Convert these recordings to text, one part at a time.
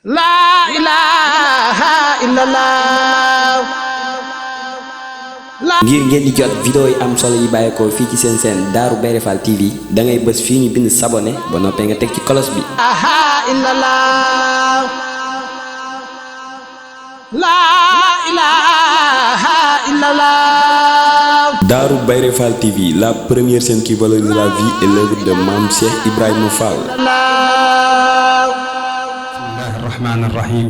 La ilaha illallah. ngir ngeen di jot vidéo yi am solo yi bàyyeekoo fii ci seen chaîne Darou Bairé Fall TV da ngay bës fii ñu bind s'abonner ba noppee nga teg ci cloche bi. La ilaha illallah. Darou Bairé Fall TV, la première chaîne qui valorise la vie et l'œuvre de Mame Cheikh Ibrahima Fall. Bismillahir Rahmanir Rahim.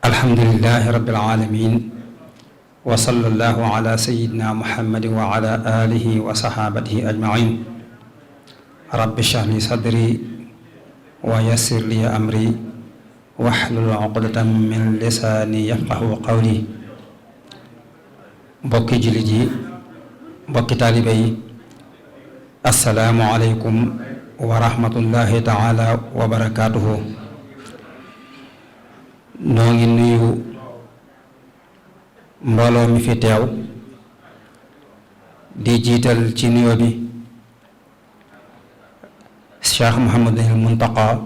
Alhamdulillahi Rabbil Alamin. Wa sallallahu ala sayyidina Muhammadin wa ala alihi wa sahabatihi ajma'in. Rabbi shrah li sadri wa yassir li amri wahlul 'uqdatam min lisani yafqahu qawli. Mbokki jullit yi, mbokki taalibe yi, assalaamu aleykum wa rahmatullahi taala wa barakaatuhu. noo ngi nuyu mbooloo mi fi teew di jiital ci nuyoo bi Cheikh Mouhamadul Muntaqa,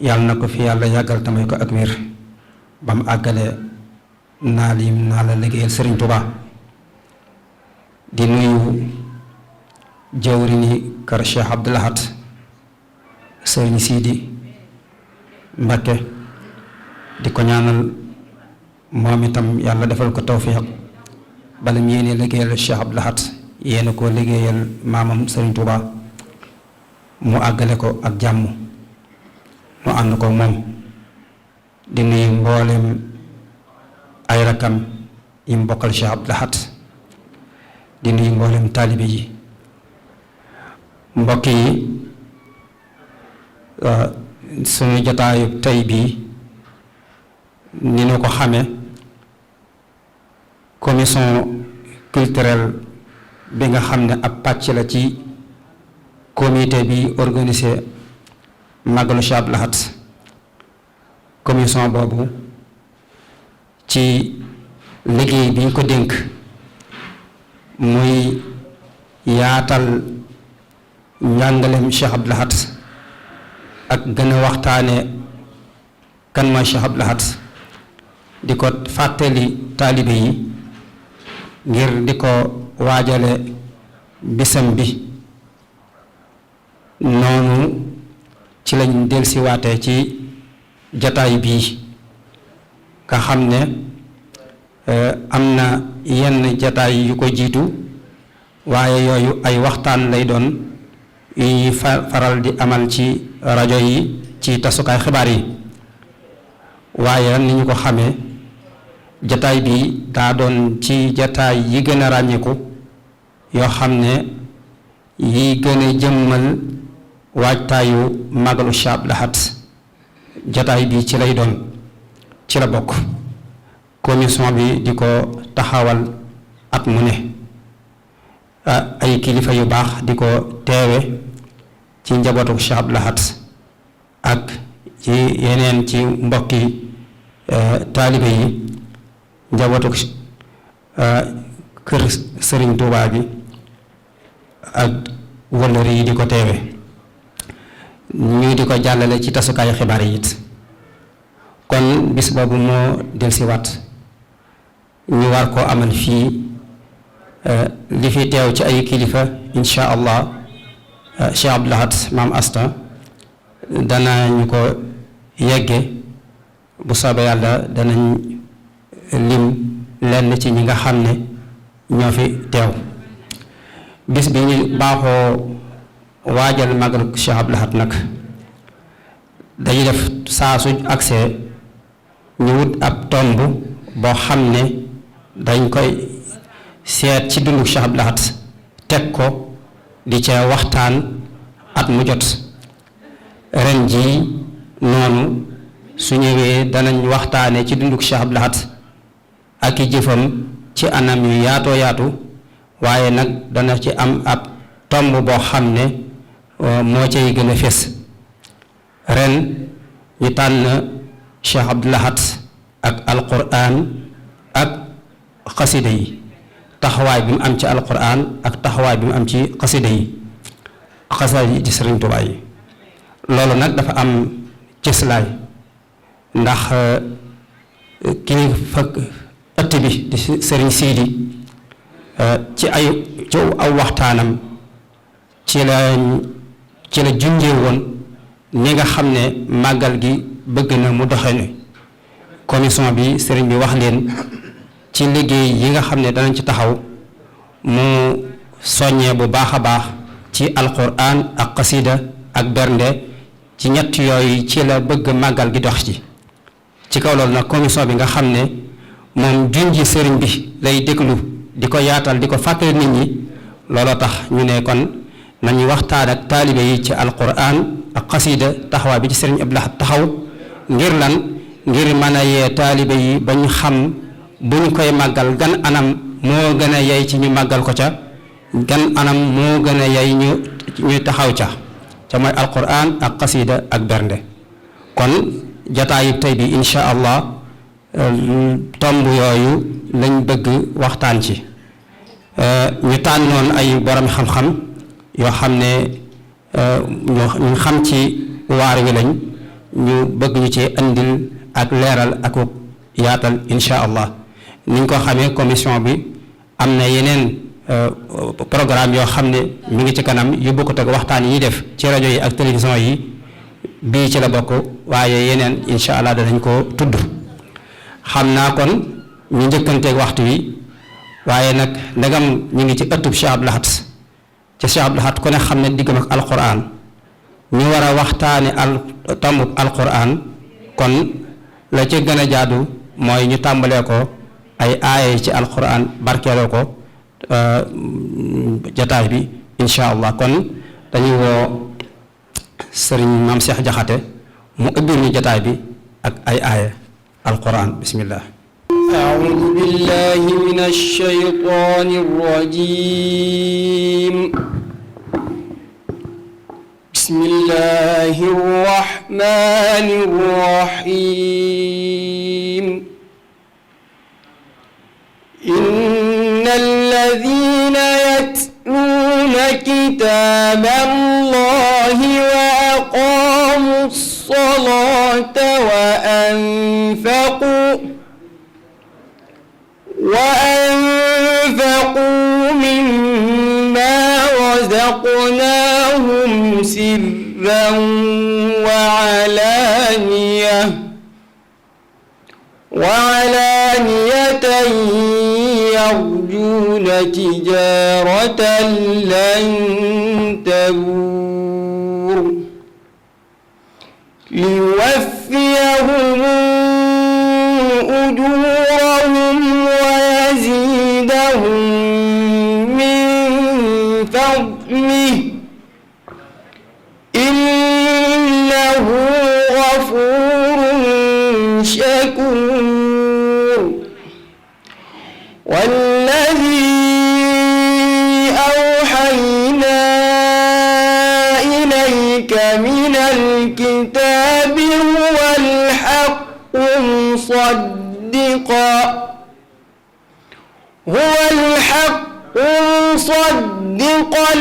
yàlla na ko fi yàlla yàggal tamay ko ak wér ba mu àggale naa la liggéeyal Sëriñ Tuubaa. di nuyu jawrini kër Cheikh Abdou Lahad Sëriñ Sidi Mbakke, di ko ñaanal moom itam yàlla defal ko tawfiq bala mu yéene liggéeyal Cheikh Abdou Lahad yéene koo liggéeyal maamam Sëriñ Tuubaa mu àggale ko ak jàmm mu ànd ko moom. di nuyu mboolem ay rakam yi mu bokkal Cheikh Abdou Lahad, di nuyu mboolem taalibe yi. mbokk yi, suñu jotaayu tey bii ni ñu ko xamee, commission culturelle bi nga xam ne ab pàcc la ci comité bi organisé màggalu Cheikh Abdou Lahad. commission boobu ci liggéey bi ñu ko dénk muy yaatal njàngaleem Cheikh Abdou Lahad ak gën a waxtaane kan mooy Cheikh Abdou Lahad, di ko fàttali taalibe yi ngir di ko waajale bisam bi. noonu ci lañ dellusiwaatee ci jataay bii nga xam ne am na yenn jataay yu ko jiitu, waaye yooyu ay waxtaan lay doon yu ñuy faral di amal ci rajo yi ci tasukaay xibaar yi. waaye ni ñu ko xamee, jataay bi daa doon ci jataay yi gën a ràññeeku yoo xam ne yi gën a jëmmal waajtaayu màggalu Cheikh Abdou Lahad. jataay bi ci lay doon, ci la bokk. commission bi di ko taxawal at mu ne, ay kilifa yu baax di ko teewe ci njabootu Cheikh Abdou Lahad ak ci yeneen ci mbokki taalibe yi, njabootu kër Sëriñ Tuubaa bi ak wëllëri yi di ko teewe. ñu di ko jàllale ci tasukaayu xibaar yi it. kon bis boobu moo dellusiwaat ñu war koo amal fii. li fi teew ci ay kilifa insha allah, Cheikh Abdou Lahad maam Asta dana ñu ko yegge bu soobee yàlla. danañ lim lenn ci ñi nga xam ne ñoo fi teew. bis bi ñu baaxoo waajal màggalu Cheikh Abdou Lahad nag dañuy def saa su agsee ñu wut ab tomb boo xam ne dañ koy seet ci dundu Cheikh Abdou Lahad teg ko di ca waxtaan at mu jot. ren jii noonu su ñëwee danañ waxtaane ci dundu Cheikh Abdou Lahad ak i jëfam ci anam yu yaatoo yaatu, waaye nag dana ci am ab tomb boo xam ne moo cay gën a fés. ren ñu tànn Cheikh Abdou Lahad ak alquran ak xasida yi, taxawaay bi mu am ci alquran ak taxawaay bi mu am ci xasida yi, xasida yi ci Sëriñ Tuubaa yi. loolu nag dafa am cëslaay ndax kilifa ëtt bi di sëriñ Siidi ci aw waxtaanam ci la junjee woon ni nga xam ne màggal gi bëgg na mu doxe ne commission bi sëriñ bi wax leen ci liggéey yi nga xam ne danañ ci taxaw mu soññee bu baax a baax ci alquran ak xasida ak bernde ci ñett yooyu ci la bëgg màggal gi dox ci kaw loolu nag commission bi nga xam ne moom junji sëriñ bi lay déglu di ko yaatal di ko fàttali nit ñi looloo tax ñu ne kon nañu waxtaan ak taalibe yi ci alquran ak xasida taxawaay bi ci sëriñ Abdou Lahad taxaw ngir lan ngir mën a yee taalibe yi ba ñu xam bu ñu koy màggal gan anam moo gën a yey ci ñu màggal ko ca gan anam moo gën a yey ñu taxaw ca mooy alquran ak xasida ak bernde kon jataayu tey bi insha allah tomb yooyu lañ bëgg waxtaan ci ñu tànnoon ay borom xam-xam yoo xam ne ñu xam ci waar wi lañ ñu bëgg ñu ci andil ak leeral ak yaatal insha allah niñ ko xamee commission bi am na yeneen programme yoo xam ne mi ngi ci kanam yu bokkut ak waxtaan yi def ci rajo yi ak télévision yi bii ci la bokk waaye yeneen insha allah danañ ko tudd xam naa kon ñu njëkkanteeg waxtu wi waaye nag ndegam ñu ngi ci ëttub Cheikh Abdou Lahad ci Cheikh Abdou Lahad ku ne xam ne diggam ak alquran ñu war a waxtaane tombub alquran kon la ci gën a jaadu mooy ñu tàmbalee ko ay aaya ci alquran barkeeloo ko jataay bi insha allah kon dañuy woo sëriñ Maam Cheikh Jaxate mu ëbbir ñu jataay bi ak ay aaya alquran bismillah أعوذ بالله من الشيطان الرجيم بسم الله الرحمن الرحيم إن الذين يتلون كتاب الله وأقاموا الصلاة وأنفقوا مما رزقناهم سرا وعلانية يرجون تجارة لن تبور ليوفيهم أجورهم ويزيدهم من فضله إنه غفور شكور والذي أوحينا إليك من الكتاب هو الحق مصدقا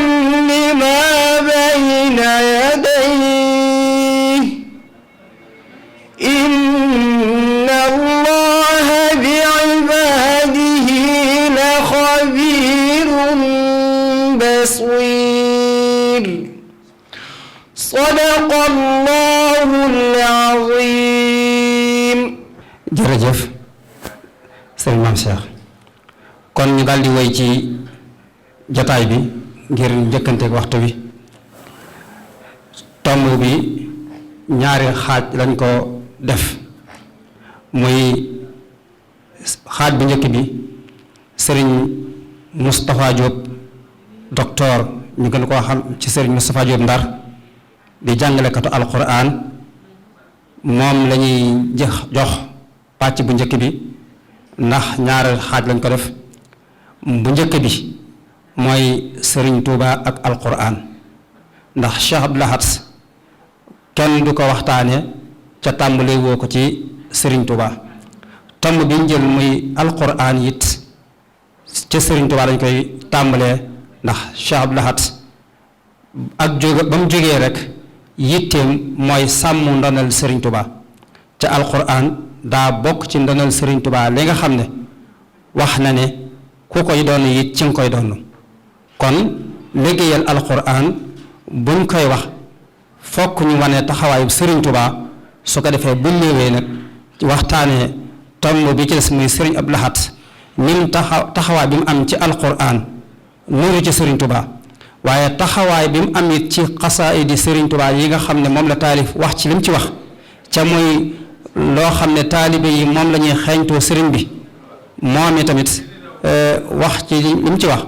لما بين يديه إن الله بعباده لخبير بصير صدق الله العظيم. jërëjëf sëriñ Maam Cheikh kon ñu daldi woy ci jataay bi ngir njëkkanteeg waxtu bi tomb bi ñaari xaaj lañ ko def muy xaaj bu njëkk bi sëriñ Moustapha Diop docteur ñu gën koo xam ci sëriñ Moustapha Diop Ndar di jàngalekatu alquran moom lañuy jox pàcc bu njëkk bi ndax ñaari xaaj lañ ko def bu njëkk bi mooy sëriñ Touba ak alquran ndax Cheikh Abdou Lahad kenn du ko waxtaane ca tàmbale woo ko ci sëriñ Touba tomb bi ñu jël muy alquran it ca sëriñ Touba lañ koy tàmbalee ndax Cheikh Abdou Lahad ak jóge ba mu jógee rek yitteem mooy sàmm ndonal Serigne Touba ca alquran daa bokk ci ndonal Serigne Touba li nga xam ne wax na ne ku koy doon it ci nga koy doon kon liggéeyal alquran buñ koy wax fokk ñu wane taxawaayu Serigne Touba su ko defee bu ñëwee nag waxtaanee tomb bi ci des muy Serigne Abdou Lahad nim taxawaay bi mu am ci alquran nuru ci Serigne Touba waaye taxawaay bi mu am it ci xasaayidi Serigne Touba yi nga xam ne moom la taalif wax ci lim ci wax ca muy loo xam ne taalibe yi moom la ñuy xeeñtoo Serigne bi moom tamit wax ci lim ci wax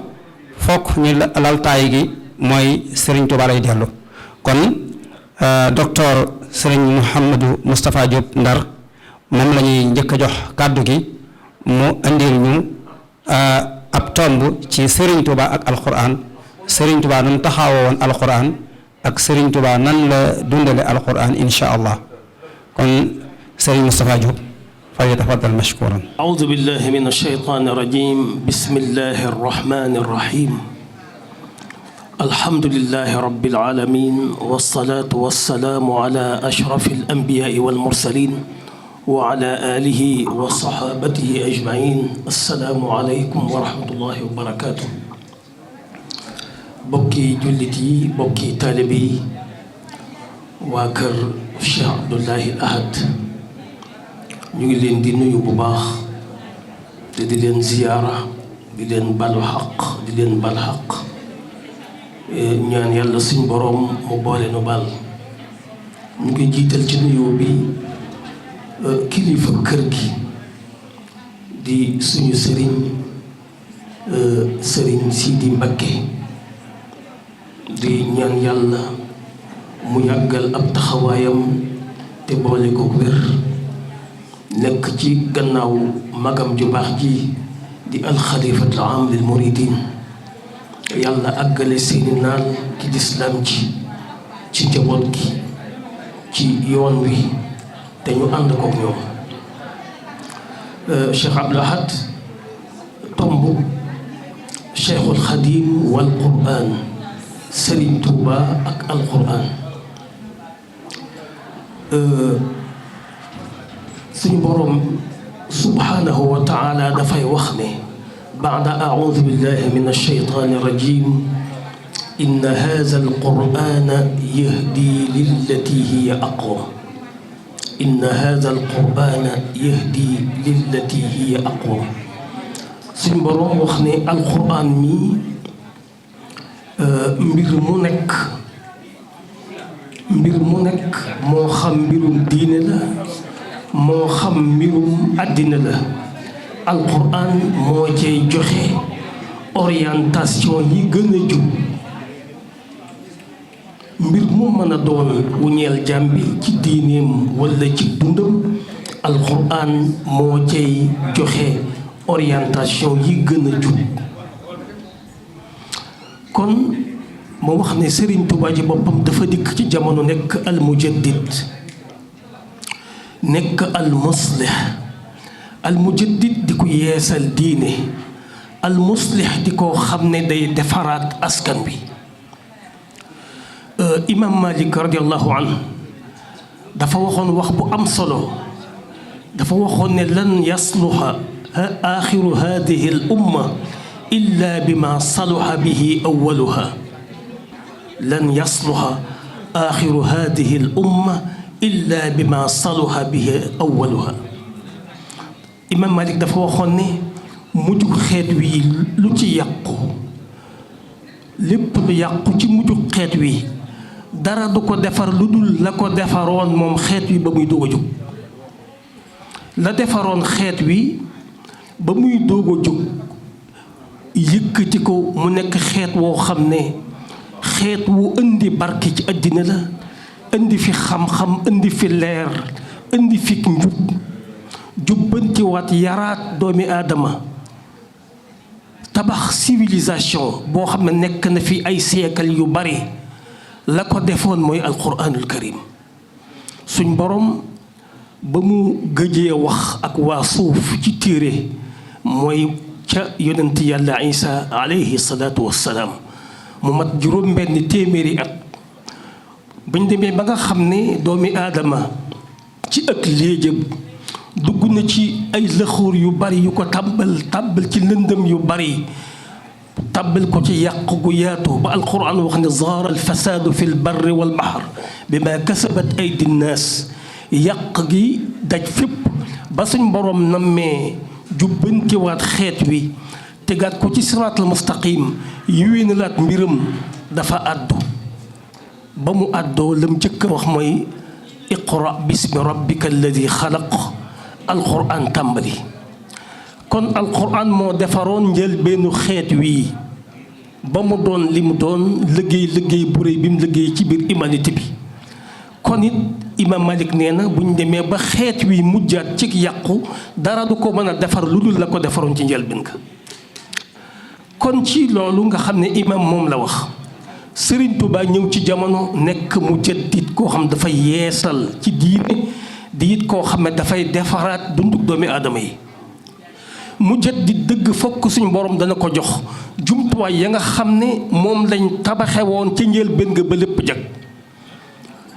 fokk ñu laltaay gi mooy Serigne Touba lay dellu kon docteur Serigne Mouhamadou Moustapha Diop Ndar moom la ñuy njëkk a jox kàddu gi mu indil ñu ab tomb ci Serigne Touba ak alquran Serigne Touba nan taxawoo woon alquran ak Serigne Touba nan la dundale alquran insha allah kon Serigne Moustapha Diop falyatafaddal mashkuran. أعوذ بالله من الشيطان الرجيم بسم الله الرحمن الرحيم الحمد لله رب العالمين والصلاة والسلام على أشرف الأنبياء والمرسلين وعلى آله وصحابته أجمعين السلام عليكم ورحمة الله وبركاته بوكي جلتي بوكي طالبي واكر الشيخ عبد الله الأحد ñu ngi leen di nuyu bu baax te di leen ziyaara di leen balu xaq di leen bal xaq ñaan yàlla suñ boroom mu boole nu bal ñu ngi jiital ci nuyoo bi kilifa kër gi di suñu sëriñ sëriñ Sidi Mbakke di ñaan yàlla mu yàggal ab taxawaayam te boole ko wér nekk ci gannaaw magam ju baax ji di alxalifatul aam lil muridin yàlla àggale seeni naal ci lislaam ji ci njaboot gi ci yoon wi te ñu ànd kook ñoom Cheikh Abdou Lahad tomb Cheikhul Xadim wal Qur'an Serigne Touba ak alquran suñu boroom subhanahu wa taala dafay wax ne baada audu billahi min alsheytaani irrajim inna haza alqur'ana yahdi lillati hiya aqwam inna haza alqur'ana yahdi lillati hiya aqwam suñu boroom wax ne alqur'an mi mbir mu nekk moo xam mbirum diine la moo xam mbirum àddina la alquran moo cay joxe orientation yi gën a jub mbir mu mën a doon wu ñeel jàmbi ci diineem walla ci dundam alquran moo cay joxe orientation yi gën a jub kon moo wax ne Serigne Touba ji boppam dafa dikk ci jamono nekk al mujaddid nekk al muslih al mujaddid di ko yeesal diine al muslih di ko xam ne day defaraat askan bi imam Malik radiallahu anhu dafa waxoon wax bu am solo dafa waxoon ne lan yasluha axiru hadihi al umma illa bima saluha bihi awaluha lan yasluha axiru hadihi al umma illa bima saluha bihi awaluha imam Malik dafa waxoon ne mujjug xeet wi lu ci yàqu lépp lu yàqu ci mujjug xeet wi dara du ko defar lu dul la ko defaroon moom xeet wi ba muy doog a jóg la defaroon xeet wi ba muy doog a jóg yëkkati ko mu nekk xeet woo xam ne xeet wu indi barke ci àddina la indi fi xam-xam indi fi leer indi fi njub jubbantiwaat yaraat doomi aadama tabax civilisation boo xam ne nekk na fi ay siècle yu bari la ko defoon mooy alquranul karim suñ borom ba mu gëjee wax ak waa suuf ci téere mooy ca yonent yàlla isa alayhi salaatu wassalaam mu mat juróom benn téeméeri at bañ demee ba nga xam ne doomi aadama ci ak léejëm dugg na ci ay lëxóor yu bari yu ko tàbbal ci lëndëm yu bari tàbbal ko ci yàq gu yaatu ba alquran wax ne zaara alfasaadu fi lbarri walbaxar bima kasabat aydi nnaas yàq gi daj fépp ba suñ boroom nammee jubbantiwaat xeet wi tegaat ko ci siraatal mustaqim yéwénalaat mbiram dafa àddu ba mu àddoo lam njëkk a wax mooy iqra bismi rabbika alladi xalaq alquran tàmbali kon alquran moo defaroon njëlbeenu xeet wii ba mu doon li mu doon liggéey bu réy bi mu liggéey ci biir humanité bi kon it imam Malik nee na bu ñu demee ba xeet wi mujjaat ci yàqu dara du ko mën a defar lu dul la ko defaroon ci njëlbeen ka kon ci loolu nga xam ne imam moom la wax Sëriñ Tuubaa ñëw ci jamono nekk mujaddid koo xam dafay yeesal ci diine di it koo xam ne dafay defaraat dunduk doomi aadama yi mujaddid dëgg fokk suñu borom dana ko jox jumtuwaay ya nga xam ne moom lañ tabaxe woon ca njëlbéen nga ba lépp jag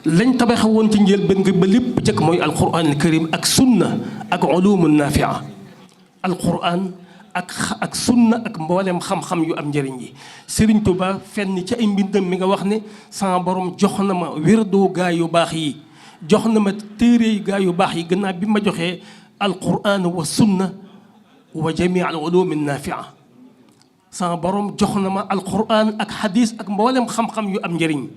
lañ tabaxe woon ci njëlbéen nga ba lépp jag mooy alquran al karim ak sunna ak ulumu nafia alquran ak sunna ak mboolem xam-xam yu am njëriñ yi Sëriñ Tuubaa fenn ci ay mbindam mi nga wax ne sama borom jox na ma wérdoo gaa yu baax yi jox na ma téere gaa yu baax yi gannaaw bi ma joxee alquran wa sunna wa jamii al ulum nafia sama borom jox na ma alquran ak xadis ak mboolem xam-xam yu am njëriñ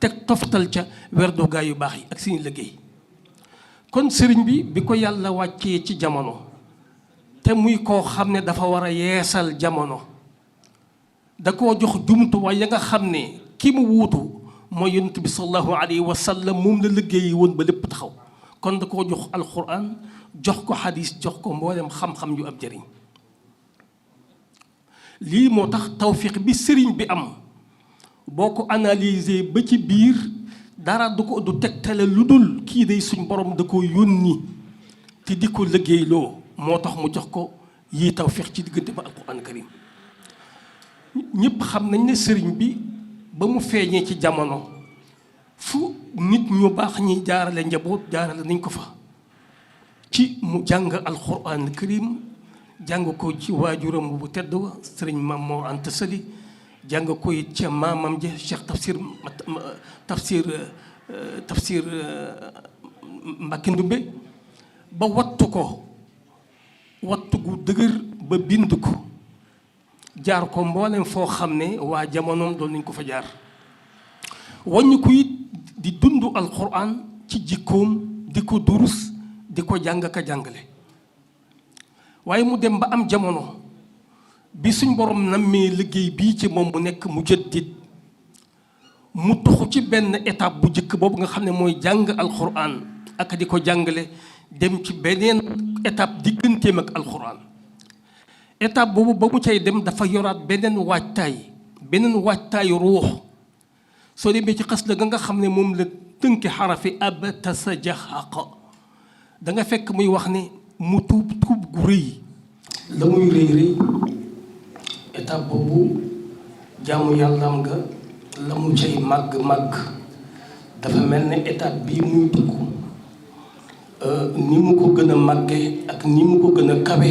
teg toftal ca wérdoo gaa yu baax yi ak suñu liggéey kon sëriñ bi ko yàlla wàccee ci jamono te muy koo xam ne dafa war a yeesal jamono da koo jox jumtuwaay ya nga xam ne ki mu wuutu mooy yonent bi sallallahu alayhi wa sallam moom la liggéey woon ba lépp taxaw kon da koo jox alquran jox ko xadis jox ko mboolem xam-xam yu am njëriñ lii moo tax tawfiq bi sëriñ bi am boo ko analyser ba ci biir dara du tegtale lu dul kii day suñ borom da ko yónni te di ko liggéeyloo moo tax mu jox ko yii tawfiq ci diggante ba alquran karim ñëpp xam nañ ne sëriñ bi ba mu feeñee ci jamono fu nit ñu baax ñi jaarale njaboot jaarale nañ ko fa ci mu jàng alquran karim jàng ko ci waajuram bu tedd wa sëriñ Maam Mor Anta Sali jàng ko it ca maamam ja Cheikh tafsir Mbàkke Ndumbe ba wattu ko wattu gu dëgër ba bind ko jaar ko mboolem foo xam ne waa jamonoom doon nañ ko fa jaar wàññi ko it di dund alquran ci jikkoom di ko durus di ko jàng ka jàngale waaye mu dem ba am jamono bi suñ borom nammee liggéey bii ci moom mu nekk mujaddid mu toxu ci benn étape bu njëkk boobu nga xam ne mooy jàng alquran ak di ko jàngale dem ci beneen étape digganteem ak alquran étape boobu ba mu cay dem dafa yoraat beneen waajtaayu ruux soo demee ci xas la nga xam ne moom la tënki xarafi abtasa jaxaqa da nga fekk muy wax ne mu tuub gu rëy la muy rëy étape boobu jaamu yàllaam nga la mu cay màgg dafa mel ne étape bii muy dugg ni mu ko gën a màgge ak ni mu ko gën a kawe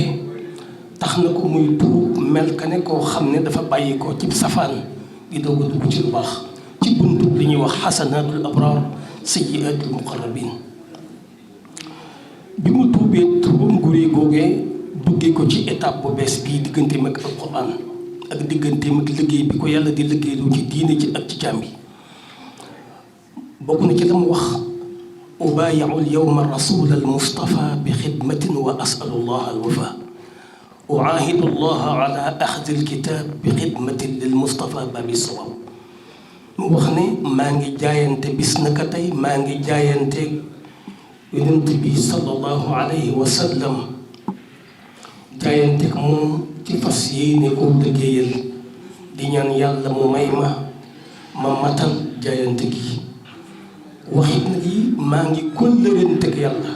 tax na ko muy tuub mel ka ne koo xam ne dafa bàyyi ko ci safaan di doog a dugg ci lu baax ci buntu li ñuy wax xasanaatul abraar sayyiaatul muqarrabin bi mu tuubee tuubam guree googee duggee ko ci étape bu bees bii digganteem ak alquran ak digganteem ak liggéey bi ko yàlla di liggéeyloo ci diine ci ak ci jaam yi bokk na ci la mu wax ubaayi'u al-yawma rasul al-mustafa bi xidmatin wa asalu allah al-wafa uaahidu allah ala axdi al-kitab bi xidmatin lil mustafa babi sawab mu wax ne maa ngi jaayante bis naka tey maa ngi jaayante yonent bi sallallahu alayhi wa sallam jaayante ak moom ci fas yéene koo liggéeyal di ñaan yàlla mu may ma matal jaayante gi waxit na yi maa ngi kóllërante ak yàlla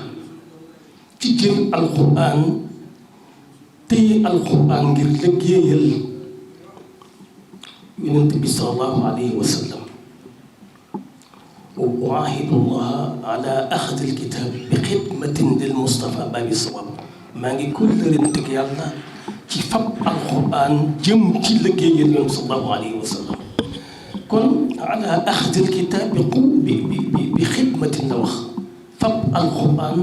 ci jël alquran téye alquran ngir liggéeyal yonent bi sallallahu alayhi wa sallam وأعاهد الله على أخذ الكتاب بخدمة للمصطفى باب الصواب maa ngi kóllërenteeg yàlla ci fab alquran jëm ci liggéeyal yoon sallallahu alayhi wa sallam kon ala axdi alkitab bi xidmatin la wax fab alquran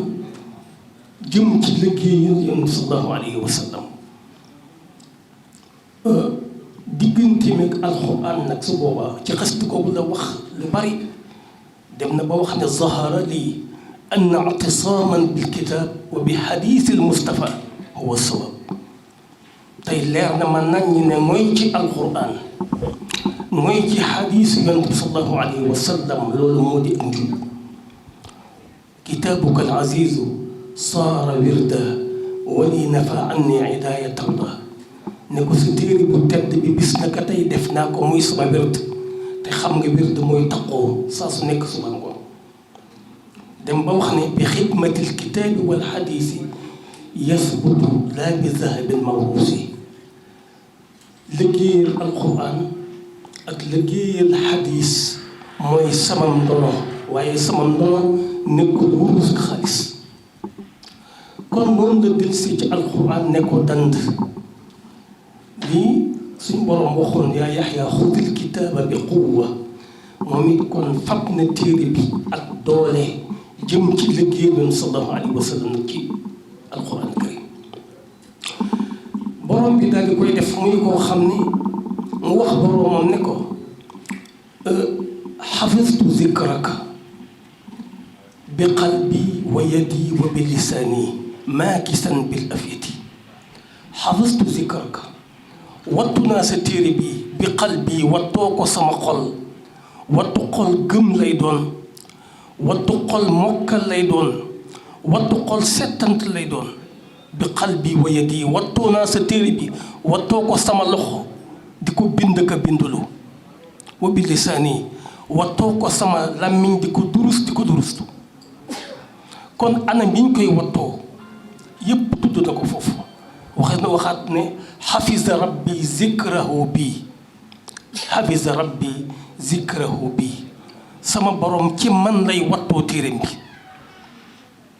jëm ci liggéeyal yoon sallallahu alayhi wa sallam diggante meeg alquran nag su boobaa ci xasida googu la wax lu bari dem na ba wax ne zahara lii أن اعتصاما بالكتاب وبحديث المصطفى هو الصواب تاي ليرنا ما ناني ne mooy ci alquran mooy ci xadiis yonent bi sallallahu alayhi wa sallam loolu moo di indi kitaabuka al-aziizu saara wirda wali nafa anni idaayata Allah ne ko sa téere bu tedd bi bis naka tey def naa ko muy sama wird te xam nga wird mooy taqoo saa su nekk suba ngoon dem ba wax ne bi xidmatil kitaabi wal xadiisi yasbutu laa bi zahabin mawruusi liggéeyal alquran ak liggéeyal xadiis mooy sama ndono waaye sama ndono nekkul wurus ak xaalis kon noonu la delsi ci alquran ne ko dand lii suñ borom waxoon yaa yaxyaa xudil kitaaba bi quwwa moom it kon fab na téere bi ak doole jëm ci liggéey yoon sallallahu alayhi wa sallam ci alquran karim borom bi daal di koy def muy koo xam ni mu wax boromam ne ko xafistu zikraka bi qalbi wa yadi wa bi lisaani maakisan bil afyati xafistu zikraka wattu naa sa téere bi bi qalbi wattoo ko sama xol wattu xol gëm lay doon wattu xol mokkal lay doon wattu xol settant lay doon bi qalbi wa yadi wattoo naa sa téere bi wattoo ko sama loxo di ko bind ka bindulu wa bi lisaani wattoo ko sama làmmiñ di ko durustu kon anam yi ñu koy wattoo yépp tudd na ko foofu waxaat ne xafisa rabbi zikrahu bi xafisa rabbi zikrahu bi sama borom ci man lay wattoo téereem bi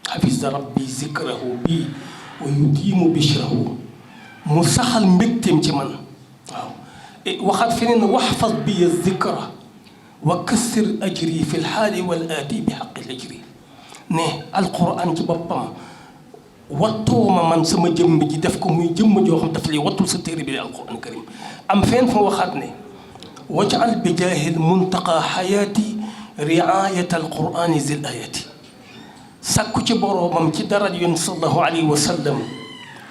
xafisa rabbi zikrahu bi wa yudiimu bishrahu mu saxal mbégteem ci man waaw waxaat feneen waxfaz bi zikra wa kassir ajri fi lxaali wal aati bi xaqi ajri ne alquran ci boppam wattoo ma man sama jëmm ji def ko muy jëmm joo xam daf lay wattul sa téere bi di alquran karim am fenn fa waxaat ne wajal bi jaahil muntaqa xayaati riayat alqurani zil ayati sàkku ci boroomam ci dara yoon sallallahu alayhi wa sallam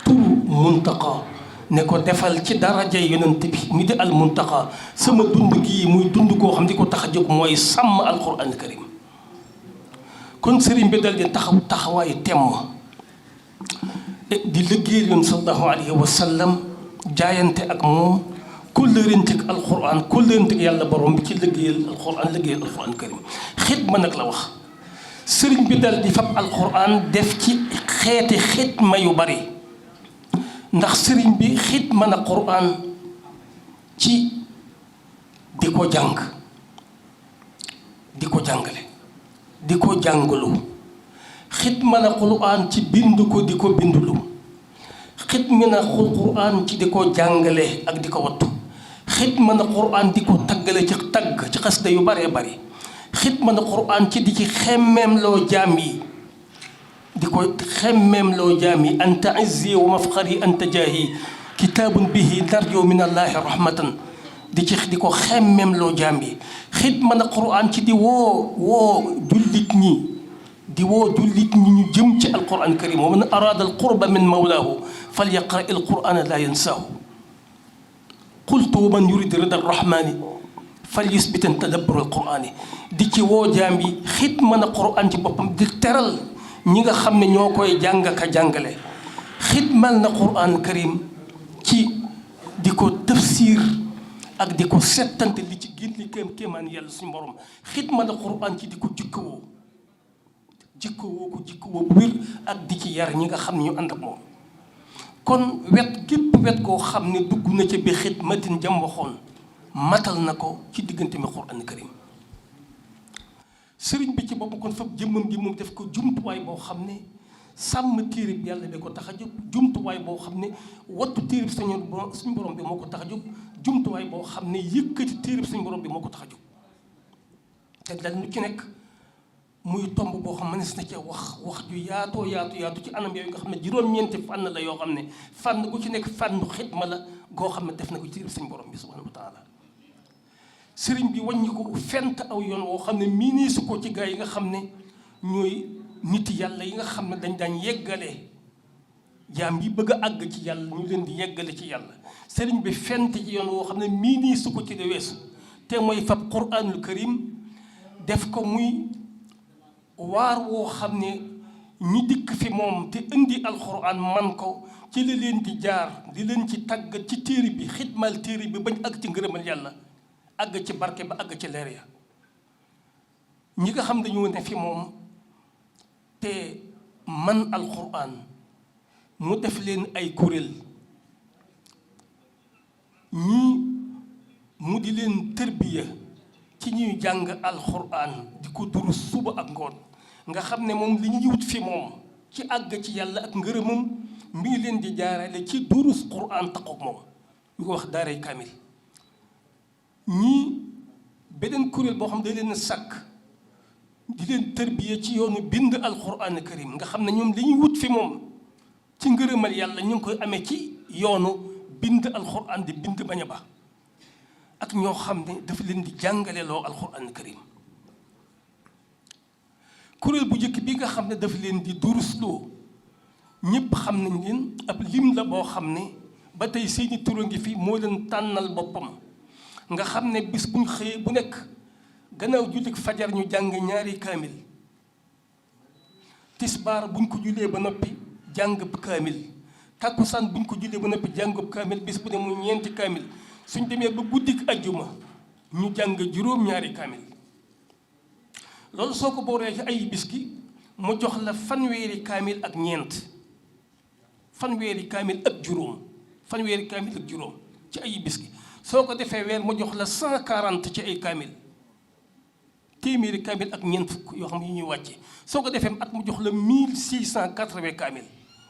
turu muntaqa ne ko defal ci daraja yonent bi mi di al muntaqa sama dund gii muy dund koo xam di ko tax a jóg mooy sàmm alquran karim kon sëriñ bi dal di taxawaayu temm di liggéeyal yoon sallallahu alayhi wa sallam jaayante ak moom kóllërante ak alquran kóllërante ak yàlla borom bi ci liggéeyal alquran karim xidma nag la wax sëriñ bi dal di fab alquran def ci xeeti xidma yu bari ndax sëriñ bi xidma na quran ci di ko jàng di ko jàngale di ko jàngalu xidma na quran ci bind ko di ko bindulu xidma na quran ci di ko jàngale ak di ko wattu xidma na quran di ko taggale ci tagg ci xasida yu baree bari xidma na quran ci di ci xemmeem loo jaam yi di ko xemmeem loo jaam yi anta izzi wa mafxari anta jaahi kitaabun bihi narjo min allahi rahmatan di ko xemmeem loo jaam yi xidma na quran ci di woo jullit ñi ñu jëm ci alquran karim wa man arada alqurba min mawlaahu falyaqra alqurana la yansaahu qultu wa man yurid rida arrahmani falyusbitan tadabbur alqurani di ci woo jaam yi xidma na quran ci boppam di teral ñi nga xam ne ñoo koy jàng ka jàngale xidmal na quran karim ci di ko tafsir ak di ko settante li ci génn kéemaan yàlla suñu borom xidma na quran ci di ko jikkowoo bu wér ak di ci yar ñi nga xam ne ñu ànd ak moom kon wet koo xam ne dugg na ca bi xidmatin jam waxoon matal na ko ci diggante mi quran karim sëriñ bi ci bopp kon fab jëmmam ji moom def ko jumtuwaay boo xam ne sàmm téereb yàlla bi ko tax a jóg jumtuwaay boo xam ne wattu téereb suñu borom bi moo ko tax a jóg jumtuwaay boo xam ne yëkkati téereb suñu borom bi moo ko tax a jóg te dal ñu ci nekk muy tomb boo xam ne mënees na cee wax ju yaatu ci anam yooyu nga xam ne juróom-ñeenti fànn la yoo xam ne fànn gu ci nekk fànnu xidma la goo xam ne def na ko ci téereb suñu borom bi subhanahu wa taala sëriñ bi wàññi ko fent aw yoon woo xam ne miinee su ko ci gaa yi nga xam ne ñooy nit yàlla yi nga xam ne dañ daan yeggale jaam yi bëgg a àgg ci yàlla ñu leen di yeggale ci yàlla sëriñ bi fent ci yoon woo xam ne miinee su ko ci de weesu te mooy fab quraanul karim def ko muy waar woo xam ne ñi dikk fi moom te indi alxuraan man ko ci la leen di jaar di leen ci tàggat ci téere bi xidmal téere bi bañ àgg ci ngërëmal yàlla àgg ci barke ba àgg ci leer ya ñi nga xam dañoo ne fi moom te man alxuraan mu def leen ay kuréel ñii mu di leen tërbiya ci ñuy jàng alxuraan di ko durus suba ak ngoon nga xam ne moom li ñuy wut fi moom ci àgg ci yàlla ak ngërëmam mi ngi leen di jaarale ci durus quraan taqoog moom ñu ko wax daaray kaamil ñii beneen kuréel boo xam ne day leen sàkk di leen tërbiya ci yoonu bind alxuraan karim nga xam ne ñoom li ñuy wut fi moom ci ngërëmal yàlla ñu ngi koy amee ci yoonu bind alxuraan di bind bañ a ba ak ñoo xam ne dafa leen di jàngale loo alxuraan karim kuréel bu njëkk bi nga xam ne dafa leen di durusloo ñëpp xam nañ leen ab lim la boo xam ne ba tey seeni tur a ngi fi moo leen tànnal boppam nga xam ne bis buñ xëyee bu nekk gannaaw jullik fajar ñu jàng ñaari kaamil tisbaar buñ ko jullee ba noppi jàng kaamil takkusaan buñ ko jullee ba noppi jàngub kaamil bis bu ne muy ñeenti kaamil suñ demee ba guddik ajjuma ñu jàng juróom-ñaari kaamil loolu soo ko booree ci ay bis gi mu jox la fanweeri kaamil ak ñeent fanweeri kaamil ak juróom ci ay bis gi soo ko defee weer mu jox la 140 ci ay kaamil téeméeri kaamil ak ñeent fukk yoo xam ne yi ñuy wàcce soo ko defee at mu jox la 1680 kaamil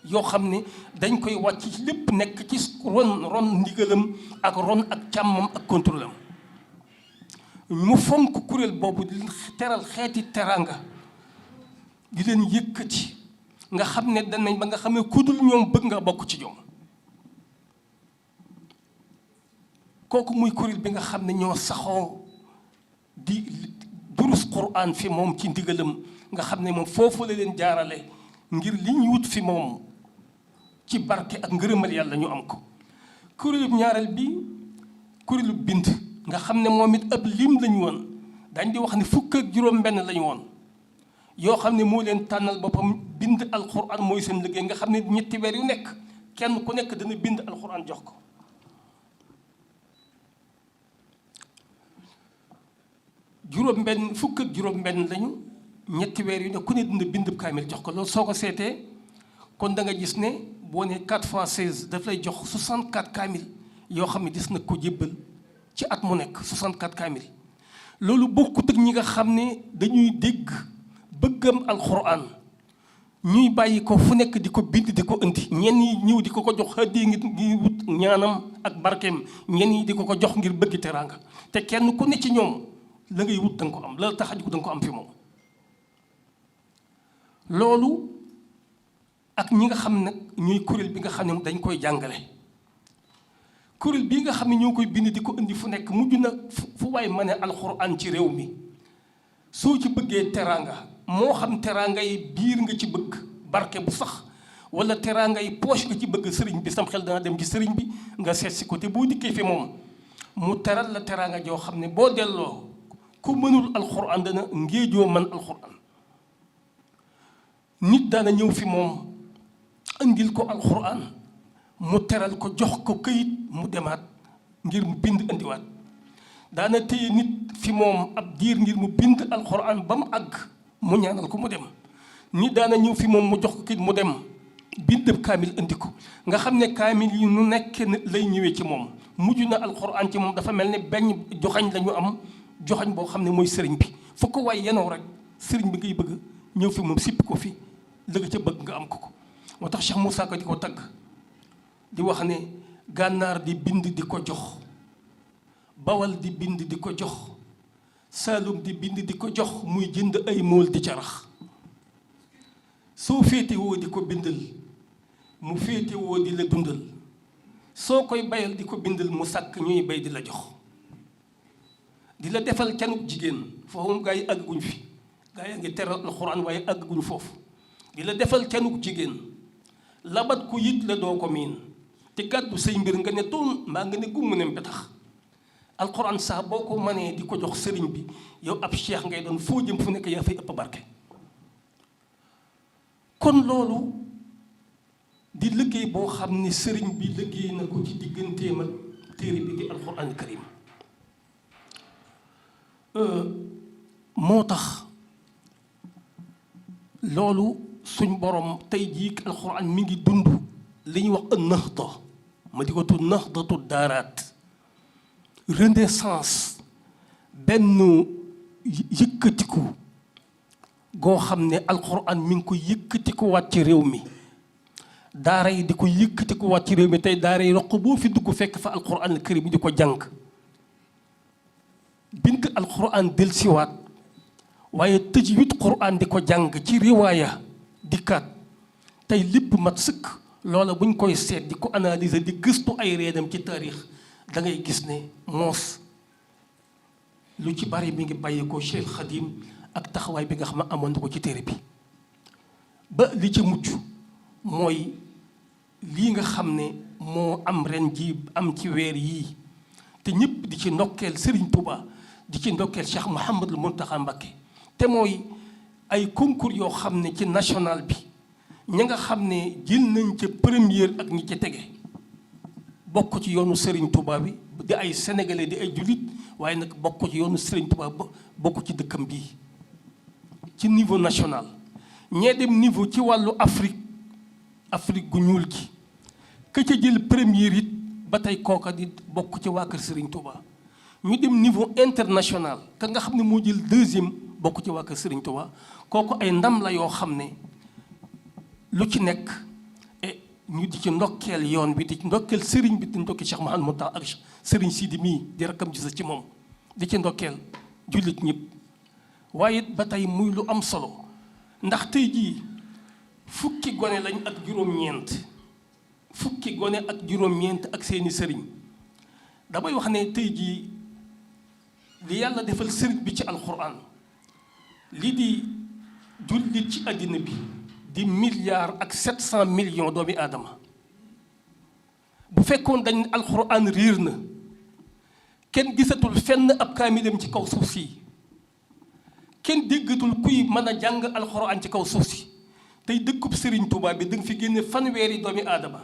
yoo xam ne dañ koy wàcc ci lépp nekk ci ron ndigalam ak ron ak càmmam ak contrôle am mu fonk kuréel boobu di teral xeeti teranga di leen yëkkati nga xam ne danañ ba nga xam ne kudul ñoom bëgg nga bokk ci ñoom kooku muy kuréel bi nga xam ne ñoo saxoo di durus quraan fi moom ci ndigalam nga xam ne moom foofu la leen jaarale ngir li ñu wut fi moom ci barke ak ngërëmal yàlla ñu am ko kuréelub ñaareel bi kuréelub bind nga xam ne moom it ab lim lañu woon dañ di wax ne fukk ak juróom-benn lañu woon yoo xam ne moo leen tànnal boppam bind alxuraan mooy seen liggéey nga xam ne ñetti weer yu nekk kenn ku nekk dana bind alxuraan jox ko juróom-benn fukk ak juróom-benn lañu ñetti weer yu nekk ku ne dina bind kaamil jox ko loolu soo ko seetee kon da nga gis ne boo ne 4 fois 16 daf lay jox 64 kaamil yoo xam ne dis na ko jébbal ci at mu nekk 64 kaamil loolu bokkut ak ñi nga xam ne dañuy dégg bëggam alxuraan ñuy bàyyi ko fu nekk di ko bind di ko indi ñenn yi ñëw di ko jox hadiya ngir wut ñaanam ak barkeem ñenn yi di ko jox ngir bëgg teraanga te kenn ku ne ci ñoom la ngay wut da nga ko am la tax a jóg da nga ko am fi moom loolu ak ñi nga xam nag ñuy kuréel bi nga xam ne dañ koy jàngale kuréel bii nga xam ne ñoo koy bind di ko indi fu nekk mujj na fu waay ma ne alxuraan ci réew mi soo ci bëggee teraanga moo xam teraanga yi biir nga ci bëgg barke bu sax wala teraanga yi poche nga ci bëgg sëriñ bi sam xel dana dem ci sëriñ bi nga seet si ko te boo dikkee fi moom mu teral la teraanga joo xam ne boo delloo ku mënul alxuraan dana ngéejoo man alxuraan nit daana ñëw fi moom andil ko alxuraan mu teral ko jox ko këyit mu demaat ngir mu bind indiwaat daana téye nit fi moom ab diir ngir mu bind alxuraan ba mu àgg mu ñaanal ko mu dem nit daana ñëw fi moom mu jox ko këyit mu dem bind kaamil indi ko nga xam ne kaamil yi nu nekk lay ñëwee ci moom mujj na alxuraan ci moom dafa mel ne benn joxañ la ñu am joxañ boo xam ne mooy sëriñ bi fu ko waay yenoo rek sëriñ bi ngay bëgg ñëw fi moom sipp ko fi la nga ca bëgg nga am ko moo tax Cheikh Moussa Ka di ko tagg di wax ne gànnaar di bind di ko jox bawal di bind di ko jox saalum di bind di ko jox muy jënd ay mool di carax soo féetewoo di ko bindal mu féetewoo di la dundal soo koy bayal di ko bindal mu sàkk ñuy bay di la jox di la defal canuk jigéen foofu moom gaa yi àgguñ fi gaa yaa ngi teral alxuraan waaye àgguñ foofu di la defal canuk jigéen labat ku yit la doo ko miin te gàddu say mbir nga ne toon mbaa nga ne gumm ne mbetax alxuraan saa boo ko mënee di ko jox sëriñ bi yow ab cheikh ngay doon foo jëm fu nekk yaa fay ëpp barke kon loolu di liggéey boo xam ne sëriñ bi liggéey na ko ci digganteem ak téere bi di alxuraan karim moo tax loolu suñ borom tey jii alxuraan mi ngi dund li ñuy wax an naxda ma di ko tudd naxdatu daaraat renaissance benn yëkkatiku goo xam ne alxuraan mi ngi ko yëkkatiku waat ci réew mi daara yi di ko yëkkatiku waat ci réew mi tey daara yi roq boo fi dugg fekk fa alxuraan karim di ko jàng bind alxuraan delsiwaat waaye tajwid quraan di ko jàng ci riwaaya dikkaat tey lépp mat sëkk loola buñ koy seet di ko analyser di gëstu ay reenam ci taarix da ngay gis ne moos lu ci bari mi ngi bàyyi ko Cheikh Khadim ak taxawaay bi nga xam ne amoon na ko ci téere bi ba li ci mucc mooy lii nga xam ne moo am ren ji am ci weer yii te ñëpp di ci ndokkeel Serigne Touba di ci ndokkeel Cheikh Mouhamadul Mountakha Mbacké te mooy ay concours yoo xam ne ci national bi ña nga xam ne jël nañ ca première ak ñi ca tege bokk ci yoonu Serigne Touba bi di ay sénégalais di ay jullit waaye nag bokk ci yoonu Serigne Touba bokk ci dëkkam bii ci niveau national ñee dem niveau ci wàllu Afrique gu ñuul gi ka ca jël première it ba tey kooka di bokk ci waa kër Serigne Touba ñu dem niveau international ka nga xam ne moo jël deuxième bokk ci waa kër Serigne Touba kooku ay ndam la yoo xam ne lu ci nekk ñu di ci ndokkeel yoon bi di ci ndokkeel Serigne bi di ndokkeel Cheikh Mouhamadou Mountakha ak Serigne Sidi mii di rakkam gis ci moom di ci ndokkeel jullit ñëpp waaye ba tey muy lu am solo ndax tey jii fukki gone lañ ak juróom-ñeent ak seeni sëriñ damay wax ne tey jii li yàlla defal sëriñ bi ci alxuraan li di jullit ci àddina bi di milliard ak 700 millions doomi aadama bu fekkoon dañ alxuraan riir na kenn gisatul fenn ab kaamilam ci kaw suuf si kenn déggatul kuy mën a jàng alxuraan ci kaw suuf si tey dëkkub Serigne Touba bi da nga fi génne fanweeri doomi aadama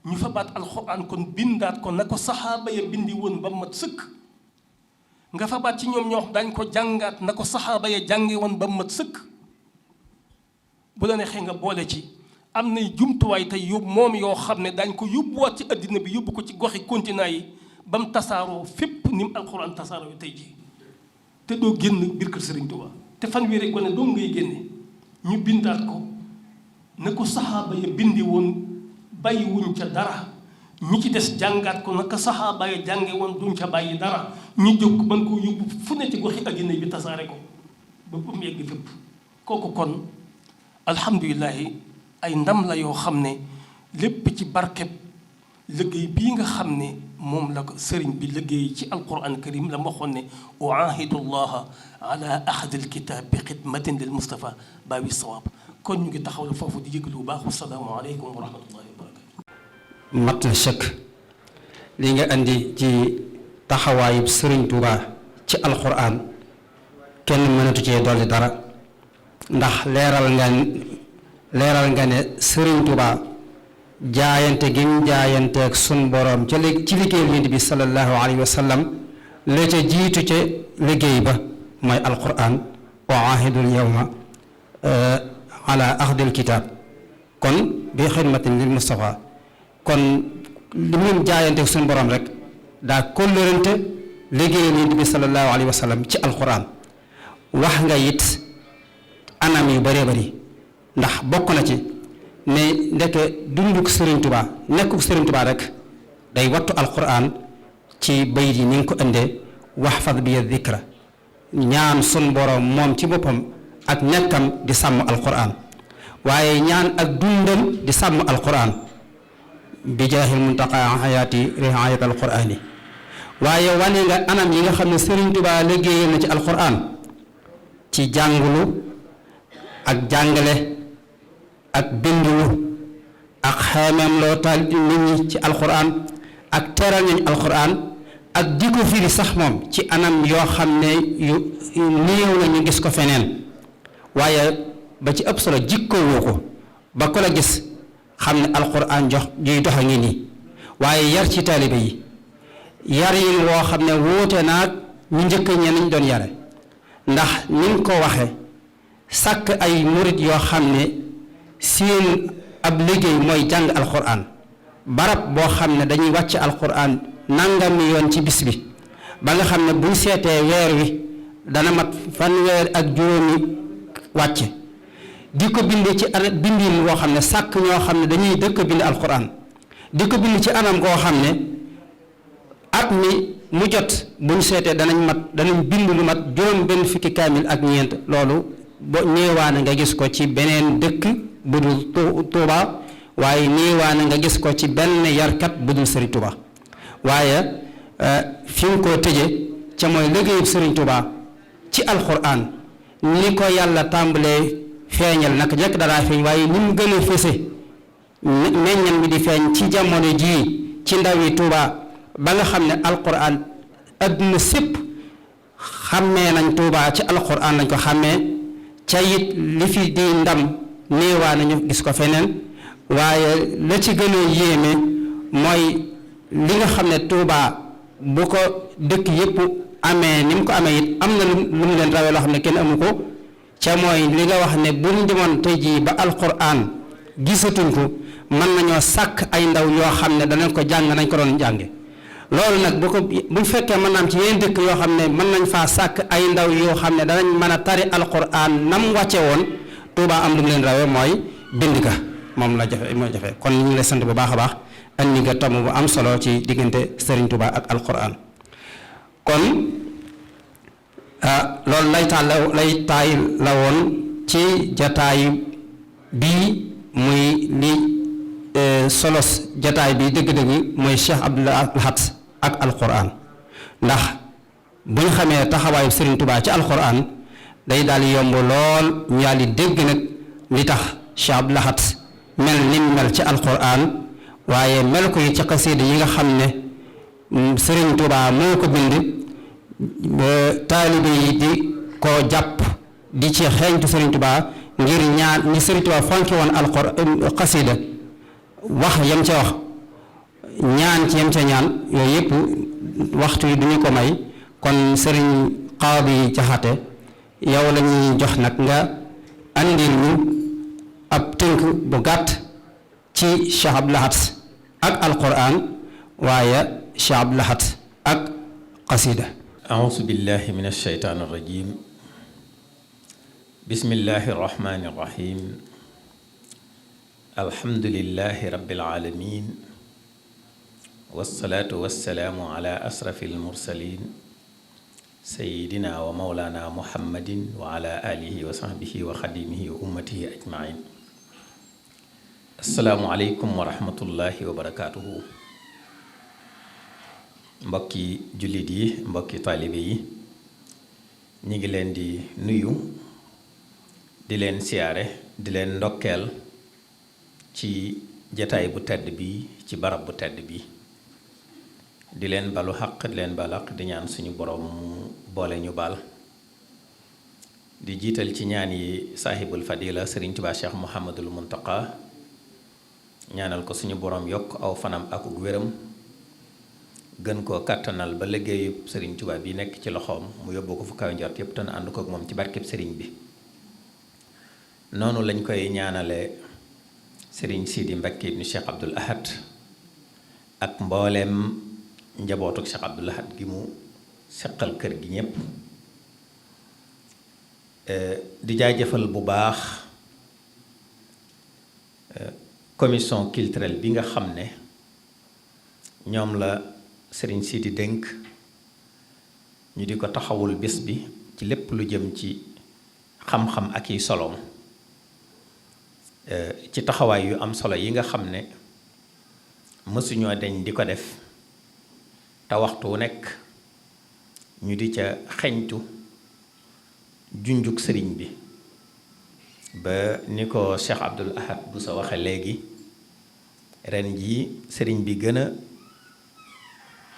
ñu fa baat alxuraan kon bindaat ko na ko saxaaba ya bindi woon ba mat sëkk nga fa baat ci ñoom ñoo dañ ko jàngaat na ko saxaaba ya jànge woon ba mat sëkk bu la neexee nga boole ci am nay jumtuwaay tey yóbbu moom yoo xam ne dañ ko yóbbuwaat ci addina bi yóbbu ko ci goxi continent yi ba mu tasaaroo fépp ni mu alxuraan tasaaroo tey jii te doo génn biir kër Serigne Touba te fanweeri gone doo ngay génne ñu bindaat ko na ko saxaaba ya bindi woon bàyyiwuñ ca dara ñi ci des jàngaat ko naka saxaaba ya jànge woon duñ ca bàyyi dara ñu jóg mën koo yóbbu fu ne ci goxi addina bi tasaare ko ba mu yegg fépp kooku kon alhamdulilahi ay ndam la yoo xam ne lépp ci barkeb liggéey bii nga xam ne moom la ko sëriñ bi liggéey ci alquran karim la ma waxoon ne uahidu llaha ala ahad alkitab bi xidmatin lil Mustafa baabi sawaab kon ñu ngi taxaw la foofu di yëglu bu baax wasalaamu aleykum wa rahmatullahi wa barakatu mat na sëkk li nga andi ci taxawaayub sëriñ Tuubaa ci alquran kenn mënatu cee dolli dara ndax leeral nga ne sëriñ Tuubaa jaayante gi mu jaayanteeg sun borom ci liggéey Yonent bi sallallahu alayhi wa sallam la ca jiitu ca liggéey ba mooy alquran wa ahidul yawma ala ahdil kitab kon bi xidmatin lil Mustafa kon li mu jaayanteeg sun borom rek daa kóllërante liggéey Yonent bi sallallahu alayhi wa sallam ci alquran wax nga it anam yu bëree bëri ndax bokk na ci ne ndeke dunduk Sëriñ Tuubaa nekkuk Sëriñ Tuubaa rek day wattu alquran ci bayit yi ni nga ko indee waxfad bi dikra ñaan sun borom moom ci boppam ak nekkam di sàmm alquran waaye ñaan ak dundam di sàmm alquran bi jaahil muntaqa hayaati riayat alqurani waaye wane nga anam yi nga xam ne Sëriñ Tuubaa liggéeyal na ci alquran ci jàngulu ak jàngale ak bindulu ak xeemeem loo taal nit ñi ci alquran ak teeral nañu alquran ak di ko firi sax moom ci anam yoo xam ne yu néew la ñu gis ko feneen waaye ba ci ëpp solo jikkowoo ko ba ko la gis xam ne alquran jox juy dox a ngi nii waaye yar ci taalibe yi yar yi woo xam ne wuute naag ñu njëkk ñe nañ doon yare ndax ni nga ko waxe sàkk ay murit yoo xam ne seen ab liggéey mooy jàng alquran barab boo xam ne dañuy wàcc alquran nangami yoon ci bis bi ba nga xam ne buñ seetee weer wi dana mat fanweer ak juróomi wàcce di ko bind ci bindin woo xam ne sàkk ñoo xam ne dañuy dëkk bind alquran di ko bind ci anam koo xam ne at mi mu jot buñ seetee danañ bind lu mat juróom benn fukki kaamil ak ñeent loolu bo néewaane nga gis ko ci beneen dëkk bu dul Tuuba waaye néewaane nga gis ko ci benn yarkat bu dul Sëriñ Tuuba waaye fi mu ko tëje ca mooy liggéeyub Sëriñ Tuuba ci alquran ni ko yàlla tàmbalee feeñal naka jekk daraa feeñ waaye ni mu gën a fëse meññan bi di feeñ ci jamono jii ci ndaw yi Tuuba ba nga xam ne alquran adduna sépp xàmmee nañ Tuuba ci alquran lañ ko xàmmee ca it li fi di ndam néewaa nañu gis ko feneen waaye la ci gën a yéeme mooy li nga xam ne Tuuba bu ko dëkk yépp amee ni mu ko amee it am na lu mu leen rawee loo xam ne kenn amu ko ca mooy li nga wax ne buñ demoon tey jii ba alquran gisatuñ ko mën nañoo sàkk ay ndaw yoo xam ne danañ ko jàng nañ ko doon jànge loolu nag bu fekkee mën naa am ci yeneen dëkk yoo xam ne mën nañ faa sàkk ay ndaw yoo xam ne danañ mën a tari alquran nam wàcce woon Tuuba am lu mu leen rawee mooy bind ka moom la jafe mooy jafe kon ñu ngi lay sant bu baax a baax andi nga tomb bu am solo ci diggante Sëriñ Tuuba ak alquran kon loolu lay taay la woon ci jataay bii muy li solos jataay bi dëgg-dëgg mooy Cheikh Abdoul Ahad ak alquran ndax bu ñu xamee taxawaayu Sëriñ Tuuba ci alquran day daal di yomb lool ñu daal di dégg nag li tax Cheikh Abdoul Ahad mel ni mel ci alquran waaye mel ko yi ci xasida yi nga xam ne Sëriñ Tuuba moo ko bind taalibe yi di ko jàpp di ci xeeñtu Sëriñ Tuuba ngir ñaan ni Sëriñ Tuuba fonki woon alquran xasida wax yam ca wax ñaan ci yam ca ñaan yooyu yëpp waxtu yi duñu ko may kon Sëriñ Qaadi Jaxate yow la ñuy jox nag nga andil ñu ab tënk bu gàtt ci Cheikh Abdoul Ahad ak alquran waaye Cheikh Abdoul Ahad ak qasida auzu billahi min alsheytaan arrajim bismillahi arrahmani arrahim alhamdulillahi rabbil alamin wassalaatu wassalaamu ala asrafi almursalin sayidina wa mawlana muhammadin wa ala alihi wa sahbihi wa xadimihi wa ummatihi ajmain assalaamu aleykum wa rahmatullahi wa barakaatuhu mbokki jullit yi mbokki taalibe yi ñi ngi leen di nuyu di leen siyaare di leen ndokkeel ci jataay bu tedd bi ci barab bu tedd bi di leen balu xaq di leen balaq di ñaan suñu borom boole ñu baal di jiital ci ñaan yi saahibul fadila Sëriñ Tuubaa Cheikh Muhammadul Muntaqa ñaanal ko suñu borom yokk aw fanam akuk wéram gën koo kàttanal ba liggéeyu Sëriñ Tuubaa bi nekk ci loxoom mu yóbbu ko fu kaw njort yépp te na ànd kook moom ci barkeb sëriñ bi noonu lañ koy ñaanale Sëriñ Sidi Mbakke ibnu Cheikh Abdoul Ahad ak mbooleem njabootuk Cheikh Abdoul Ahad gi mu seqal kër gi ñépp di jaajëfal bu baax commission culturelle bi nga xam ne ñoom la Serigne Sidi dénk ñu di ko taxawul bés bi ci lépp lu jëm ci xam-xam ak yi soloom ci taxawaay yu am solo yi nga xam ne mësuñoo deñ di ko def te waxtu wu nekk ñu di ca xeñtu junjuk sëriñ bi ba ni ko Cheikh Abdoul Ahad bu sa waxe léegi ren jii sëriñ bi gën a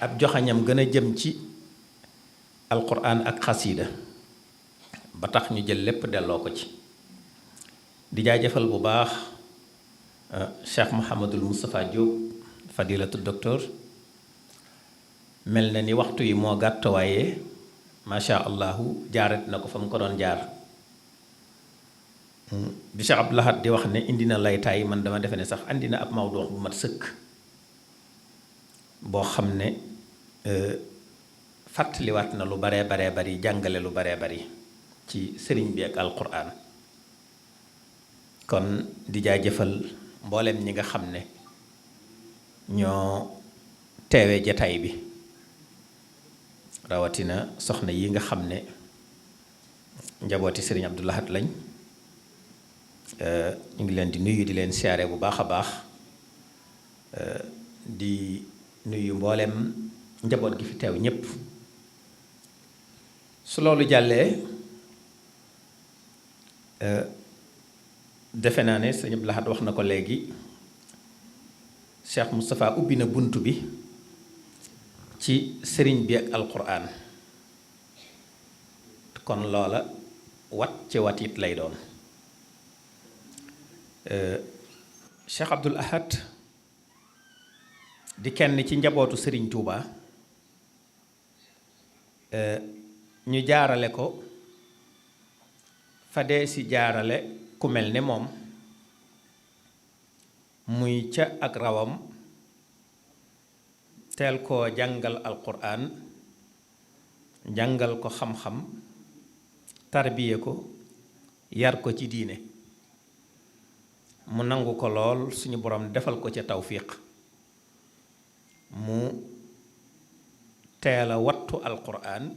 ab joxañam gën a jëm ci alquran ak xasiida ba tax ñu jël lépp delloo ko ci di jaajëfal bu baax Cheikh Mouhamadul Moustapha Diop fadilatu docteur mel na ni waxtu yi moo gàtt waaye macha allahu jaaret na ko fa mu ko doon jaar bi Cheikh Abdoul Ahad di wax ne indi na laytaay man dama defe ne sax andi na ab mawdu bu mat sëkk boo xam ne fàttaliwaat na lu baree bari jàngale lu baree bari ci sëriñ bi ak alquran kon di jaajëfal mboolem ñi nga xam ne ñoo teewe jataay bi rawatina soxna yi nga xam ne njabooti sëriñ Abdoul Ahad lañ ñu ngi leen di nuyu di leen siyaare bu baax a baax di nuyu mboolem njaboot gi fi teew ñépp su loolu jàllee defe naa ne sëriñ Abdoul Ahad wax na ko léegi Cheikh Moustapha ubbi na bunt bi ci sëriñ bi ak alquran kon loola wat ci wat it lay doon Cheikh Abdoul Ahad di kenn ci njabootu sëriñ Touba ñu jaarale ko fa dee si jaarale ku mel ne moom muy ca ak rawam teel koo jàngal alquran jàngal ko xam-xam tarbiye ko yar ko ci diine mu nangu ko lool suñu borom defal ko ca tawfiq mu teel a wattu alquran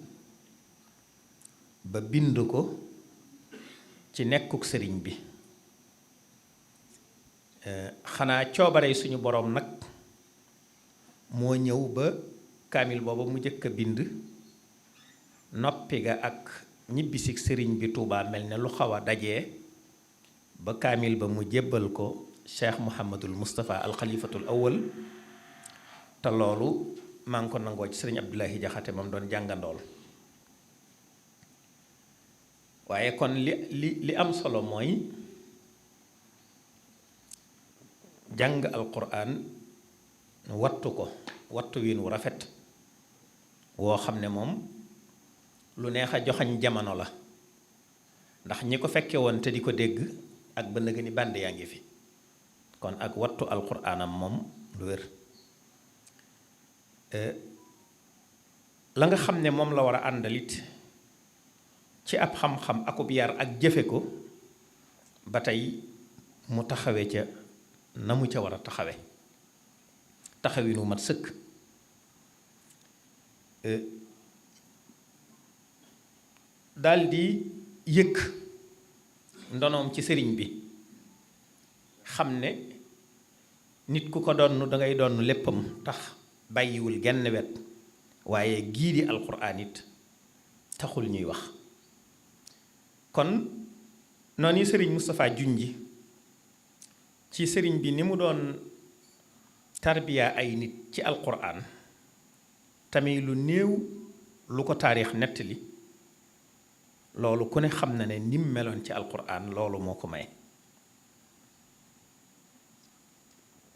ba bind ko ci nekkuk sëriñ bi xanaa coobarey suñu borom nag moo ñëw ba kaamil booba mu jëkk a bind noppi ga ak ñibbisig sëriñ bi Tuubaa mel ne lu xaw a dajee ba kaamil ba mu jébbal ko Cheikh Mouhamadul Moustapha alxalifatul awal te loolu maa ngi ko nangoo ci sëriñ Abdoulahi Jaxate moom doon jàngandool waaye kon li am solo mooy jàng alquran wattu ko wattu wiin wu rafet woo xam ne moom lu neex a joxañ jamono la ndax ñi ko fekke woon te di ko dégg ak ba nëgë ni bànd yaa ngi fi kon ak wattu alquranam moom lu wér la nga xam ne moom la war a àndalit ci ab xam-xam akub yar ak jëfe ko ba tey mu taxawe ca na mu ca war a taxawe taxawinu mat sëkk daldi yëkk ndonoom ci sëriñ bi xam ne nit ku ko donn dangay donn léppam tax bàyyiwul genn wet waaye gii di alxuraan it taxul ñuy wax kon noonu yi sëriñ Moustapha junji ci sëriñ bi ni mu doon tarbiya ay nit ci alxuraan tamit lu néew lu ko taarix nettali loolu ku ne xam na ne nim meloon ci alxuraan loolu moo ko may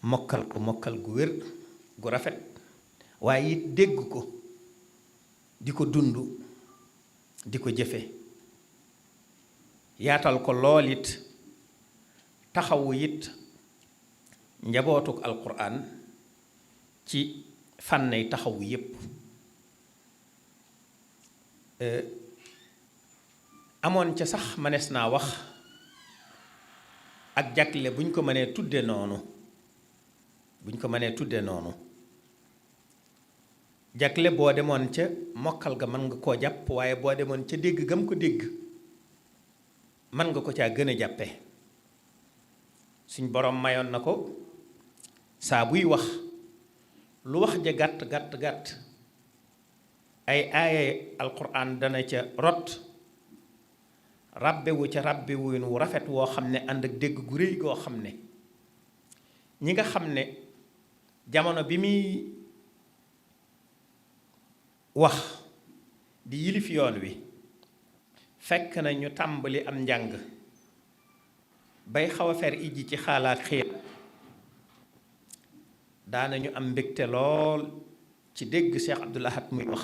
mokkal ko mokkal gu wér gu rafet waaye it dégg ko di ko dund di ko jëfe yaatal ko lool it taxawu it njabootuk alquran ci fànnay taxawu yépp amoon ca sax manees naa wax ak jagle buñ ko mënee tudde noonu jagle boo demoon ca mokkal ga mën nga koo jàpp waaye boo demoon ca dégg gam ko dégg mën nga ko caa gën a jàppe suñ boroom mayoon na ko saa buy wax lu wax ja gàtt gàtt gàtt ay aaye alquran dana ca rot ràbbewu ca ràbbewuin wu rafet woo xam ne ànd ak dégg gu réy goo xam ne ñi nga xam ne jamono bi muy wax di yilif yoon wi fekk na ñu tàmbali am njàng bay xaw a fer ijji ci xaalaat xiit daanañu am mbégte lool ci dégg Cheikh Abdoul Ahad muy wax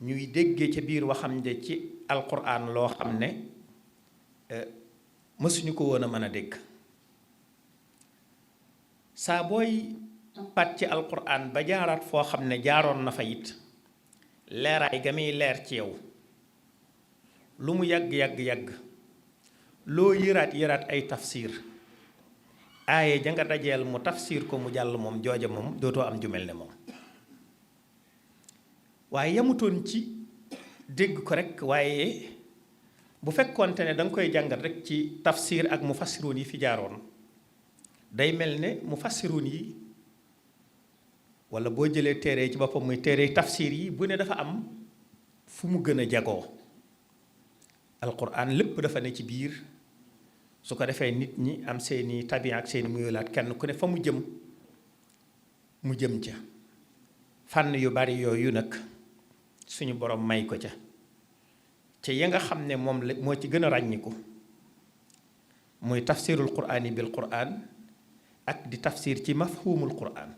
ñuy déggee ca biir waxam ja ci alquran loo xam ne mësuñu ko woon a mën a dégg saa booy pat ci alquran ba jaaraat foo xam ne jaaroon na fa it leeraay ga muy leer ci yow lu mu yàgg-yàgg-yàgg loo yëraat ay tafsir aaye ja nga dajeel mu tafsir ko mu jàll moom jooja moom dootoo am ju mel ne moom waaye yamutoon ci dégg ko rekk waaye bu fekkoonte ne danga koy jàngat rekk ci tafsir ak mufassiruun yi fi jaaroon day mel ne mufassiruun yi walla boo jëlee téere ci boppam muy téere tafsir yi bu ne dafa am fu mu gën a jagoo alquran lépp dafa ne ci biir su ko defee nit ñi am seeni tabi ak seeni muyulaat kenn ku ne fa mu jëm ca fànn yu bari yooyu nag suñu borom may ko ca ya nga xam ne moom la moo ci gën a ràññiku muy tafsirul quraani bil quraan ak di tafsir ci mafhumul quraan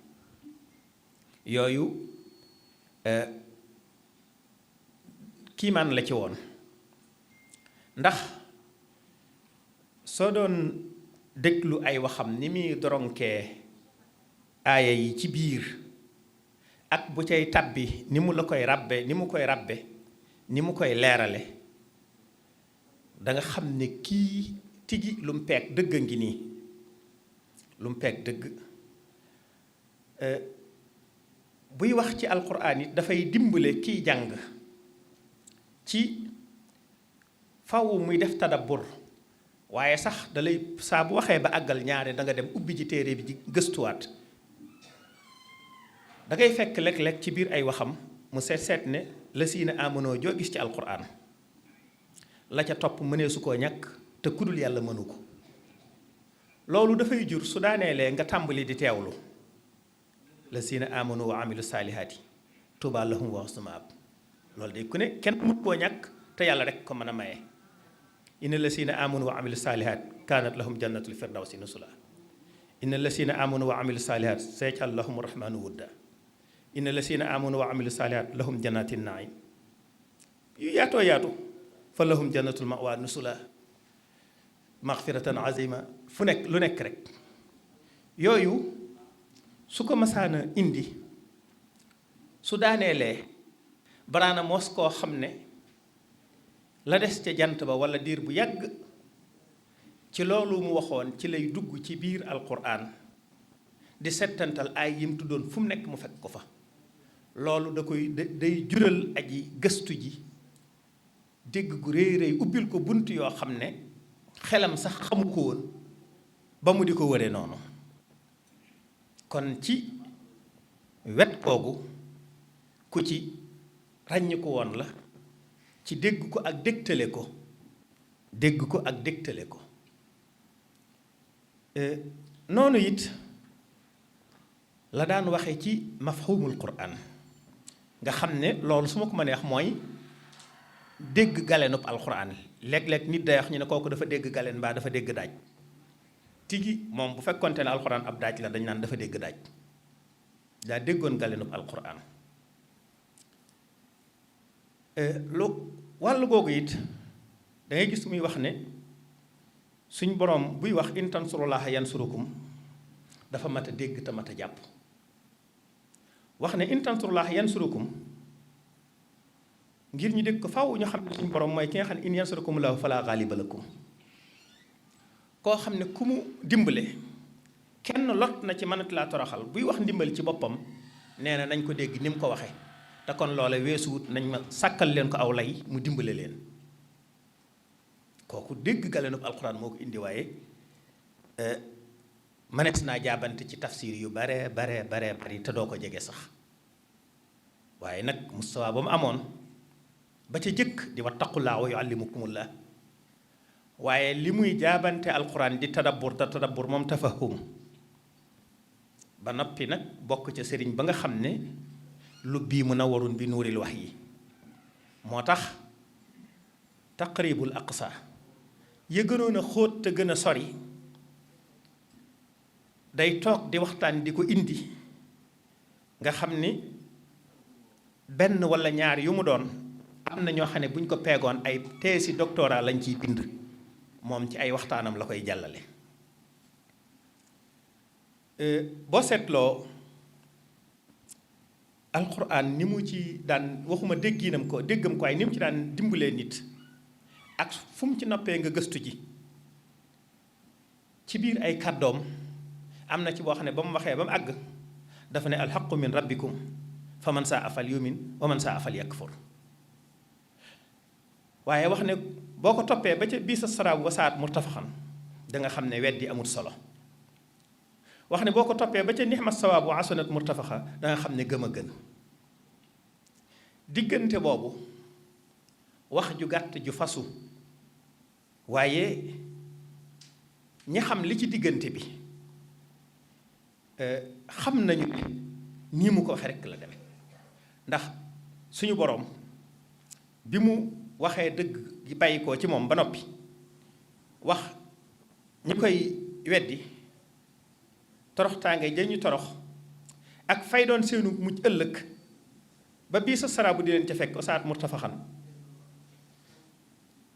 yooyu kiimaan la ci woon ndax soo doon déglu ay waxam ni muy doronkee aaya yi ci biir ak bu cay tabbi ni mu koy ràbbe ni mu koy leerale da nga xam ne kii tigi lu mu peeg dëgg a ngi nii lu mu peeg dëgg buy wax ci alquran it dafay dimbale kiy jàng ci faw muy def tadabbur waaye sax dalay saa bu waxee ba àggal ñaare da nga dem ubbi ci téere bi ci gëstuwaat da ngay fekk lekk-lekk ci biir ay waxam mu seet ne la siina amonoo joo gis ci alquran la ca topp mënee su koo ñàkk te kudul yàlla mënu ko loolu dafay jur su daaneelee nga tàmbali di teewlu la siina amanu wa amilu saalihaati tuuba lahum wa husnu maab loolu de ku ne kenn mut koo ñàkk te yàlla rek ko mën a maye inna la siina amanu wa amilu saalihaat kaanat lahum jannatul firdawsi nusula inna la siina amanu wa amilu saalihaat sayajal lahum rahmanu wudda inna la siina amanu wa amilu saalihaat lahum jannatin naim yu yaatoo yaatu fa lahum jannatul mawa nusula maxfiratan azima fu nekk lu nekk rek yooyu su ko masaana indi su daaneelee baraana mos koo xam ne la des ca jant ba walla diir bu yàgg ci loolu mu waxoon ci lay dugg ci biir alquran di settantal ay yim tuddoon fu mu nekk mu fekk ko fa loolu da koy day jural aji gëstu ji dégg gu réy réy ubbil ko bunt yoo xam ne xelam sax xamu ko woon ba mu di ko wëre noonu kon ci wet googu ku ci ràññ ko woon la ci dégg ko ak dégtale ko noonu it la daan waxe ci mafhumul quran nga xam ne loolu su ma ko mënee wax mooy dégg galenub alquran léeg-léeg nit day wax ñu ne kooku dafa dégg galen mbaa dafa dégg daaj tigi moom bu fekkonte ne alquran ab daaj la dañ naan dafa dégg daaj daa déggoon galenub alquran lu wàllu googu it da ngay gis muy wax ne suñ boroom buy wax in tansurullaha yansurukum dafa mat a dégg te mat a jàpp wax ne in tansurullaha yansurukum ngir ñu dégg ko faw ñu xam ne suñu borom mooy ki nga xam ne in yansurkumullahu fala ghaliba lakum koo xam ne ku mu dimbale kenn lot na ci mënat laa toroxal buy wax ndimbal ci boppam nee na nañ ko dégg ni mu ko waxee te kon loola weesuwut nañ ma sàkkal leen ko aw lay mu dimbale leen kooku dégg galenub alxuraan moo ko indi waaye mënees naa jaabante ci tafsir yu bare bari te doo ko jege sax waaye nag mustawa ba mu amoon ba ca jëkk di wattaqullaa wa yuallimukumullah waaye li muy jaabante alxuraan di tadabbur te tadabbur moom tafahum ba noppi nag bokk ca sëriñ ba nga xam ne lu bii munawwarun bi nuuril wahyi moo tax taqribul aqsa ya gënoon a xóot te gën a sori day toog di waxtaan di ko indi nga xam ni benn walla ñaar yu mu doon am na ñoo xam ne bu ñu ko peegoon ay thèse doctorat lañ ciy bind moom ci ay waxtaanam la koy jàllale boo seetloo alxuraan ni mu ci daan waxuma déggam ko waaye ni mu ci daan dimbalee nit ak fu mu ci noppee nga gëstu ji ci biir ay kàddoom am na ci boo xam ne ba mu waxee ba mu àgg dafa ne alxaqu min rabbikum fa man saa afal yumin wa man saa afal yakfur waaye wax ne boo ko toppee ba ca bii sa saraabu wasaat murtafaxan da nga xam ne weddi amul solo wax ne boo ko toppee ba ca nixma sawaabu asanat murtafaxa da nga xam ne gëm a gën diggante boobu wax ju gàtt ju fasu waaye ñi xam li ci diggante bi xam nañu ne nii mu ko waxee rekk la demee ndax suñu boroom bi mu waxee dëgg gi bàyyi ko ci moom ba noppi wax ñi koy weddi toroxtaange ja ñu torox ak fay doon seenu mujj ëllëg ba bii sa saraabu di leen ca fekk osaat murtafaxan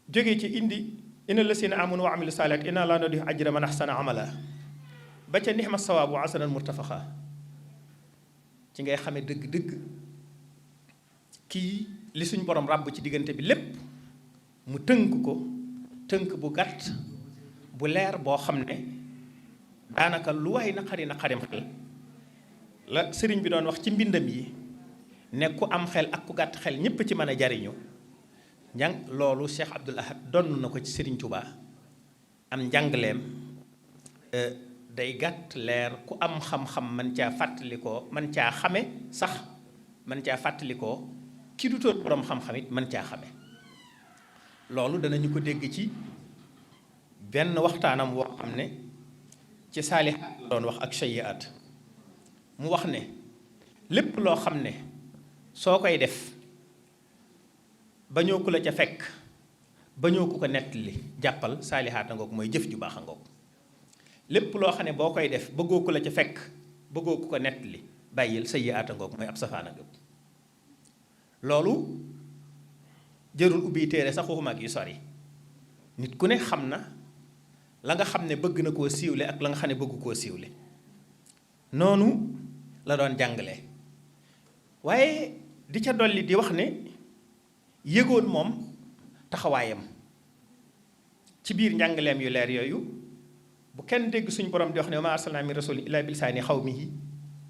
jóge ci indi inna lasina amanu wa amilu saalihaat inna laa nudii'u ajra man ahsana amala ba ca nixma sawaabu asanan murtafaxa ci ngay xamee dëgg-dëgg kii li suñ borom ràbb ci diggante bi lépp mu tënk ko tënk bu gàtt bu leer boo xam ne daanaka lu waay naqarim xel la sëriñ bi doon wax ci mbindam yi ne ku am xel ak ku gàtt xel ñépp ci mën a jariñu njàng loolu Cheikh Abdoul Ahad donn na ko ci sëriñ Touba am njàngleem day gàtt leer ku am xam-xam man caa fàttalikoo man caa xame sax man caa fàttalikoo ki du toon borom xam-xam it man caa xame loolu danañu ko dégg ci benn waxtaanam woo xam ne ci saalihaat la doon wax ak sayyiaat mu wax ne lépp loo xam ne soo koy def bañoo ku la ca fekk bañoo ku ko nettali jàppal saalihaat a ngoog mooy jëf ju baax a ngoog lépp loo xam ne boo koy def bëggoo ku la ca fekk bëggoo ku ko nettali bàyyil sayyiaat a ngoog mooy ab safaan a ngoog loolu jërul ubbi téere sax waxuma ak yu sori nit ku ne xam na la nga xam ne bëgg na koo siiwle ak la nga xam ne bëggu koo siiwle noonu la doon jàngale waaye di ca dolli di wax ne yëgoon moom taxawaayam ci biir njàngaleem yu leer yooyu bu kenn dégg suñ borom di wax ne wa maa arsalnaa min rasuulin illaa bilisaani xawmihi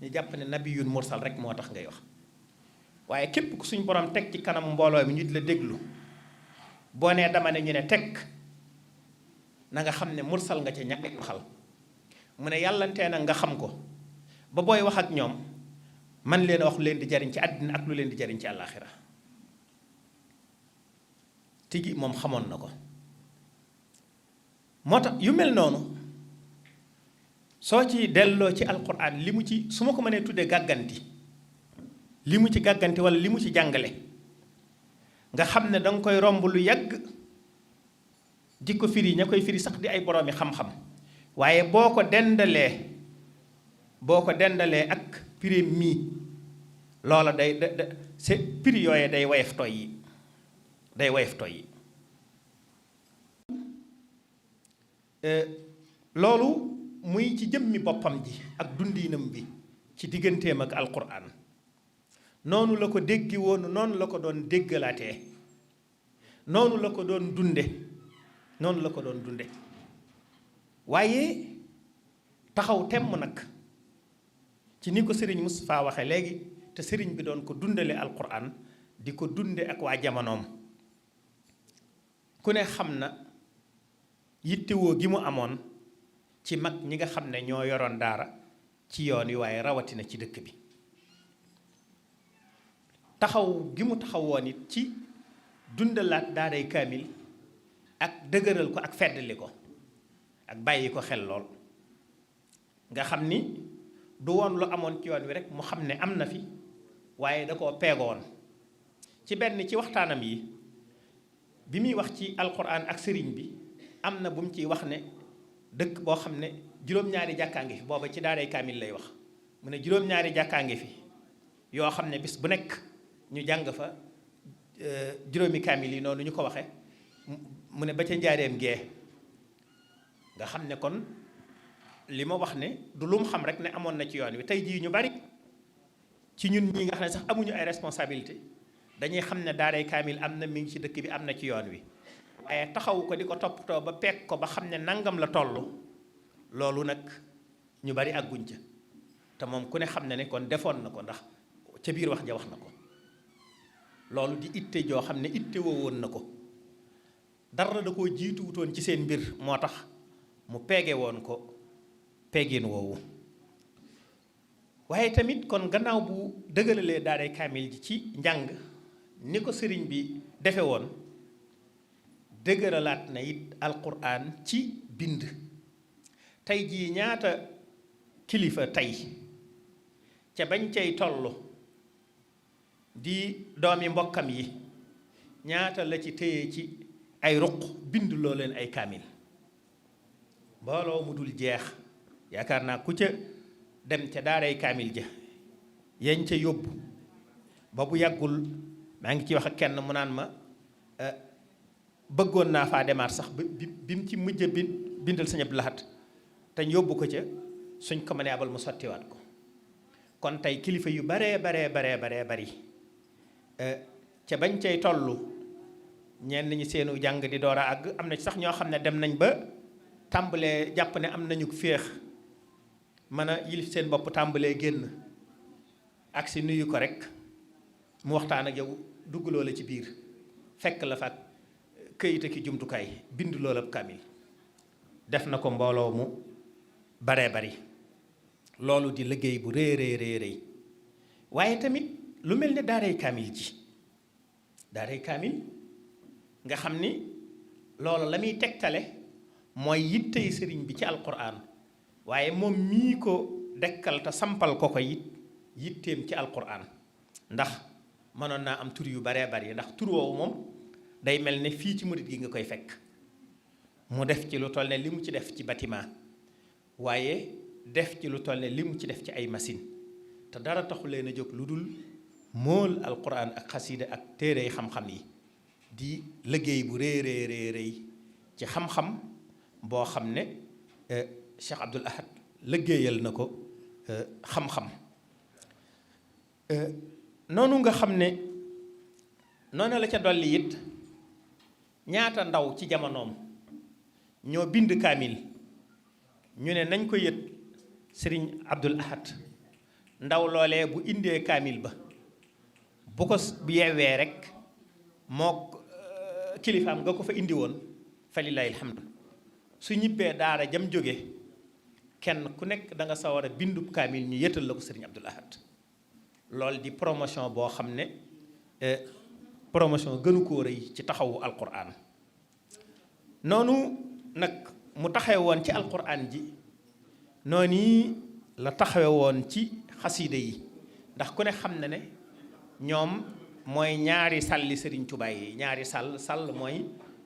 ñu jàpp ne nabiyun mursal rek moo tax ngay wax waaye képp ku suñ borom teg ci kanam mbooloo mi ñu di la déglu boo nee dama ne ñu ne teg na nga xam ne mursal nga ca ñàkk waxal mu ne yàllantee nag nga xam ko ba booy wax ak ñoom man leen a wax lu leen di jariñ ci àddina ak lu leen di jariñ ci àllaaxira tigi moom xamoon na ko moo tax yu mel noonu soo ci delloo ci alquran li mu ci su ma ko mënee tuddee gàgganti li mu ci gàgganti wala li mu ci jàngale nga xam ne danga koy romb lu yàgg di ko firi ña koy firi sax di ay boroomi xam-xam waaye boo ko dendalee ak prix mii loola day c'est prix yooye day woyof toy yi day woyof toy yi loolu muy ci jëmmi boppam ji ak dundinam bi ci digganteem ak alquran noonu la ko déggi woon noonu la ko doon déggalaatee noonu la ko doon dunde waaye taxaw temm nag ci ni ko sëriñ Moustapha waxe léegi te sëriñ bi doon ko dundale alquran di ko dunde ak waa jamonoom ku ne xam na yittewoo gi mu amoon ci mag ñi nga xam ne ñoo yoroon daara ci yoon wi waaye rawatina ci dëkk bi taxaw gi mu taxawoon it ci dundalaat daaray kaamil ak dëgëral ko ak feddali ko ak bàyyi ko xel lool nga xam ni du woon lu amoon ci yoon wi rek mu xam ne am na fi waaye da koo peegoon ci benn ci waxtaanam yi bi muy wax ci alquran ak sëriñ bi am na bu mu ciy wax ne dëkk boo xam ne juróom-ñaari jàkkaa ngi fi booba ci daaray kaamil lay wax mu ne juróom-ñaari jàkkaa ngi fi yoo xam ne bis bu nekk ñu jàng fa juróomi kaamil yi noonu ñu ko waxe mu ne ba ca njaareem gee nga xam ne kon li ma wax ne du lu mu xam rek ne amoon na ci yoon wi tey jii ñu bari ci ñun ñi nga xam ne sax amuñu ay responsabilité dañuy xam ne daaray kaamil am na mi ngi ci dëkk bi am na ci yoon wi waaye taxawu ko di ko toppatoo ba peeg ko ba xam ne nangam la toll loolu nag ñu bari àgguñ ca te moom ku ne xam ne ne kon defoon na ko ndax ca biir wax ja wax na ko loolu di itte joo xam ne itte woo woon na ko dara da koo jiitu wutoon ci seen mbir moo tax mu peege woon ko peegin woowu waaye tamit kon gannaaw bu dëgëralee daaray kaamil ji ci njàng ni ko sëriñ bi defe woon dëgëralaat na it alquran ci bind tey jii ñaata kilifa tey ca bañ cay toll di doomi mbokkam yi ñaata la ci téye ci ay ruq bind loo leen ay kaamil mbooloo mu dul jeex yaakaar naa ku ca dem ca daaray kaamil ja yañ ca yóbbu ba bu yàggul maa ngi ci wax ak kenn mu naan ma bëggoon naa faa demaat sax bi mu ci mujj a bindal Sëñ Abdou Lahad te ñu yóbbu ko ca suñ ko mënee abal mu sottiwaat ko kon tey kilifa yu baree bari ca bañ cay tollu ñenn ñi seenu jàng di door a àgg am na ci sax ñoo xam ne dem nañ ba tàmbalee jàpp ne am nañu féex mën a yilif seen bopp tàmbalee génn ak si nuyu ko rek mu waxtaan ak yow dugg loola ci biir fekk la fa ak këyit ki jumtukaay bind loola kaamil def na ko mbooloo mu baree bari loolu di liggéey bu rëy waaye tamit lu mel ne daaray kaamil ji daaray kaamil nga xam ni loolu la muy tegtale mooy yittey sëriñ bi ci alquran waaye moom mii ko dekkal te sampal ko it yitteem ci alquran ndax mënoon naa am tur yu baree bari ndax tur woowu moom day mel ne fii ci murit gi nga koy fekk mu def ci lu toll ne li mu ci def ci bâtiment waaye def ci lu toll ne li mu ci def ci ay machine te dara taxu leen a jóg lu dul mool alquran ak xasida ak téere xam-xam yi di liggéey bu rëy ci xam-xam boo xam ne Cheikh Abdoul Ahad liggéeyal na ko xam-xam noonu nga xam ne noonu la ca dolli it ñaata ndaw ci jamonoom ñoo bind kaamil ñu ne nañ ko yët Sëriñ Abdoul Ahad ndaw loolee bu indee kaamil ba bu ko yeewee rek moo kilifaam nga ko fa indi woon fa lillahi alhamdu su ñibbee daara jam jóge kenn ku nekk da nga sawar a bindub kaamil ñu yëtal la ko Sëriñ Abdoul Ahad loolu di promotion boo xam ne promotion gënu koo rëy ci taxawu alquran noonu nag mu taxawe woon ci alquran ji noonu la taxawe woon ci xasiida yi ndax ku ne xam na ne ñoom mooy ñaari sàlli Sëriñ Tuubaa yi ñaari sàll mooy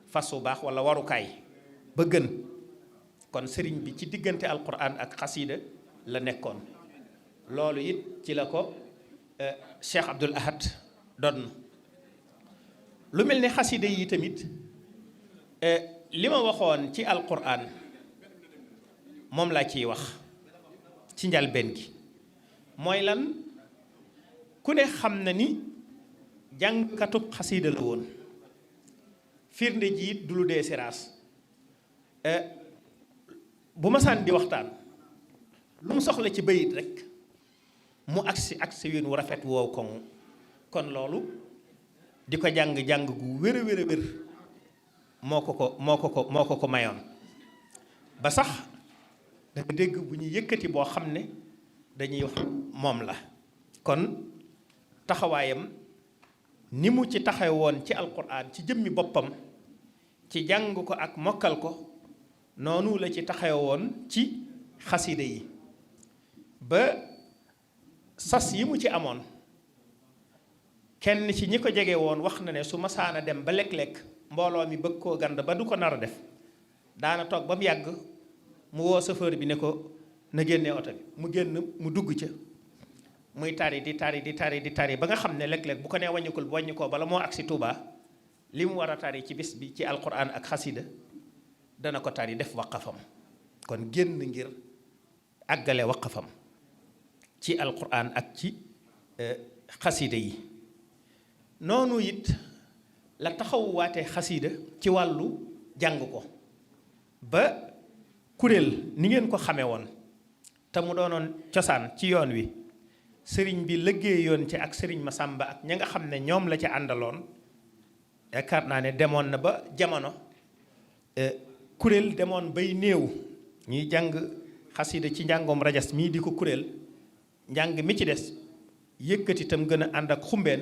fas bu baax wala warukaay ba gën kon sëriñ bi ci diggante alquran ak xasiida la nekkoon loolu it ci la ko Cheikh Abdoul Ahad doon lu mel ne xasiida yi tamit li ma waxoon ci alquran moom laa ciy wax ci njalbeen gi mooy lan ku ne xam na ni jàngkatub xasiida la woon firnde ji it du lu dee siraas bu masaan di waxtaan lu mu soxla ci bayit rek mu agsi win wu rafet woow kon loolu di ko jàng gu wér a wér moo ko ko mayoon ba sax da nga dégg bu ñu yëkkati boo xam ne dañuy wax moom la kon taxawaayam ni mu ci taxaw woon ci alquran ci jëmmi boppam ci jàng ko ak mokkal ko noonu la ci taxaw woon ci xasida yi ba sas yi mu ci amoon kenn ci ñi ko jege woon wax na ne su masaana dem ba lekk-lekk mbooloo mi bëgg koo gand ba du ko nar a def daana toog ba mu yàgg mu woo chauffeur bi ne ko na génnee oto bi mu génn mu dugg ca muy tari di tari ba nga xam ne léeg-léeg bu ko nee wàññikul bu wàññikoo bala moo agsi Tuuba li mu war a tari ci bis bi ci alquran ak xasida dana ko tari def waqafam kon génn ngir àggale waqafam ci alquran ak ci xasida yi noonu it la taxawuwaatee xasida ci wàllu jàng ko ba kuréel ni ngeen ko xame woon te mu doonoon cosaan ci yoon wi sëriñ bi liggéeyoon ci ak sëriñ Masamba ak ña nga xam ne ñoom la ci àndaloon yaakaar naa ne demoon na ba jamono kuréel demoon bay néew ñuy jàng xasida ci njàngoom rajas mii di ko kuréel njàng mi ci des yëkkati itam gën a ànd ak xumbeen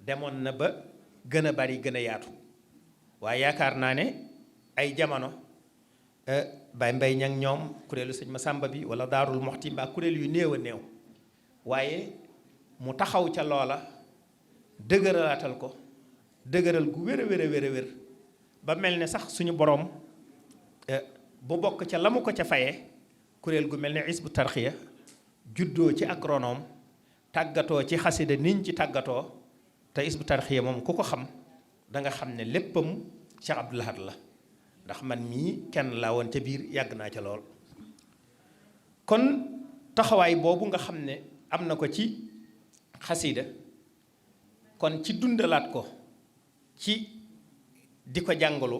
demoon na ba gën a bari gën a yaatu waaye yaakaar naa ne ay jamono Baye Mbay ñang ñoom kuréelu sëñ Masamba bi wala Daarul Moxti mbaa kuréel yu néew a néew waaye mu taxaw ca loola dëgëralaatal ko dëgëral gu wér a wér ba mel ne sax suñu borom bu bokk ca la mu ko ca faye kuréel gu mel ne Hizbu Tarxiya juddoo ci ak ronoom tàggatoo ci xasida niñ ci tàggatoo te Hizbu Tarxiya moom ku ko xam da nga xam ne léppam Cheikh Abdou Lahad la ndax man mii kenn laa woon ca biir yàgg naa ca lool kon taxawaay boobu nga xam ne am na ko ci xasida kon ci dundalaat ko ci di ko jàngalu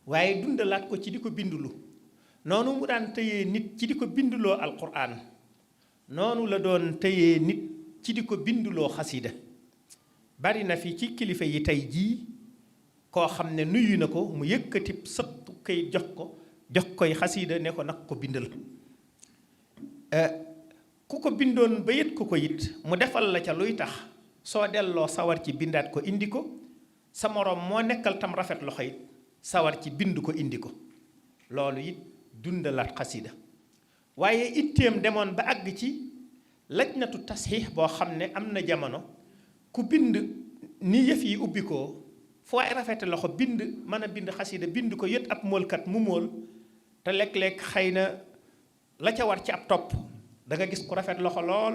waaye dundalaat ko ci di ko bindulu noonu mu daan tëyee nit ci di ko binduloo alquran noonu la doon tëyee nit ci di ko binduloo xasida bari na fi ci kilifa yi tey jii koo xam ne nuyu na ko mu yëkkati sëpp koy jox koy xasida ne ko nag ko bindal ku ko bindoon ba yët ko it mu defal la ca luy tax soo delloo sawar ci bindaat ko indi ko sa moroom moo nekkal tam rafet loxo it sawar ci bind ko indi ko loolu it dundalaat xasida waaye itteem demoon ba àgg ci lajnatu tasxiix boo xam ne am na jamono ku bind ni yëf yi ubbi ko foo ay rafete loxo bind mën a bind xasida bind ko yët ab moolkat mu mool te léeg-léeg xëy na la ca war ci ab topp da nga gis ku rafet loxo lool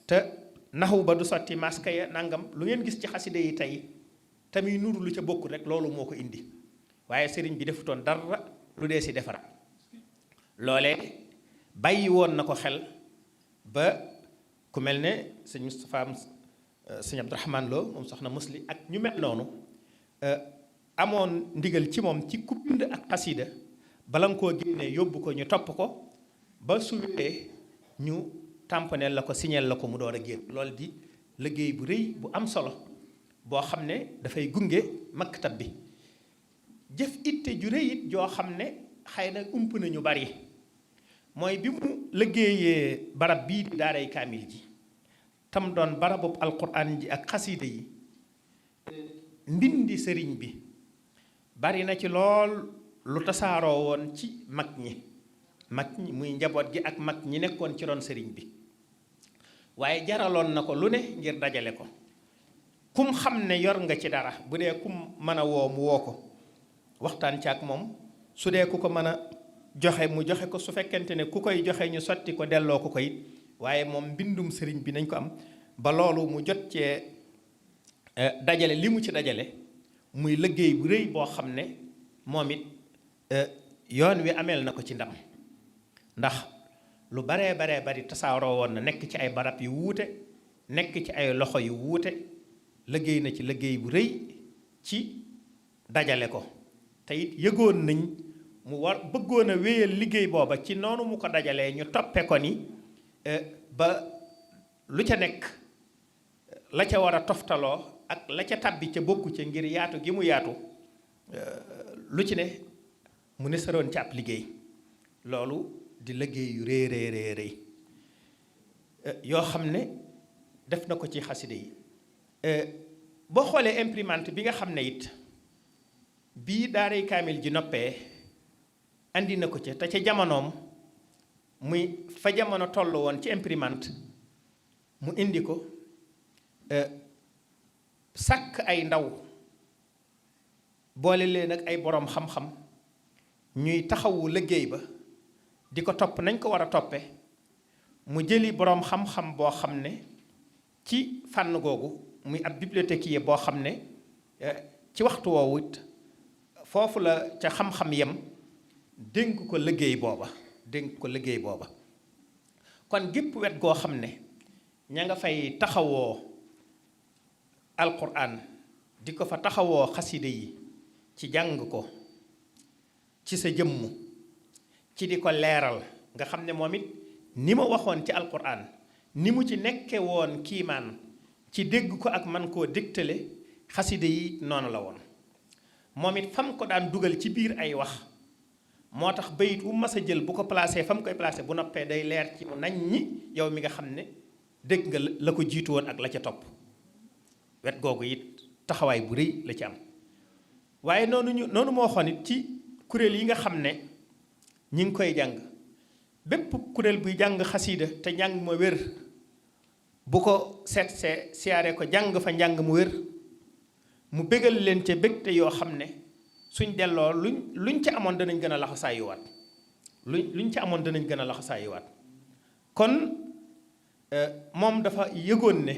te naxu ba du sotti maska ya nangam lu ngeen gis ci xasida yi tey tamit nuru lu ca bokkul rek loolu moo ko indi waaye sëriñ bi defutoon dara lu dee si defar loolee bàyyi woon na ko xel ba ku mel ne sëñ Moustapha sëñ Abdourahmane Lo moom soxna musli ak ñu mel noonu amoon ndigal ci moom ci ku bind ak xasida bala nga koo génnee yóbbu ko ñu topp ko ba su wéree ñu tamponeel la ko signeel la ko mu door a génn loolu di liggéey bu rëy bu am solo boo xam ne dafay gunge maktab bi jëf itte ju rëy it joo xam ne xëy na ump nañu bari mooy bi mu liggéeyee barab bii di daaray kaamil ji tam doon barabub alquran ji ak xasida yi mbindi sëriñ bi bari na ci lool lu tasaaroo woon ci mag ñi muy njaboot gi ak mag ñi nekkoon ci ron sëriñ bi waaye jaraloon na ko lu ne ngir dajale ko kum xam ne yor nga ci dara bu dee kum mën a woo mu woo ko waxtaan ci ak moom su dee ku ko mën a joxe mu joxe ko su fekkente ne ku koy joxe ñu sotti ko delloo ko it waaye moom mbindum sëriñ bi nañ ko am ba loolu mu jot cee dajale li mu ci dajale muy liggéey bu rëy boo xam ne moom it yoon wi ameel na ko ci ndam ndax lu baree bari tasaaroo woon na nekk ci ay barab yu wuute nekk ci ay loxo yu wuute liggéey na ci liggéey bu rëy ci dajale ko te it yëgoon nañ mu war bëggoon a wéyal liggéey booba ci noonu mu ko dajalee ñu toppe ko ni ba lu ca nekk la ca war a toftaloo ak la ca tabbi ca bokku ca ngir yaatu gi mu yaatu lu ci ne mu ne saroon ci ab liggéey loolu di liggéey yu rëy yoo xam ne def na ko ci xaside yi boo xoolee imprimante bi nga xam ne it bii daaray kaamil ji noppee andi na ko ca te ca jamonoom muy fa jamono toll woon ci imprimante mu indi ko sàkk ay ndaw boole leen ak ay boroom xam-xam ñuy taxawu liggéey ba di ko topp nañ ko war a toppe mu jëli boroom xam-xam boo xam ne ci fànn googu muy ab bibliothécaire boo xam ne ci waxtu woowu it foofu la ca xam-xam yem dénk ko liggéey booba kon gépp wet goo xam ne ña nga fay taxawoo alquran di ko fa taxawoo xaside yi ci jàng ko ci sa jëmm ci di ko leeral nga xam ne moom it ni ma waxoon ci alquran ni mu ci nekke woon kiimaan ci dégg ko ak man koo dégtale xaside yi noonu la woon moom it fam ko daan dugal ci biir ay wax moo tax bayit wu mas a jël bu ko placé fa mu koy placé bu noppee day leer ci mu nañ ñi yow mi nga xam ne dégg nga la ko jiitu woon ak la ca topp wet googu it taxawaay bu rëy la ci am waaye noonu moo waxoon it ci kuréel yi nga xam ne ñi ngi koy jàng bépp kuréel buy jàng xasiida te njàng ma wér bu ko seetsee siyaare ko jàng fa njàng mu wér mu bégal leen ca bégte yoo xam ne suñ delloo luñ ca amoon danañ gën a laxasaayuwaat luñ ca amoon danañ gën a laxasaayuwaat kon moom dafa yëgoon ne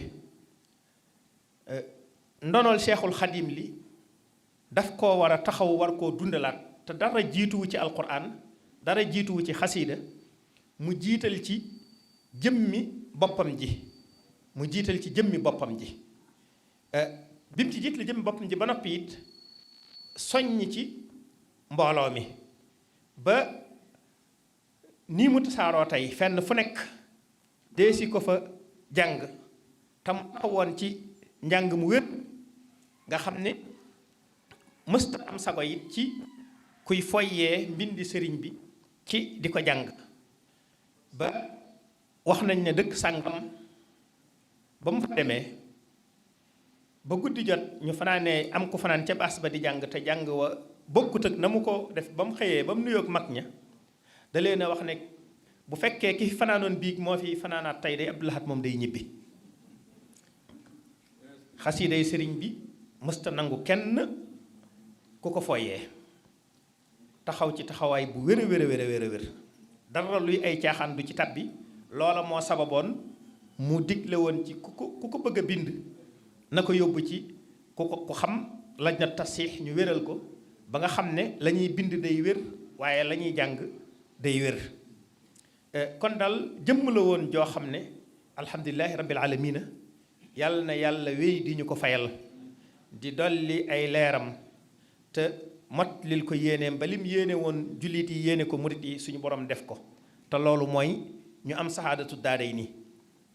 ndonol Seexul Xadim li daf koo war a taxaw war koo dundalaat te dara jiituwu ci alquran dara jiituwu ci xasiida mu jiital ci jëmmi boppam ji bi mu ci jiital jëmmi boppam ji ba noppi it soññ ci mbooloo mi ba nii mu tasaaroo tey fenn fu nekk deesi ko fa jàng tam taxawoon ci njàng mu wér nga xam ne mësta am sago it ci kuy foyyee mbindi sëriñ bi ci di ko jàng ba wax nañ ne dëkk sàngam ba mu fa demee ba guddi jot ñu fanaanee am ku fanaan ca baas ba di jàng te jàng wa bokkut ak na mu ko def ba mu xëyee ba mu nuyoog mag ña da leen a wax ne bu fekkee ki fanaanoon biig moo fi fanaanaat tey day Abdou Lahad moom day ñibbi xasiiday sëriñ bi mësta nangu kenn ku ko foyee taxaw ci taxawaay bu wér a wér dara luy ay caaxaan du ci tabbi loola moo sababoon mu digle woon ci ku ko bëgg a bind na ko yóbbu ci ku xam lañ na tasix ñu wéral ko ba nga xam ne la ñuy bind day wér waaye la ñuy jàng day wér kon daal jëmm la woon joo xam ne alhamdulilahi rabbil alamina yàlla na yàlla wéy di ñu ko fayal di dolli ay leeram te mot lil ko yéeneem ba lim yéene woon jullit yi yéene ko murit yi suñu borom def ko te loolu mooy ñu am saxaadatu daaray ni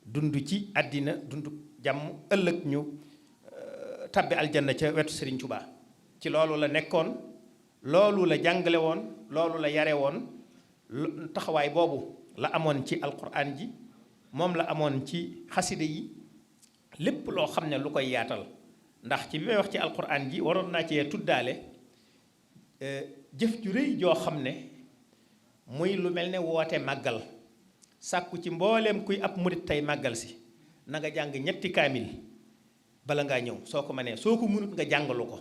dund ci àddina dund jàmm ëllëg ñu tabbi aljanna ca wetu Serigne Touba ci loolu la nekkoon loolu la jàngale woon loolu la yare woon taxawaay boobu la amoon ci alquran ji moom la amoon ci xaside yi lépp loo xam ne lu koy yaatal ndax ci bi may wax ci alquran ji waroon naa cee tuddaale jëf ju rëy joo xam ne muy lu mel ne woote màggal sàkku ci mbooleem kuy ab murit tey màggal si na nga jàng ñetti kaamil bala ngaa ñëw soo ko mënee soo ko mënut nga jàngalu ko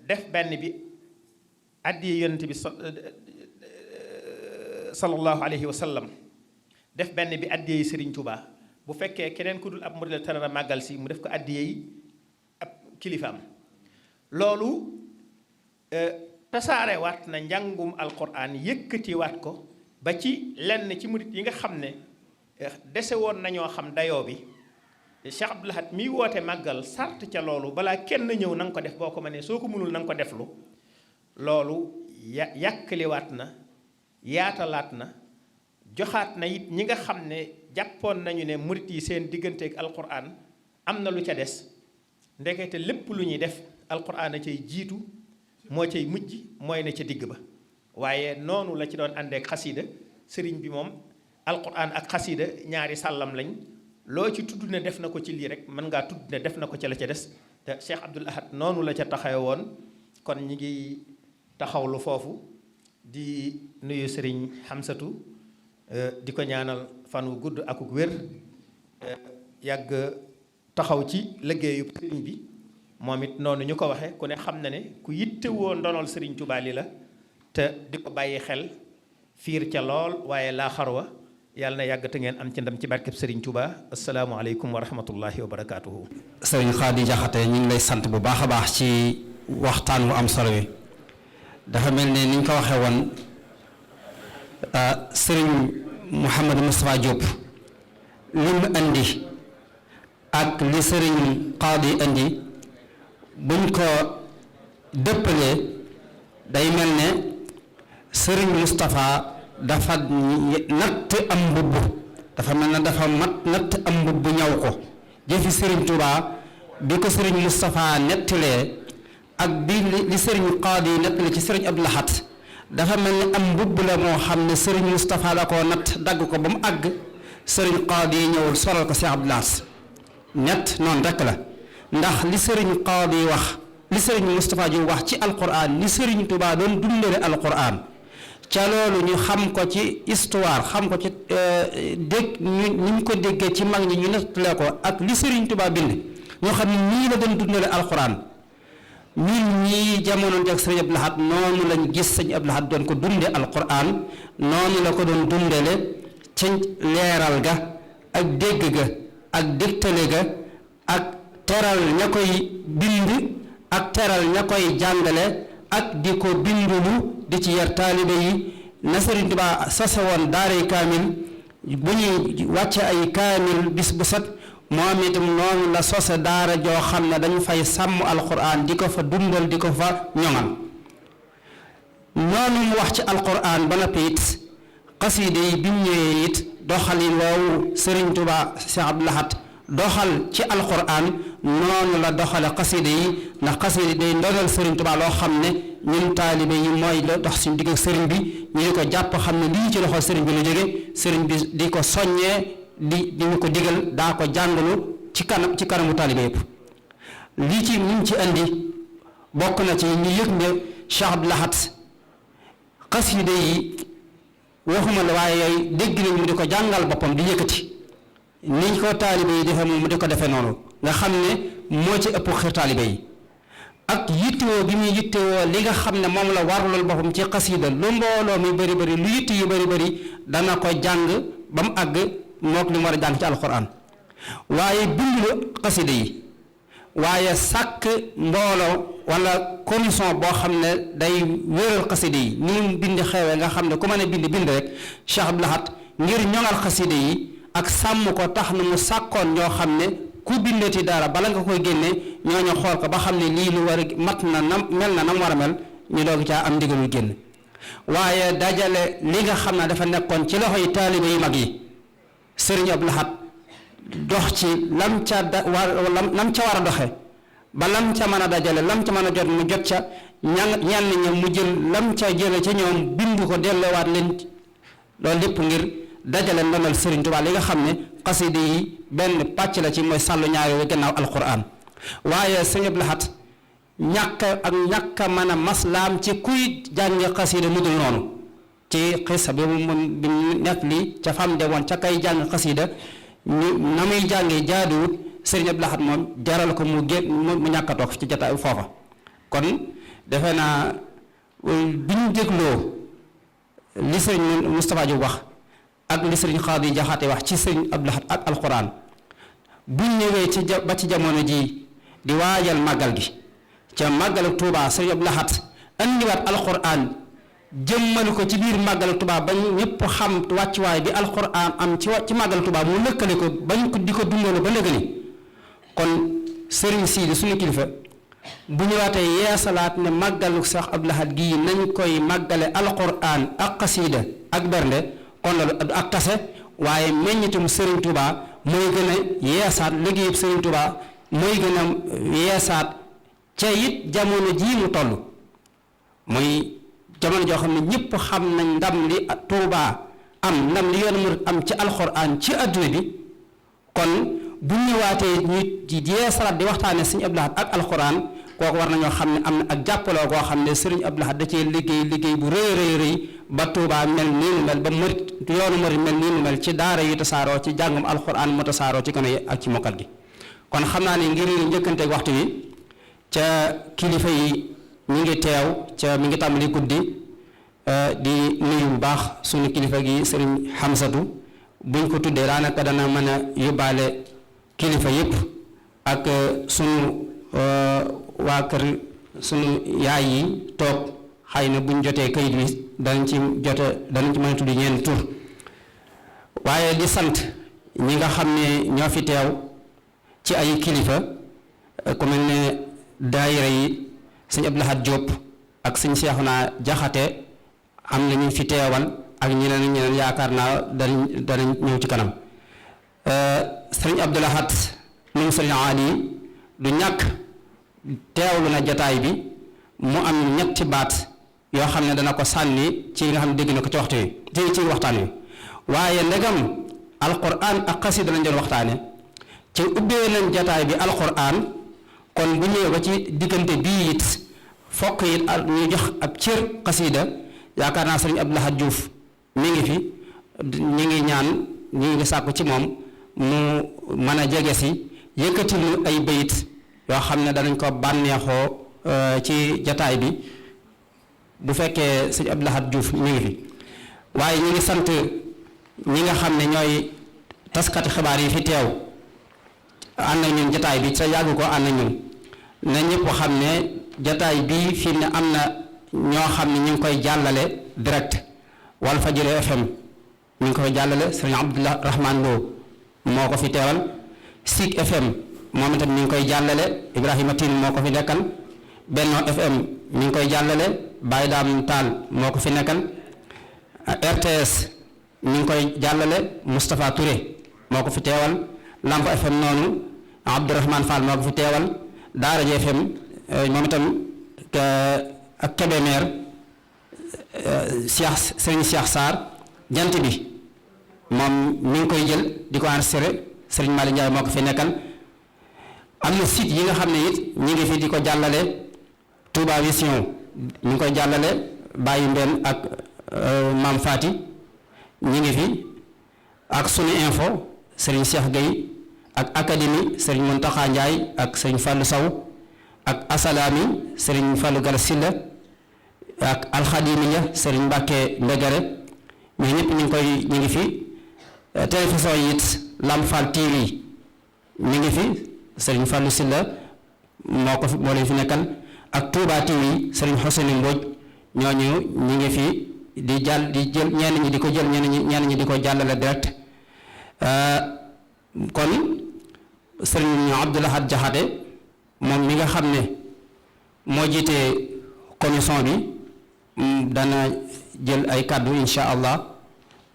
def benn bi addiye yonent bi sallallahu alayhi wa sallam def benn bi addiye Serigne Touba bu fekkee keneen ku dul ab murit la tara màggal si mu def ko addiye ab kilifaam loolu tasaare waat na njàngum alquran yëkkati waat ko ba ci lenn ci murit yi nga xam ne dese woon nañoo xam dayoo bi Cheikh Abdoul Ahad miy woote màggal sart ca loolu balaa kenn ñëw na nga ko def boo ko mënee soo ko mënul na nga ko deflu loolu yàkkaliwaat na yaatalaat na joxaat na it ñi nga xam ne jàppoon nañu ne murit yi seen digganteeg alquran am na lu ca des ndekete lépp lu ñuy def alquran a cay jiitu moo cay mujj mooy ne ca digg ba waaye noonu la ci doon àndeek xasida sëriñ bi moom alquran ak xasida ñaari sàllam lañ loo ci tudd ne def na ko ci lii rek mën ngaa tudd ne def na ko ca la ca des te Cheikh Abdoul Ahad noonu la ca taxawe woon kon ñi ngi taxawlu foofu di nuyu sëriñ Xamsatu di ko ñaanal fan wu gudd akuk wér yàgg taxaw ci liggéeyu sëriñ bi moom it noonu ñu ko waxe ku ne xam na ne ku yittewoo ndonol sëriñ Tuubaa li la te di ko bàyyi xel fiir ca lool waaye laa xarwa yàlla na yàgg te ngeen am ci ndam ci barkeb sëriñ Tuubaa asalaamualeykum wa rahmatullahi wa barakaatuhu. sëriñ Xaadi Jaxate ñu ngi lay sant bu baax a baax ci waxtaan wu am solo wi dafa mel ne ni ñu ko waxee woon sëriñ Mouhamadou Moustapha Diop li mu andi ak li sëriñ Xaadi andi buñ ko dëppalee day mel ne sëriñ Moustapha dafa natt am mbubb dafa mel ne dafa natt am mbubb ñaw ko jëfi sëriñ Touba bi ko sëriñ Moustapha nettalee ak bi li sëriñ Xaadi nettale ci sëriñ Abdoul Ahad dafa mel ni am mbubb la moo xam ne sëriñ Moustapha la koo natt dagg ko ba mu àgg sëriñ Xaadi ñëwul solal ko Cheikh Abdoul Ahad ñett noonu rekk la ndax li sëriñ Xaadi wax li sëriñ Moustapha ji wax ci alquran li sëriñ Touba doon dundale alquran ca loolu ñu xam ko ci histoire xam ko ci dégg ñu ko déggee ci mag ñi ñu nettale ko ak li sëriñ Touba bind ñoo xam ne nii la doon dundale alquran ñun ñii jamono ak sëriñ Abdoul Ahad noonu lañ gis sëriñ Abdoul Ahad doon ko dunde alquran noonu la ko doon dundale ci leeral ga ak dégg ga ak dégtale ga ak teral ña koy bind ak teral ña koy jàngale ak di ko bindulu di ci yar taalibe yi na sëriñ Tuubaa sase woon daaray kaamil bu ñuy wàcce ay kaamil bis bu set moom itam noonu la sose daara joo xam ne dañu fay sàmm alquran di ko fa dundal di ko fa ñoŋal noonu mu wax ci alquran ba noppi it xasiide yi bi mu ñëwee it doxalin woowu sëriñ Tuubaa Cheikh Abdoul Ahad doxal ci alquran noonu la doxale xasiide yi ndax xasiide day ndonal sëriñ Tuubaa loo xam ne ñun taalibe yi mooy la dox suñu digg ak sëriñ bi ñu di ko jàpp xam ne lii ci loxo sëriñ bi la jóge sëriñ bi di ko soññee di ñu ko digal daa ko jàngalu ci kanamu taalibe yëpp lii ci ñu ci andi bokk na ci ñu yëg ne Cheikh Abdoul Ahad xasiide yi waxuma la waaye yooyu dégg nañ mu di ko jàngal boppam di yëkkati niñ ko taalibe yi defee moom mu di ko defee noonu nga xam ne moo ci ëpp xir taalibe yi ak yittewoo gi muy yittewoo li nga xam ne moom la warlul boppam ci xasiida lu mbooloo mi bëri bëri lu yitt yu bëri bëri dana ko jàng ba mu àgg mook li mu war a jàng ci alxuraan waaye bindu xasiida yi waaye sàkk mbooloo wala commission boo xam ne day wéral xasiida yi ni mu bind xewee nga xam ne ku mën a bind rek Cheikh Abdoul Ahad ngir ñoŋal xasiida yi ak sàmm ko tax na mu sàkkoon ñoo xam ne ku bindati dara bala nga koy génne ñooñu xool ko ba xam ne lii lu war a mat na nam mel na nam war a mel ñu doog caa am ndigalul génn waaye dajale li nga xam ne dafa nekkoon ci loxo yi taalibe yu mag yi sëriñ Abdoul Ahad dox ci lam ca lam ca war a doxe ba lam ca mën a dajale lam ca mën a jot mu jot ca ñenn ña mu jël lam ca jële ca ñoom bind ko delloowaat leen loolu lépp ngir dajale ndonal sëriñ Tuubaa li nga xam ne xasida yi benn pàcc la ci mooy sàllu ñaari gannaaw alquran waaye sëriñ Abdoul Ahad ñàkk a mën a maslaam ci kuy jàngi xasida lu dul noonu ci xisa bi moom bi nekk li ca fam demoon ca kay jàng xasida ñu na muy jàngee jaaduwut sëriñ Abdoul Ahad moom jaral ko mu génn mu ñàkk a toog ci jataay foofa kon defe naa bi ñu dégloo li sëriñ Moustapha Diop wax ak li sëriñ Xaadi Jaxate wax ci sëriñ Abdoul Ahad ak alxuraan bu ñëwee ci ba ci jamono ji di waajal màggal gi ca màggalu Tuubaa sëriñ Abdoul Ahad andiwaat alxuraan jëmmal ko ci biir màggalu Tuubaa ba ñëpp xam wàccuwaay bi alxuraan am ci màggalu Tuubaa mu lëkkale ko bañ ko di ko dundale ba léegi ni kon sëriñ Sidi suñu kilifa bu ñëwaatee yeesalaat ne màggalu Seex Abdul Ahad gii nañ koy màggale alquran ak xasiida ak bernde kon loolu du ak tase waaye meññitum sëriñ Touba mooy gën a yeesaat liggéeyub sëriñ Touba mooy gën a yeesaat ca it jamono jii mu toll mooy jamono joo xam ne ñëpp xam nañ ndam li Touba am ndam li yoonu murid am ci alquran ci adduna bi kon bu ñëwaatee ñu yeesalaat di waxtaane sëriñ Abdul Ahad ak alquran kooku war nañoo xam ne am na ak jàppaloo koo xam ne sëriñ Abdul Ahad da cee liggéey bu rëy ba Touba mel nii mu mel ba murid yoonu murid mel nii mu mel ci daara yu tasaaroo ci jàngum alquran mu tasaaroo ci gone yi ak ci mokkal gi kon xam naa ne ngir njëkkanteeg waxtu wi ca kilifa yi ñu ngi teew ca mi ngi tàmbali guddi di nuyu bu baax suñu kilifa gi sëriñ Hamsatu buñ ko tuddee daanaka dana mën a yóbbaale kilifa yépp ak sunu waa kër sunu yaay yi toog xëy na buñ jotee kayit bi danañ ci mën a tudd ñeen tur waaye di sant ñi nga xam ne ñoo fi teew ci ay kilifa ku mel ne daayira yi sëñ Abdul Ahad Diop ak sëñ Seexuna Jaxate am na ñu fi teewal ak ñeneen yaakaar naa danañ ñëw ci kanam sëriñ Abdul Ahad moom sëriñ Ali du ñàkk teewlu na jataay bi mu am ñetti baat yoo xam ne dana ko sànni ci nga xam ne dégg na ko ci waxtu yi ci waxtaan wi waaye ndegam alquran ak xasida lañ doon waxtaane ci ubbee nañ jataay bi alquran kon bu ñëwee ba ci diggante bii it fokk it ñu jox ab cër xasida yaakaar naa sëriñ Abdul Ahad Diouf mi ngi fi ñi ngi ñaan ñi ngi sàkku ci moom mu mën a jege si yëkkati lu ay bayit yoo xam ne danañ ko bànneexoo ci jataay bi bu fekkee sëñ Abdul Ahad Diouf mi ngi fi waaye ñi ngi sant ñi nga xam ne ñooy taskati xibaar yi fi teew ànd ak ñun jataay bi sa yàgg ko ànd ak ñun na ñëpp xam ne jataay bii fii ne am na ñoo xam ne ñu ngi koy jàllale direct Walfadjri FM ñu ngi koy jàllale sëriñ Abdullah Rahman Lo moo ko fi teewal Sik FM moom itam mi ngi koy jàllale Ibrahima Tine moo ko fi nekkal Benno FM mi ngi koy jàllale Baye Dame Tall moo ko fi nekkal RTS mi ngi koy jàllale Moustapha Touré moo ko fi teewal Lamp FM noonu Abdourahmane Fall moo ko fi teewal Daara J FM moom itam ak Kébémer Serigne Cheikh Sarr jant bi moom mi ngi koy jël di ko enregistré Serigne Malick Ndiaye moo ko fi nekkal am na site yi nga xam ne it ñi ngi fi di ko jàllale Touba Vision mi ngi koy jàllale Baye Mbène ak Maam Fati ñi ngi fi ak Sunu Info Serigne Cheikh Gueye ak Académie Serigne Mountakha Ndiaye ak Serigne Fallou Sow ak Asalaami Serigne Fallou Gala Silla ak Alxadimiya Serigne Mbacke Mbegere mais ñëpp ñu ngi fi télévision yi it Lamp Fall TV mi ngi fi Serigne Fallou Silla moo leen fi nekkal ak Touba TV Serigne Hosseini Mbodj ñooñu ñu ngi fi di jël ñenn ñi di ko jël ñenn ñi di ko jàllale direct kon Serigne Abdul Ahad Jaxate moom mi nga xam ne moo jiite commission bi dana jël ay kàddu insha allah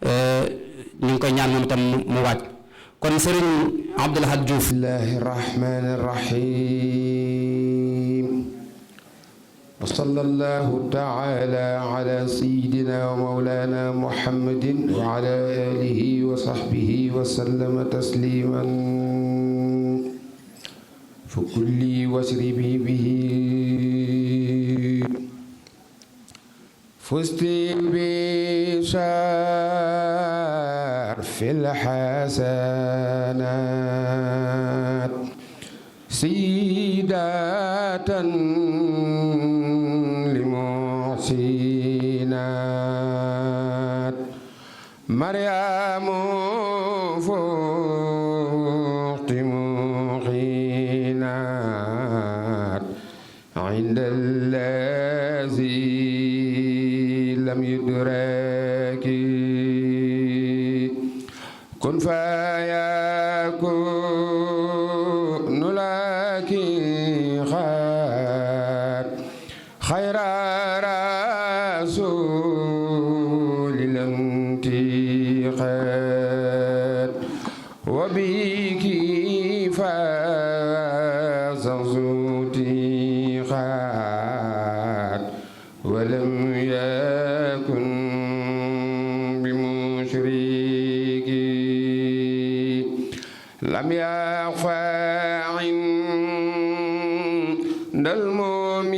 ñu ngi koy ñaan moom itam mu waaj kon Serigne Abdul Ahad Diouf. bismillahi rahmani rahim wa sallallahu taala ala sayyidina wa mawlana muhammadin wa ala alihi wa sahbihi wa sallama tasliman fa kulli wasribi bihi fusti bishar fil hasanat sidatan limuhsinat maryamu fuqti muqinat inda allazi lam yudraki kun fayakun وبك فاز زوتيخات ولم يكن بمشرك لم يخفى عند المؤمنين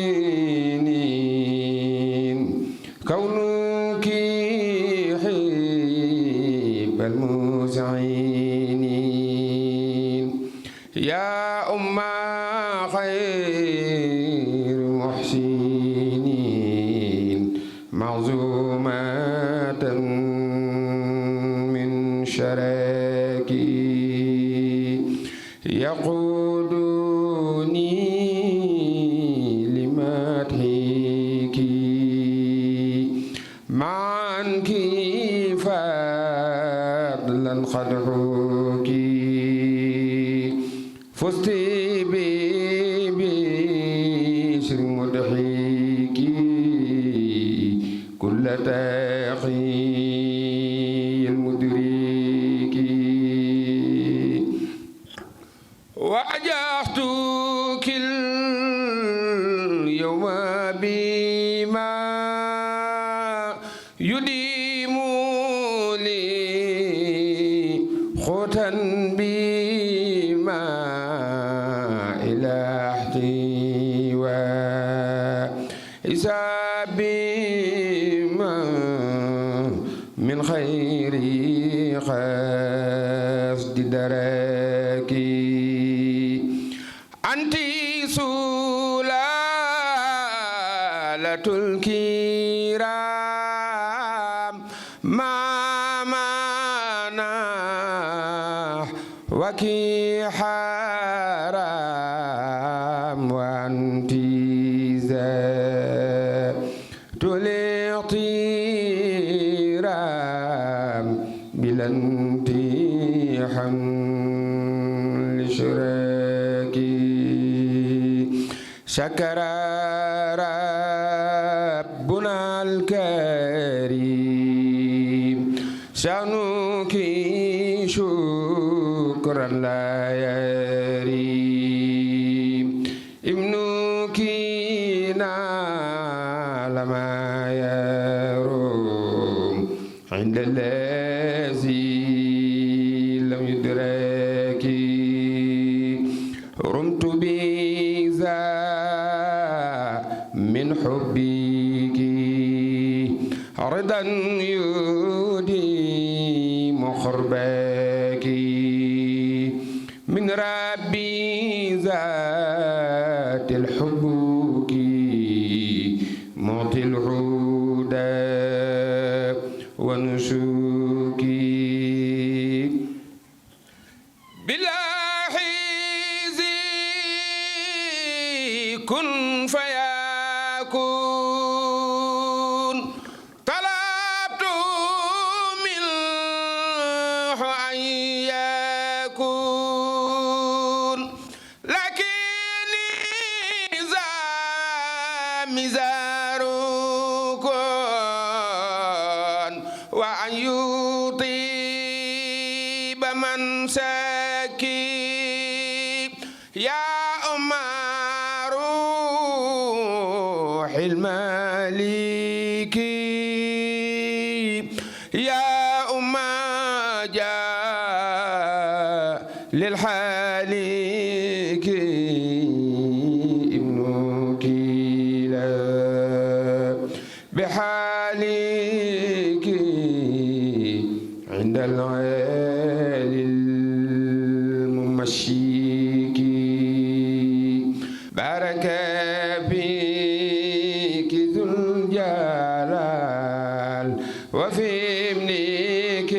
كونك حب المسعين يا خير محسنين معزومة من شراكي يقودني لمدحك معنك فضلا خدعك فزت ببشر مدحك كل تقي المدرك وأجحتك اليوم بما يديم لي خوتا بما إلى احتواء إساب ما من خير قصد دراكي أنت سلالة الكرام ما منح وكي حرام وأنت ذات الاغترام بلا انتحام لشراكي شكر ربنا الكريم شأنك شكرا لا يريم ابنك نال ما يروم عند الذي لم يدرك رمت بذا من حبك رضا يديم قربك من ربي ذات الحبك معطي الهدى ونسوك بالله كن فيكون طلبت منه أن يكون لكني ذا مزار كون وأن يطيب من سكي يا روح المالك يا جاء للحالك ابنك لا بحالك عند العالي الممشيك بارك فيك ذو الجلال وفي ابنك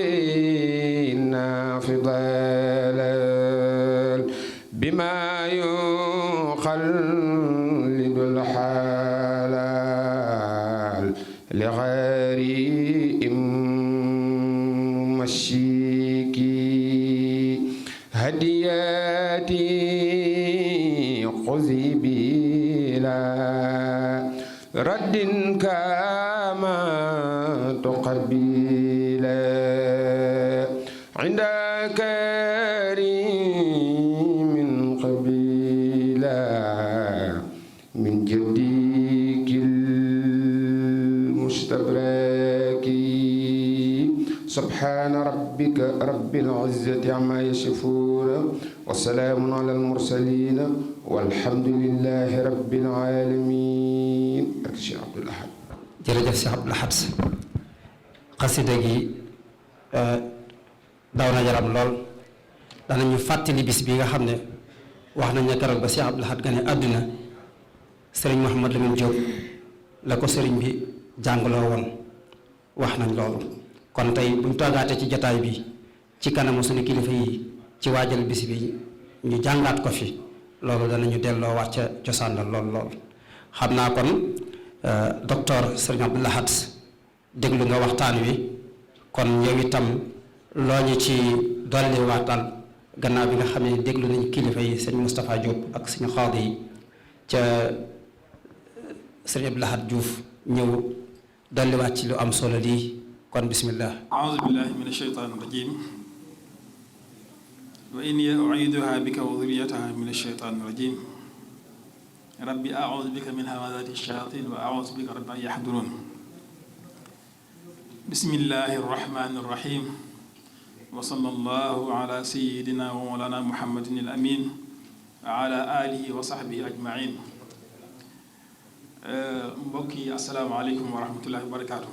النافضال بما يخلد الحلال لغير ممشيك هدياتي خذي بلا رد كما تقبل عندك سبحان ربك رب العزة عما يصفون وسلام على المرسلين والحمد لله رب العالمين. ak Cheikh Abdoul Ahad. jërëjëf Cheikh Abdoul Ahad xasida gi daw na yaram lool danañu fàttali bis bi nga xam ne wax nañ ne keroog ba Cheikh Abdoul Ahad gane àdduna sëriñ Mouhamadou Lamine Diop la ko sëriñ bi jàngaloo woon wax nañ loolu kon tey buñ toogaatee ci jataay bi ci kanamu suñu kilifa yi ci waajal bis bi ñu jàngaat ko fi loolu danañu delloo waat ca cosaan la lool xam naa kon docteur sëriñ Abdoul Ahad déglu nga waxtaan wi kon yow itam loo ñu ci dolli waatal gannaaw bi nga xam ne déglu nañ kilifa yi sëñ Moustapha Diop ak suñu xaadi yi ca sëriñ Abdoul Ahad Diouf ñëw dolliwaat ci lu am solo lii kon bismillah. aouzu billahi min asheytaan rajim wa inni uiduha bika wa dhurriyataha min asheytaan rajim rabbi aouzu bika min hamazati shayatin wa aouzu bika rabbi an yahdurun bismillahi arrahmani arrahim wa sallallahu ala sayyidina wa mawlana muhammadin al amin wa ala alihi wa sahbihi ajmain. mbokk yi asalaamaaleykum wa rahmatullahi wa barakaatu.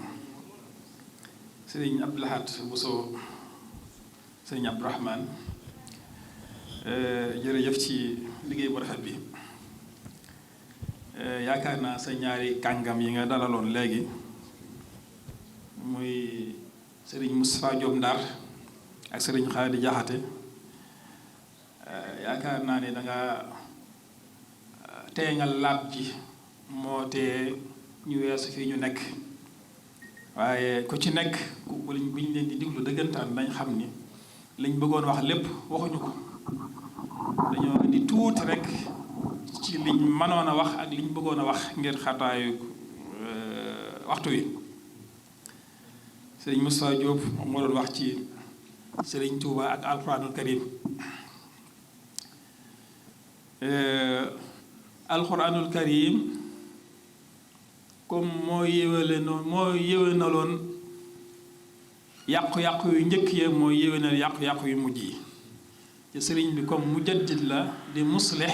sëriñ Abdoul Ahad Bousso sëriñ Abdourahmane jërëjëf ci liggéey bu rafet bi. yaakaar naa sa ñaari kàngam yi nga dalaloon léegi muy sëriñ Moustapha Diop Ndar ak sëriñ Xaadi Jaxate yaakaar naa ne danga teeŋal laab ji moo tee ñu weesu fii ñu nekk waaye ku ci nekk bu ñu leen di diglu dëggantaan dañ xam ni liñ bëggoon wax lépp waxuñu ko dañoo indi tuuti rek ci liñ mënoon a wax ak liñ bëggoon a wax ngir xataayu waxtu wi. sëriñ Moustapha Diop moom moo doon wax ci sëriñ Touba ak alxuraanul karim. alxuraanul karim comme moo yéwénaloon yàqu-yàqu yu njëkk ya moo yéwénal yàqu-yàqu yu mujj yi te sëriñ bi comme mujaddid la di muslix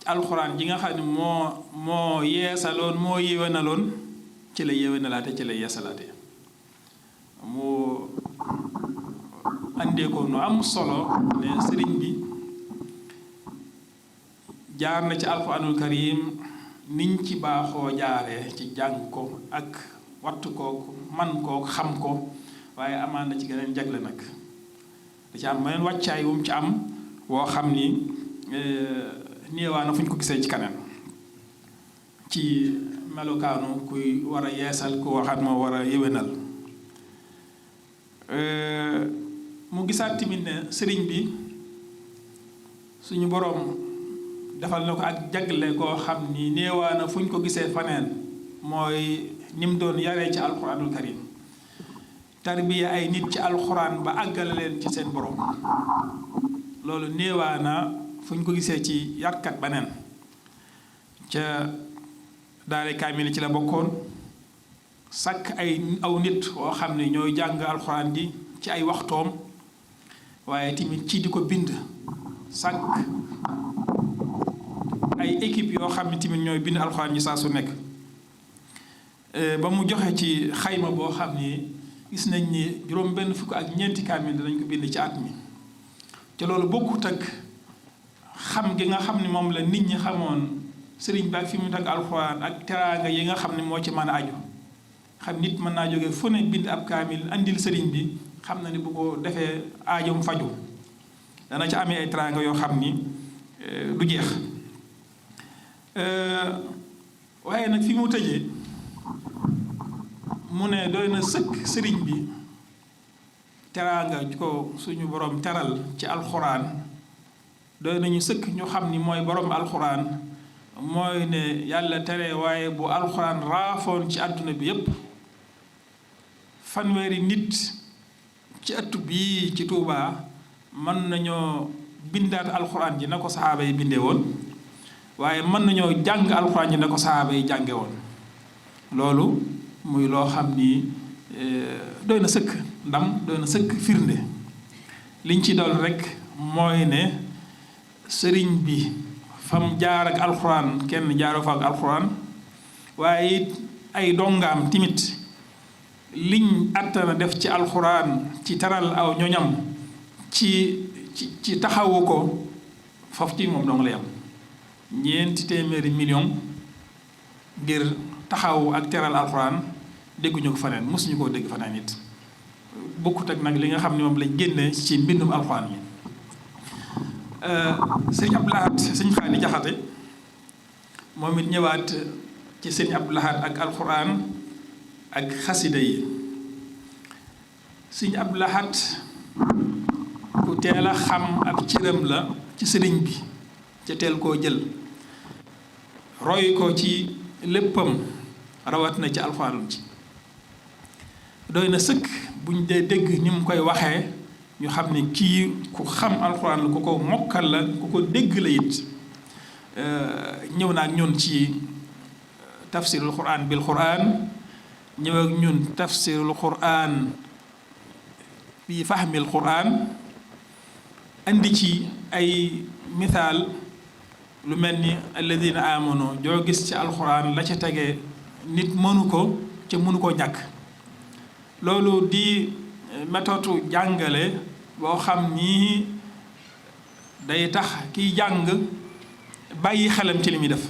alxuraan ji nga xam ne moo yeesaloon moo yéwénaloon ci la yéwénalaate ci la yeesalaate mu andee ko nu am solo ne sëriñ bi jaar na ci alxuraanul karim niñ ci baaxoo jaaree ci jàng ko ak wattu ko man koo xam ko waaye amaan na ci geneen jagle nag da ci am meneen wàccaay wu mu ci am woo xam ni néewaa na fu ñu ko gisee ci kanam ci melokaanu kuy war a yeesal ku waxaat moo war a yéwénal mu gisaat tamit ne sëriñ bi suñu boroom defal na ko ak jagle koo xam ni néewaa na fu ñu ko gisee faneen mooy ni mu doon yaree ci alxuraanul karim tarbiya ay nit ci alxuraan ba àggale leen ci seen borom loolu néewaa na fu ñu ko gisee ci yarkat baneen ca daare kaamil ci la bokkoon sàkk aw nit woo xam ne ñooy jàng alxuraan ji ci ay waxtoom waaye tamit ci di ko bind sàkk ay équipe yoo xam ne tamit ñooy bind alxuraan ji saa su nekk ba mu joxe ci xayma boo xam ni gis nañ ni juróom benn fukk ak ñeenti kaamil danañ ko bind ci at mi te loolu bokkut ak xam gi nga xam ne moom la nit ñi xamoon sëriñ bi ak fi mu teg alxuraan ak teraanga yi nga xam ne moo ci mën a aju xam nit mën naa jóge fu ne bind ab kaamil andil sëriñ bi xam na ni bu ko defee aajom faju dana ci amee ay teraanga yoo xam ni du jeex waaye nag fi mu tëjee mu ne doy na sëkk sëriñ bi teraanga ko suñu borom teral ci alxuraan doy nañu sëkk ñu xam ni mooy borom alxuraan mooy ne yàlla tere waaye bu alxuraan raafoon ci àdduna bi yépp fanweeri nit ci ëttu bii ci Tuubaa mën nañoo bindaat alxuraan ji na ko saxaaba yi bindee woon waaye mën nañoo jàng alxuraan ji na ko saxaaba yi jànge woon loolu muy loo xam ni doy na sëkk ndam, doy na sëkk firnde. liñ ci dool rek mooy ne sëriñ bi fam jaar ak alxuraan kenn jaaroo fa ak alxuraan, waaye it ay dongaam timit liñ attana def ci alxuraan ci taral aw ñoñam ci taxawu ko foofu ci moom dong la yam. 400 millions ngir taxawu ak teral alxuraan dégguñu ko faneen, mosuñu koo dégg faneen it bokkut ak nag li nga xam ne moom lañ génne ci mbindum alxuraan yi. sëñ Abdou Lahad sëñ Xaadi Jaxate moom it ñëwaat ci sëñ Abdou Lahad ak alxuraan ak xasida yi. sëñ Abdou Lahad ku teel a xam ak cëram la ci sëriñ bi ca teel koo jël roy ko ci léppam rawat na ci alxuraan ci doy na sëkk buñ dee dégg ni mu koy waxee ñu xam ne kii ku xam alxuraan la ku ko mokkal la ku ko dégg la it. ñëw na ak ñun ci tafsirul quran bil quran, ñëw ak ñun tafsirul quran bi fahmil quran, andi ci ay misaal lu mel ni alladina amanu joo gis ci alxuraan la ca tege nit mënu ko ca mënu koo ñàkk. loolu di méthode jàngale boo xam ni day tax kiy jàng bàyyi xelam ci li muy def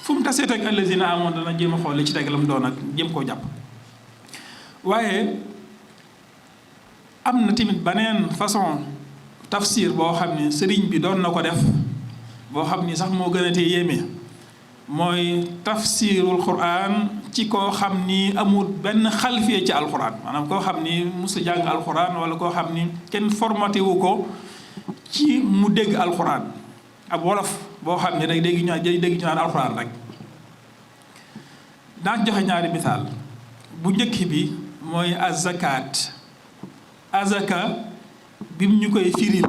fu mu tasee teg alladina amanu dana jéem a xool li ci teg la mu doon ak jéem koo jàpp. waaye am na tamit beneen façon tafsir boo xam ni sëriñ bi doon na ko def boo xam ni sax moo gën a tee yéeme, mooy tafsirul quran ci koo xam ni amul benn xalfiya ci alquran, maanaam koo xam ni musa jàng alquran wala koo xam ni kenn formaté wu ko ci mu dégg alquran, ab wolof boo xam ni rek dégg ñu naan alquran rek. daan joxe ñaari misaal. bu njëkk bi mooy azakaat. azaka bi mu ñu koy firil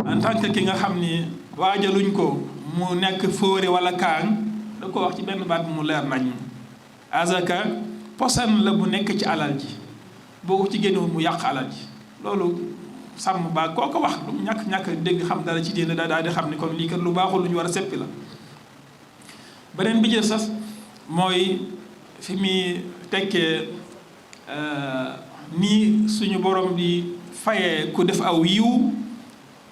en tant que ki nga xam ni waajaluñ ko mu nekk fóore wala kaan, da ko wax ci benn baat mu leer nañ. azaka posan la bu nekk ci alal ji, boo ko ci génnewul mu yàq alal ji. loolu sàmm baa koo ko wax lu ñàkk dégg xam dara ci diine daal di xam ni kon lii kat lu baaxul lu ñu war a seppi la. beneen bi ci sas mooy fi muy tekkee nii suñu borom di fayee ku def aw yiw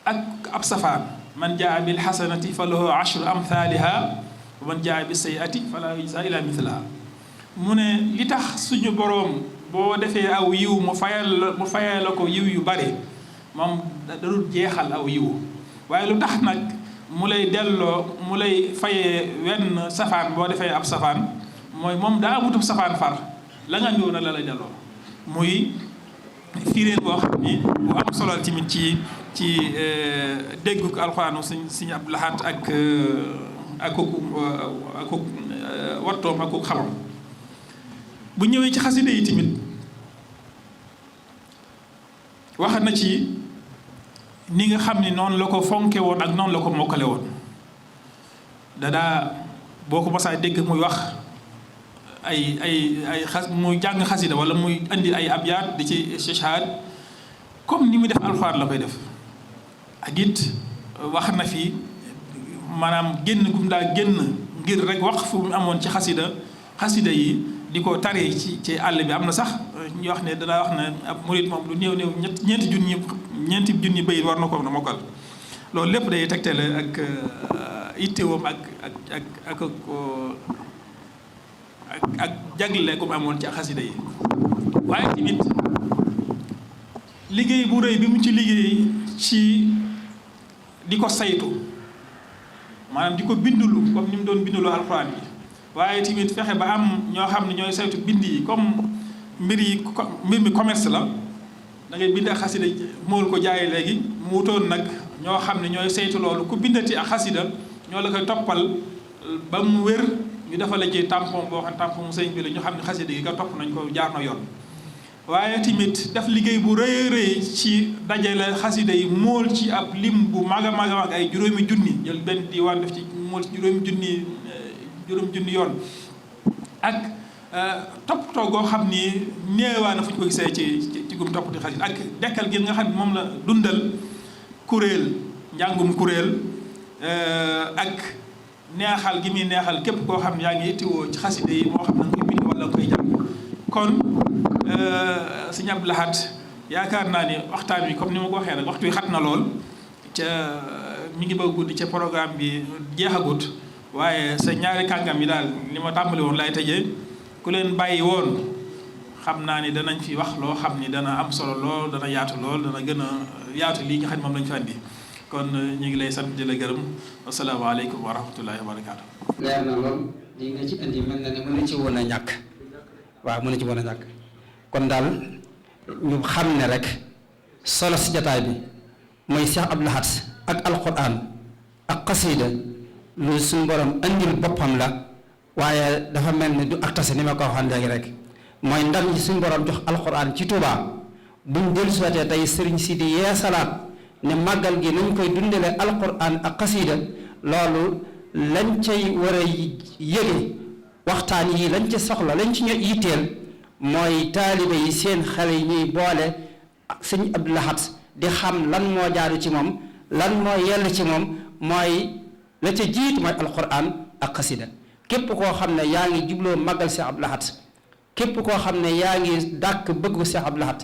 ak ab safaan. man jaa bil xasanati fa lahu ashru amthaliha wa man jaa bis sayyiati fala yujza ila mithlaha. mu ne li tax suñu borom boo defee aw yiw mu fayal la ko yiw yu bare moom da dul jeexal aw yiw, waaye lu tax nag mu lay delloo mu lay fayee wenn safaan boo defee ab safaan mooy moom daa amutub safaan far la nga ñëw na la lay delloo. muy fireen boo xam ni bu am solo tamit ci déggu alxuraanu Sëñ Abdou Lahad ak wattoom ak xamam. bu ñëwee ci xasida yi tamit wax na ci ni nga xam ni noonu la ko fonke woon ak noonu la ko mokkale woon. dadaa boo ko masaa dégg muy wax ay muy jàng xasida wala muy andi ay abyaat di ci istishhaad comme ni muy def alxuraan la koy def. ak it wax na fi maanaam génn gum daa génn ngir rek wax fu mu amoon ci xasida yi di ko taree ci àll bi. am na sax ñu wax ne danaa wax ne ab murit moom lu néew ñeenti junni bayit war na ko na mokkal. loolu lépp day tegtale ak itteewam ak jagle gu mu amoon ci xasida yi. waaye tamit liggéey bu rëy bi mu ci liggéey ci di ko saytu, maanaam di ko bindulu comme ni mu doon bindulu alxuraan yi. waaye tamit fexe ba am ñoo xam ne ñooy saytu bind yi, comme mbir mi commerce la, da ngay bind ak xasida mool ko jaayee léegi mu wutoon nag ñoo xam ne ñooy saytu loolu ku bindati ak xasida ñoo la koy toppal ba mu wér, ñu defal la ci tampon boo xam ne tampon mu sëñ bi la ñu xam ne xasida gi nga topp nañ ko jaar na yoon. waaye tamit def liggéey bu rëy rëy ci dajale xasida yi mool ci ab lim bu mag a mag ay juróomi junni, jël benn diwaan def ci mool ci juróomi junni yoon. ak toppatoo goo xam ni néewaa na fu ñu ko gisee ci gum toppati xasida ak dekkal gi nga xam ne moom la dundal kuréel njàngum kuréel ak neexal gi muy neexal képp koo xam ne yaa ngi ittiwoo ci xasida yi moo xam ne nga koy bind wala nga koy jàng kon Sëñ Abdou Lahad yaakaar naa ni waxtaan wi comme ni ma ko waxee rek waxtu wi xat na lool ca mi ngi bëgg guddi ca programme bi jeexagut waaye sa ñaari kàngam yi daal li ma tàmbali woon lay tëjee ku leen bàyyi woon xam naa ni danañ fi wax loo xam ni dana am solo lool dana yaatu lool dana gën a yaatu lii nga xam ne moom lañu fi andi kon ñu ngi lay sant di la gërëm asalaamaaleykum wa rahmatullahi wa barakaatu. leer na lool li nga ci indi mel na ne mënu ci woon a ñàkk waaw mënu ci woon a ñàkk kon daal ñu xam ne rek solo si jataay bi mooy Cheikh Abdou Lahad ak alquran ak xasida lu suñu borom andil boppam la waaye dafa mel ni du ak tase ni ma ko waxoon léegi rek mooy ndam ñi suñu borom jox alquran ci Touba buñ dellu siwatee tey sëriñ si di yeesalaat ne màggal gi nañ koy dundale alquran ak xasida loolu lañ cay war a yëge waxtaan yi lañ ca soxla lañ ci ñoo yitteel mooy taalibe yi seen xale yi ñuy boole sëñ Abdou Lahad di xam lan moo jaaru ci moom lan moo yell ci moom mooy la ca jiitu mooy alquran ak xasida képp koo xam ne yaa ngi jubloo màggal Cheikh Abdou Lahad képp koo xam ne yaa ngi dàkk bëggu Cheikh Abdou Lahad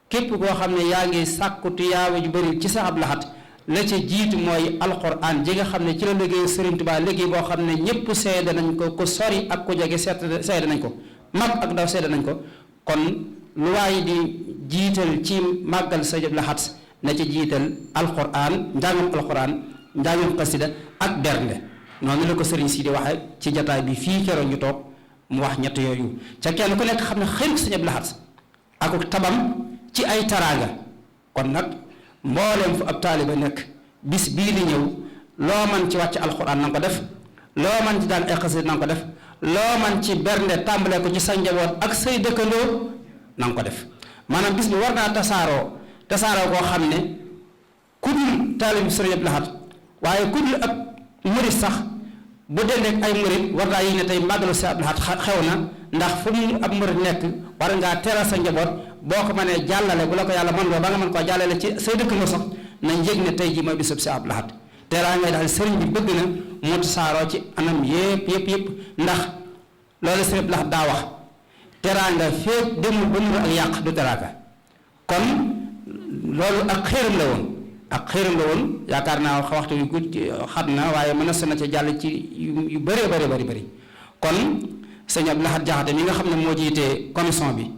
képp koo xam ne yaa ngi sàkku tuyaaba ju bëri ci Cheikh Abdou Lahad la ca jiitu mooy alquran ji nga xam ne ci la liggéey Serigne Touba liggéey boo xam ne ñëpp seede nañ ko ku sori ak ku jege seede nañ ko mag ak ndaw seede nañ ko kon lu waay di jiital ci màggal Cheikh Abdou Lahad na ca jiital alquran njàngam alquran njàngam xasida ak bernde noonu la ko Serigne si di waxee ci jataay bi fii keroog ñu toog mu wax ñett yooyu ca kenn ku nekk xam ne xëy Serigne Abdou Lahad ak tabam ci ay taraanga kon nag mbooleem fu ab taaliba nekk bis bii di ñëw loo man ci wàcc alxuraan na nga ko def loo man ci jàng ay xasida na nga ko def loo man ci bernde tàmbale ko ci sa njaboot ak say dëkkandoo na nga ko def maanaam bis bi war naa tasaaroo koo xam ne ku dul taalibu Sëriñ Abdou Lahad waaye ku dul ab murit sax bu dendeek ay murit war naa yi ne tey màggalu Sëriñ Abdou Lahad xew na ndax fu mu ab murit nekk war ngaa teral sa njaboot boo ko mënee jàllale bu la ko yàlla mën loo ba nga mën koo jàllale ci say dëkkandoo sax nañ yëg ne tey ji mooy bisub Sëriñ Abdou Lahad teraa ngay daal sëriñ bi bëgg na mu tasaaroo ci anam yépp ndax loolu Sëriñ Abdou Lahad daa wax teraanga fépp demul ba nuru ak yàq du teraanga kon loolu ak xéeram la woon yaakaar naa waxtu yu gudd xat na waaye mën na ca jàll ci yu bëree bëri kon Sëriñ Abdou Lahad Jaxate mi nga xam ne moo jiitee commission bi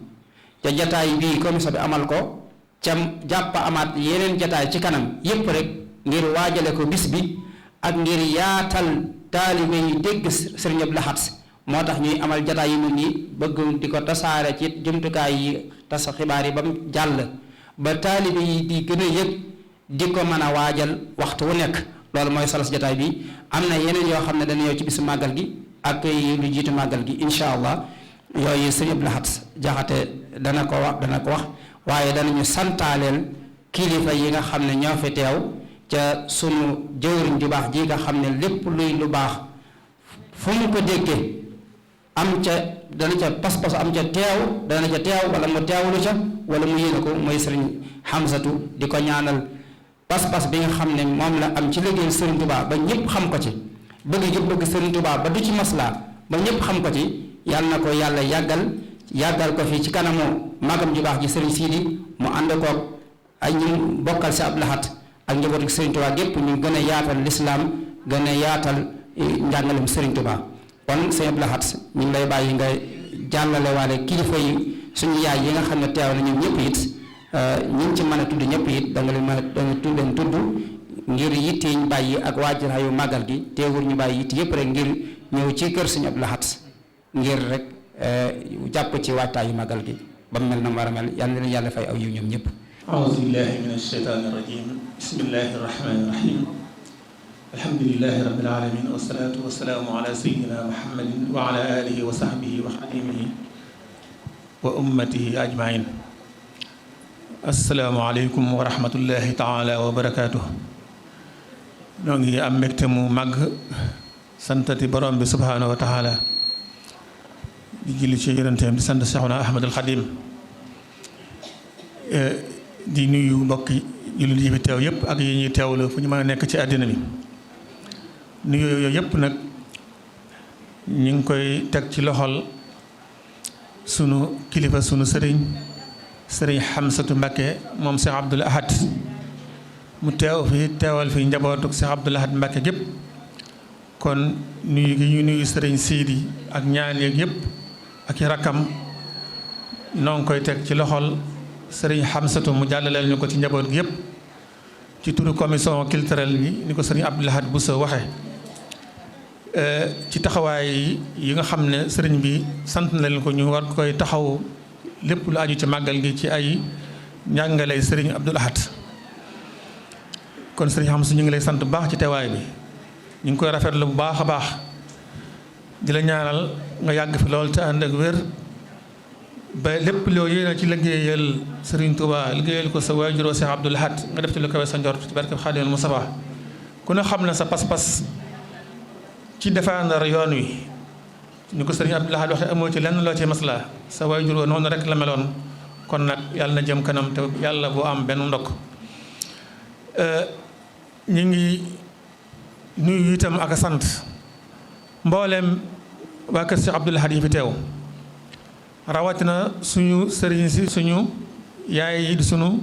ca jataay bii commission bi amal ko ca jàpp amaat yeneen jataay ci kanam yépp rek ngir waajale ko bis bi ak ngir yaatal taalibe yi dégg Sëriñ Abdou Lahad moo tax ñuy amal jataay yu mel nii bëgg di ko tasaare ci jumtukaay yi tas xibaar yi ba mu jàll ba taalibe yi di gën a yëg di ko mën a waajal waxtu wu nekk loolu mooy salas jataay bi am na yeneen yoo xam ne dana ñëw ci bisu màggal gi ak lu jiitu màggal gi incha allah yooyu Sëriñ Abdou Lahad Jaxate dana ko wax waaye danañu santaaleel kilifa yi nga xam ne ñoo fi teew ca sunu jëwriñ ju baax ji nga xam ne lépp luy lu baax fu mu ko déggee am ca dana ca pas-pas am ca teew dana ca teew wala mu teewlu ca wala mu yéene ko mooy Sëriñ Hamsatu di ko ñaanal pas-pas bi nga xam ne moom la am ci liggéey Sëriñ Touba ba ñëpp xam ko ci bëgg Sëriñ Touba ba du ci maslaa ba ñëpp xam ko ci yàlla na ko yàlla yàggal ko fii ci kanamu magam ju baax ji Sëriñ Sidi mu ànd koog ay ñu bokkal si Abdou Lahad ak njabootu Sëriñ Touba gépp ñu gën a yaatal lislaam gën a yaatal njàngalem Sëriñ Touba kon Sëriñ Abdou Lahad ñu ngi lay bàyyi nga jàllale waale kilifa yi suñu yaay yi nga xam ne teew na ñoom ñëpp it ñi ci mën a tudd ñëpp it da nga leen tudd ngir yitte ñu bàyyi ak waajuraayu màggal gi teewul ñu bàyyi yitte yëpp rek ngir ñëw ci kër Sëriñ Abdou Lahad ngir rek jàpp ci waajtaayu màggal gi ba mu mel na mu war a mel yàlla na leen yàlla fay aw yiw ñoom ñëpp. auzu billahi min ashaytaani rajim bismillahi rahmani rahim alhamdulilahi rabbil alamin wasalaatu wasalaamu ala sayyidina muhammadin wa ala alihi wa sahbihi wa xadimihi wa ummatihi ajmain assalaamu aleykum wa rahmatullahi taala wa barakaatuh. ñoo ngi am mbégte mu màgg santati borom bi subhaanahu wa taala di julli ci yonenteem di sant Seexuna Ahmadul Xadim di nuyu mbokki jullit yi fi teew yëpp ak yi ñuy teewlu fu ñu mën a nekk ci àddina bi nuyu yooyu yëpp nag ñu ngi koy teg ci loxol sunu kilifa sunu sëriñ Xamsatu Mbakke moom Cheikh Abdoul Ahad mu teewal fi njabootuk Cheikh Abdoul Ahad Mbakke gépp kon nuyu gi ñu nuyu sëriñ Sidi ak ñaan yeeg yëpp ak i rakkam noo ngi koy teg ci loxol sëriñ Xamsatu mu jàllaleel ñu ko ci njaboot gi yëpp ci turu commission culturelle bi ni ko sëriñ Abdoul Ahad Bousso waxe ci taxawaay yi nga xam ne sëriñ bi sant na leen ko ñu war koy taxaw lépp lu aju ci màggal gi ci ay njàngaley sëriñ Abdoul Ahad kon sëriñ Xamsatu ñu ngi lay sant bu baax ci teewaay bi ñu ngi koy rafetlu bu baax a baax di la ñaanal nga yàgg fi lool te ànd ak wér ba lépp loo yéene ci liggéeyal Serigne Touba liggéeyal ko sa waajuroo Cheikh Abdoul Ahad nga def ci lu kawe sa njort ci barke Xaadimul Mustafaa ku ne xam na sa pas-pas ci défendre yoon wi ñu ko Serigne Abdoul Ahad waxe amoo ci lenn loo ci masla sa waajuroo noonu rek la meloon kon nag yàlla na jëm kanam te yàlla boo am benn ndokk ñu ngi nuyu itam ak a sant mbooleem waa kër Cheikh Abdoul Ahad yi fi teew rawatina suñu sëriñ si suñu yaay yi di suñu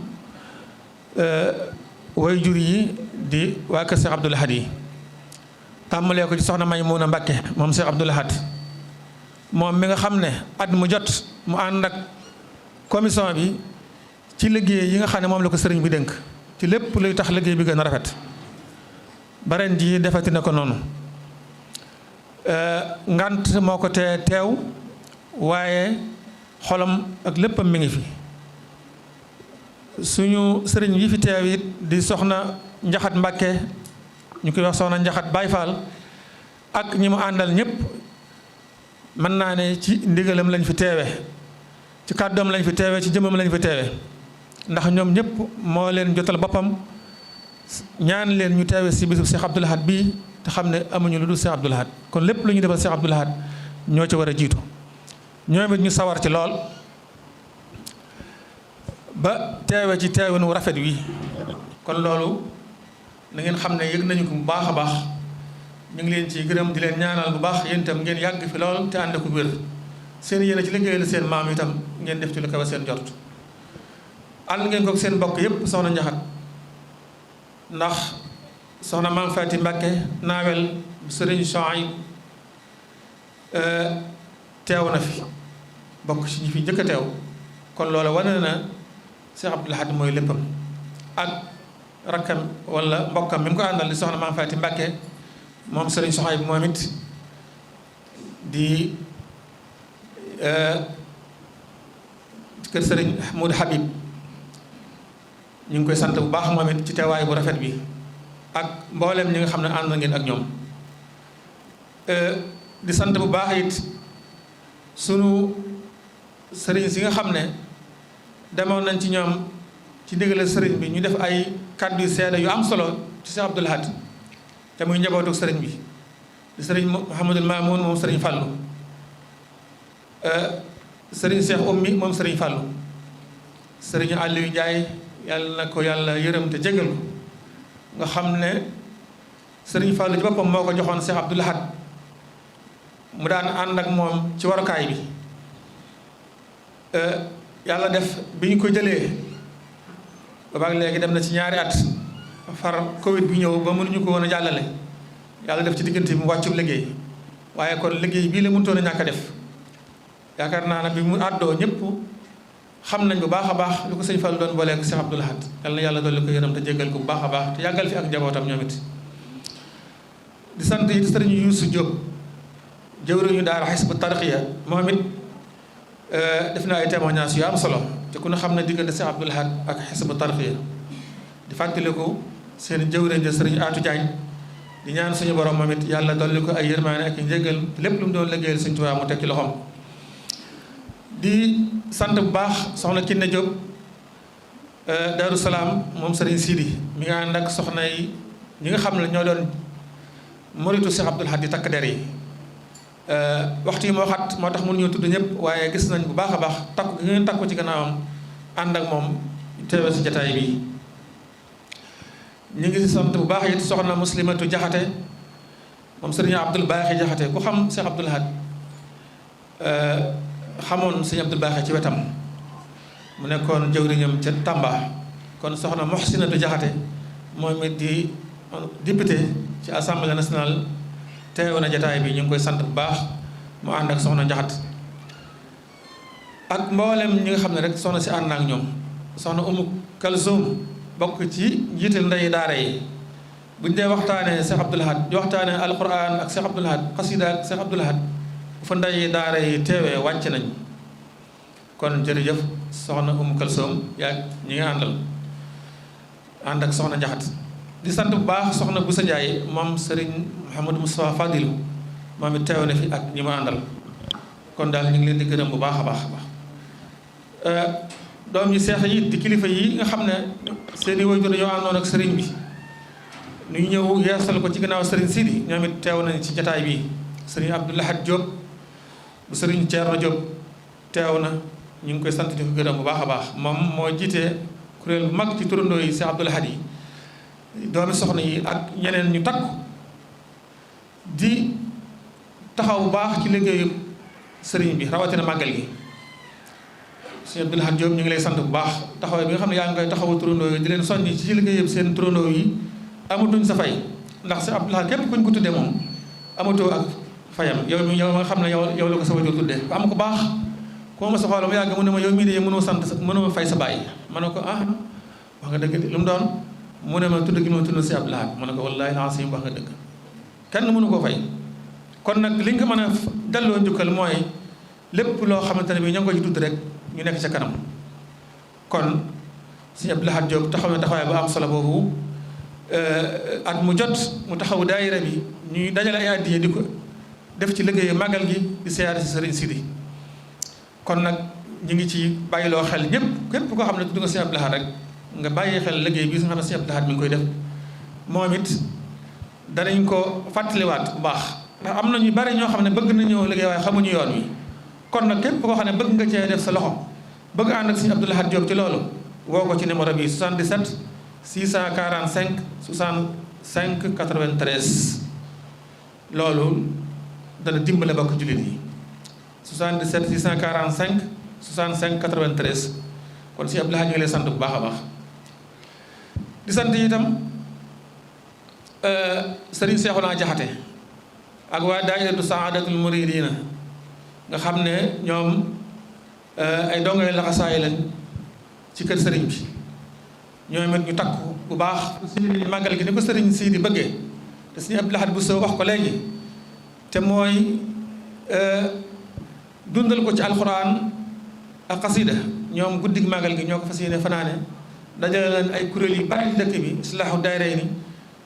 wayjur yi di waa kër Cheikh Abdoul Ahad yi tàmbalee ko ci soxna Maymuna Mbakke moom Cheikh Abdoul Ahad moom mi nga xam ne at mu jot mu ànd ak commission bi ci liggéey yi nga xam ne moom la ko sëriñ bi dénk ci lépp luy tax liggéey bi gën a rafet ba ren ji defati na ko noonu ngant moo ko tee teew waaye xolam ak léppam mi ngi fi suñu sëriñ yi fi teew it di soxna Njaxat Mbàkke ñu koy wax soxna Njaxat Baay Faal ak ñi mu àndal ñëpp mën naa ne ci ndigalam lañ fi teewe ci kàddoom lañ fi teewe ci jëmmam lañ fi teewe ndax ñoom ñëpp moo leen jotal boppam ñaan leen ñu teewe si bisub Cheikh Abdoul Ahad bii te xam ne amuñu lu dul Cheikh Abdoul Ahad kon lépp lu ñu defal Cheikh Abdoul Ahad ñoo ci war a jiitu ñoom it ñu sawar ci lool ba teewe ci teewin wu rafet wi kon loolu na ngeen xam ne yëg nañu ko bu baax a baax ñu ngi leen ci gërëm di leen ñaanal bu baax yéen itam ngeen yàgg fi lool te ànd ko wér seen yéene ci liggéeyal seen maam itam ngeen def ci lu kawe seen jort ànd ngeen ko seen bokk yépp soxna Njaxat ndax soxna Maam Faati Mbàkke naawel sëriñ Sohayb teew na fi bokk ci ñi fi njëkk a teew kon loolu wane na Cheikh Abdoul Ahad mooy léppam ak rakkam wala mbokkam mi mu ko àndal di soxna Maam Faati Mbàkke moom sëriñ Sohayb moom it di kër sëriñ Modou Habib ñu ngi koy sant bu baax moom it ci teewaay bu rafet bi ak mboolem ñi nga xam ne ànd ngeen ak ñoom di sant bu baax it sunu sëriñ si nga xam ne demoon nañ ci ñoom ci ndigalal sëriñ bi ñu def ay kàddu yu seede yu am solo ci Cheikh Abdoul Ahad te muy njabootu sëriñ bi di sëriñ Mouhamadul Mamoun moom sëriñ Fallou sëriñ Cheikh Oumy moom sëriñ Fallou sëriñ Aliou Ndiaye yàlla na ko yàlla yërëm te jégal ko nga xam ne sëriñ Fallou ci boppam moo ko joxoon Cheikh Abdoul Ahad mu daan ànd ak moom ci warukaay bi yàlla def bi ñu ko jëlee boobaag léegi dem na ci ñaari at far Covid bi ñëw ba mënuñu ko woon a jàllale yàlla def ci diggante bi mu wàccu liggéey waaye kon liggéey bii la mënutoon a ñàkk a def yaakaar naa ne bi mu àddoo ñëpp xam nañ bu baax a baax lu ko sëñ Fall doon booleeg Cheikh Abdoul Ahad yal na yàlla dolli ko yërëm te jéggal ko bu baax a baax te yàggal fi ak njabootam ñoom it di sant it sëriñ Youssou Diop jëwriñu daara Hizbut Tarqiyyah moom it def na ay témoignages yu am solo te ku ne xam ne diggante Cheikh Abdoul Ahad ak Hizbut Tarqiyyah di fàttaliku seen jëwriñ ja sëriñ Atou Diagne di ñaan suñu borom moom it yàlla dolli ko ay yërmaane ak njéggal te lépp lu mu doon liggéeyal Sëriñ Tuubaa mu teg ci loxoom di sant bu baax soxna Kiné Diop Darou Salaam moom sëriñ Sidi mi nga ànd ak soxna yi ñi nga xam ne ñoo doon moritu Cheikh Abdoul Ahad di takk der yi waxtu yi moo xat moo tax mënuñoo tudd ñëpp waaye gis nañ bu baax a baax takku gi ngeen takku ci gannaawam ànd ak moom teewe si jataay bi. ñu ngi sant bu baax it soxna Muslimatu Jaxate moom sëriñ Abdul Baaxi Jaxate ku xam Cheikh Abdoul Ahad xamoon sëriñ Abdul Baaxi ci wetam mu nekkoon jëwriñam ca Tamba. kon soxna Muhsinatu Jaxate moom it di député ci assemblée nationale teew na jataay bi ñu ngi koy sant bu baax mu ànd ak soxna Jaxate ak mboolem ñi nga xam ne rek soxna si ànd ak ñoom soxna Umu Kalsum bokk ci njiital ndey daara yi buñ dee waxtaanee Cheikh Abdoul Ahad di waxtaanee alquran ak Cheikh Abdoul Ahad xasida ak Cheikh Abdoul Ahad bu fa ndey daara yi teewee wàcc nañ kon jërëjëf soxna Umu Kalsum yaa ñi nga ànd ak soxna Jaxate di sant bu baax soxna Boussa Ndiaye moom Serigne Mouhamadou Moustapha Fadilou moom it teew na fi ak ñi ma àndal kon daal ñu ngi leen di gërëm bu baax a baax a baax doom yi seex yi di kilifa yi nga xam ne seeni waajur ñoo àndoon ak sëriñ bi ñu ñëw yeesal ko ci gannaaw sëriñ Sidi ñoom it teew nañ ci jataay bi sëriñ Abdou Lahad Diop bu sëriñ Thierno Diop teew na ñu ngi koy sant di ko gërëm bu baax a baax moom moo jiite kuréel bu mag ci turandoo yi Cheikh Abdoul Ahad yi doomi soxna yi ak ñeneen ñu takku di taxaw bu baax ci liggéeyu sëriñ bi rawatina màggal gi sëriñ Abdoul Ahad Diop ñu ngi lay sant bu baax taxawaay bi nga xam ne yaa ngi koy taxawu turandoo yi di leen soññi ci liggéeyu seen turandoo yi amatuñ sa fay ndax Cheikh Abdoul Ahad képp kuñ ko tuddee moom amatoo ak fayam yow nga xam ne yow la ko sa wajur tuddee ku am ko baax koo ma sa xool mu yàgg mu ne ma yow mii de mënoo fay sa bàyyi ma ne ko wax nga dëgg lu mu doon mu ne ma tudd gi ma tudd si Abdoul Ahad ma ne ko wallaahi laasim wax nga dëgg kenn mënu koo fay kon nag li nga mën a delloo njukkal mooy lépp loo xamante ne bi ñoo ngi ko ci tudd rek ñu nekk ca kanam kon si Abdoul Ahad Diop taxaw na taxawaay bu am solo boobu at mu jot mu taxaw daayira bi ñuy dajale ay addiya di ko def ci liggéeyu màggal gi di siyaare si Sëriñ Sidi kon nag ñu ngi ci bàyyiloo xel ñëpp képp koo xam ne tudd nga si Abdoul Ahad rek nga bàyyi xel liggéey bi nga xam ne si Abdoul Ahad mi ngi koy def moom it danañ ko fàttaliwaat bu baax ndax am na ñu bari ñoo xam ne bëgg nañoo liggéey waaye xamuñu yoon wi kon nag képp koo xam ne bëgg nga cee def sa loxo bëgg ànd ak si Abdoul Ahad Diop ci loolu woo ko ci numéro bi 77 645 65 93 loolu dana dimbale bokk jullit yi 77 645 65 93 kon si Abdoul Ahad ñu ngi lay sant bu baax a baax di sant itam Serigne Cheikhouna Jaxate ak waa daayiratu Saadatul Muridina nga xam ne ñoom ay dongay laxasaay lañ ci kër sëriñ bi ñoom it ñu takku bu baax si màggal gi ni ko sëriñ sii di bëggee te suñu Abdoul Ahad bu soo wax ko léegi te mooy dundal ko ci alxuraan ak xasida ñoom guddig màggal gi ñoo ko fas yéene fanaane dajale leen ay kuréel yu bari dëkk bi islaahu daayira ni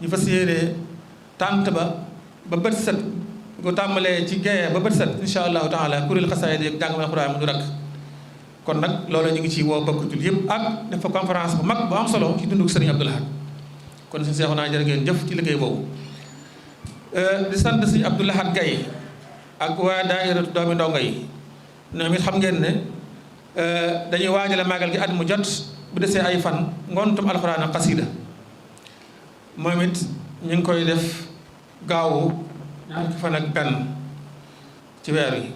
ñu fas yéene tànt ba bët set ko tàmbalee ci gaye ba bët set insha allahu taala kuréel xasaayid yi jàngam alxuraan mu du rakk kon nag loolu ñu ngi ci woo bokk jul yëpp ak def fa conférence bu mag bu am solo ci dunduk sëriñ Abdoul Ahad kon suñu Seexuna jërë ngeen jëf ci liggéey boobu di sant si Abdoul Ahad Gaye ak waa daayiratu doomi ndongo yi ñoom it xam ngeen ne dañuy waajale màggal gi at mu jot bu desee ay fan ngontum alxuraan ak xasida moom it ñu ngi koy def gaawu ñaar fukki fan ak benn ci weer wi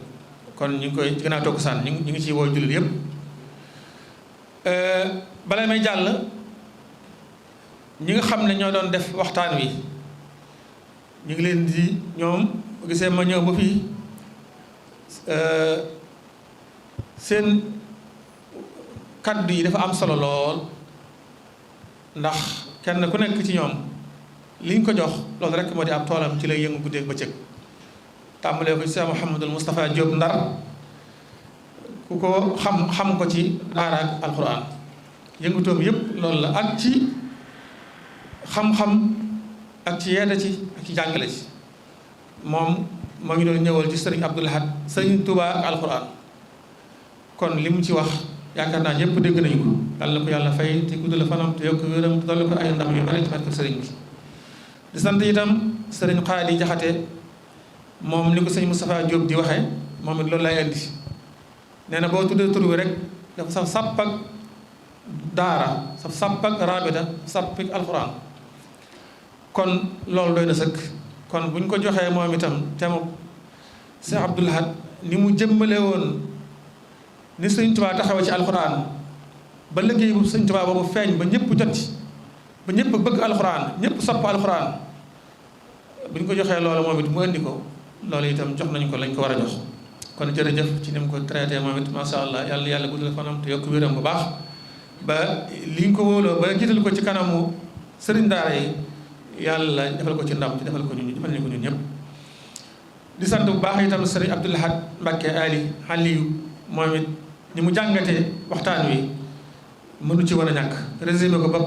kon ñu ngi koy gën a tokkusaan ñu ngi ciy woo jullit yépp bala may jàll ñi nga xam ne ñoo doon def waxtaan wi ñu ngi leen di ñoom gisee ma ñëw ba fii seen kaddu yi dafa am solo lool ndax kenn ku nekk ci ñoom liñ ko jox loolu rek moo di ab toolam ci lay yëngu guddeeg bëccëg tàmbalee ko ci Cheikh Mouhamadul Moustapha Diop Ndar ku ko xam ko ci daara ak alxuraan yëngutoom yëpp loolu la ak ci xam-xam ak ci yeete ci ak ci jàngale ci moom moo ngi doon ñëwal ci sëriñ Abdoul Ahad sëriñ Touba ak alxuraan kon li mu ci wax yaakaar naa ñëpp dégg nañu ko yàlla ko yàlla fay te guddal fanam te yokk wéram te dolli ko ay ndam yu bari ci barke sëriñ bi di sant itam sëriñ Xaadi Jaxate moom ni ko sëñ Moustapha Diop di waxee moom it loolu lay indi nee na boo tuddee tur wi rek dafa saf sàpp ak daara saf sàpp ak rabita sàpp ak alxuraan kon loolu doy na sëkk kon bu ñu ko joxee moom itam te mu Cheikh Abdoul Ahad ni mu jëmmale woon ni sëñ Tuubaa taxawe ci alxuraan ba liggéey bu sëñ Tuubaa boobu feeñ ba ñëpp jot ci ba ñëpp bëgg alxuraan ñëpp sopp alxuraan bu ñu ko joxee loolu moom it mu indi ko loolu itam jox nañu ko lañ ko war a jox kon jërëjëf ci ni mu ko traité moom it macha allah yàlla guddal fanam te yokk wéram bu baax ba li ñu ko wóoloo ba jiital ko ci kanamu sëriñ daara yi yàlla defal ko ci ndam ci defal ko ñun defal ñu ko ñun ñëpp. di sant bu baax itam sëriñ Abdoul Ahad Mbacké Aliou moom it ni mu jàngatee waxtaan wi mënu ci war a ñàkk résumé ko ba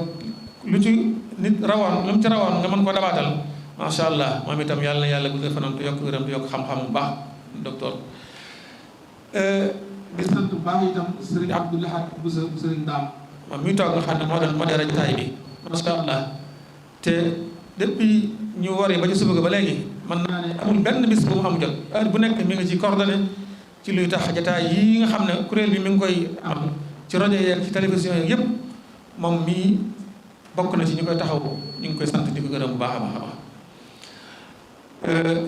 lu ci nit rawoon lu mu ci rawoon nga mën ko dabaatal macha allah moom itam yàlla na yàlla guddal fanam te yokk wéram te yokk xam-xam bu baax docteur. di sant bu baax itam sëriñ Abdoul Ahad bu sëriñ Daam moom mi toog nga xam ne moo doon modéré jotaay bi macha allah te depuis ñu wari ba ci suba ba léegi mën naa ne amul benn bis bu mu am jot heure bu nekk mi ngi ci coordonné ci luy tax jotaay yi nga xam ne kuréel bi mi ngi koy am ci rajo yeeg ci télévision yeeg yëpp moom mii bokk na ci ñu koy taxaw ñu ngi koy sant di ko gërëm bu baax a baax a baax.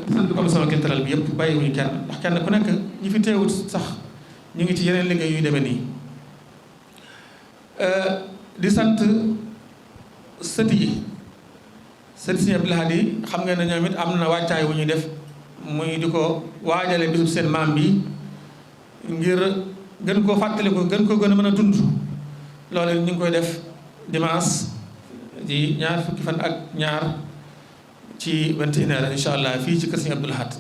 di sant commission culturelle bi yëpp bàyyiwuñu kenn ndax kenn ku nekk ñi fi teewut sax ñu ngi ci yeneen liggéey yuy demee nii. di sant sët yi sët Sëriñ Abdoul Ahad yi xam ngeen ne ñoom it am na wàccaay wu ñuy def muy di ko waajale bisub seen maam bi ngir gën koo fàttaliku gën koo gën a mën a dund loolu ñu ngi koy def dimanche di ñaar fukki fan ak ñaar ci 21h incha allah fii ci kër Sëriñ Abdoul Ahad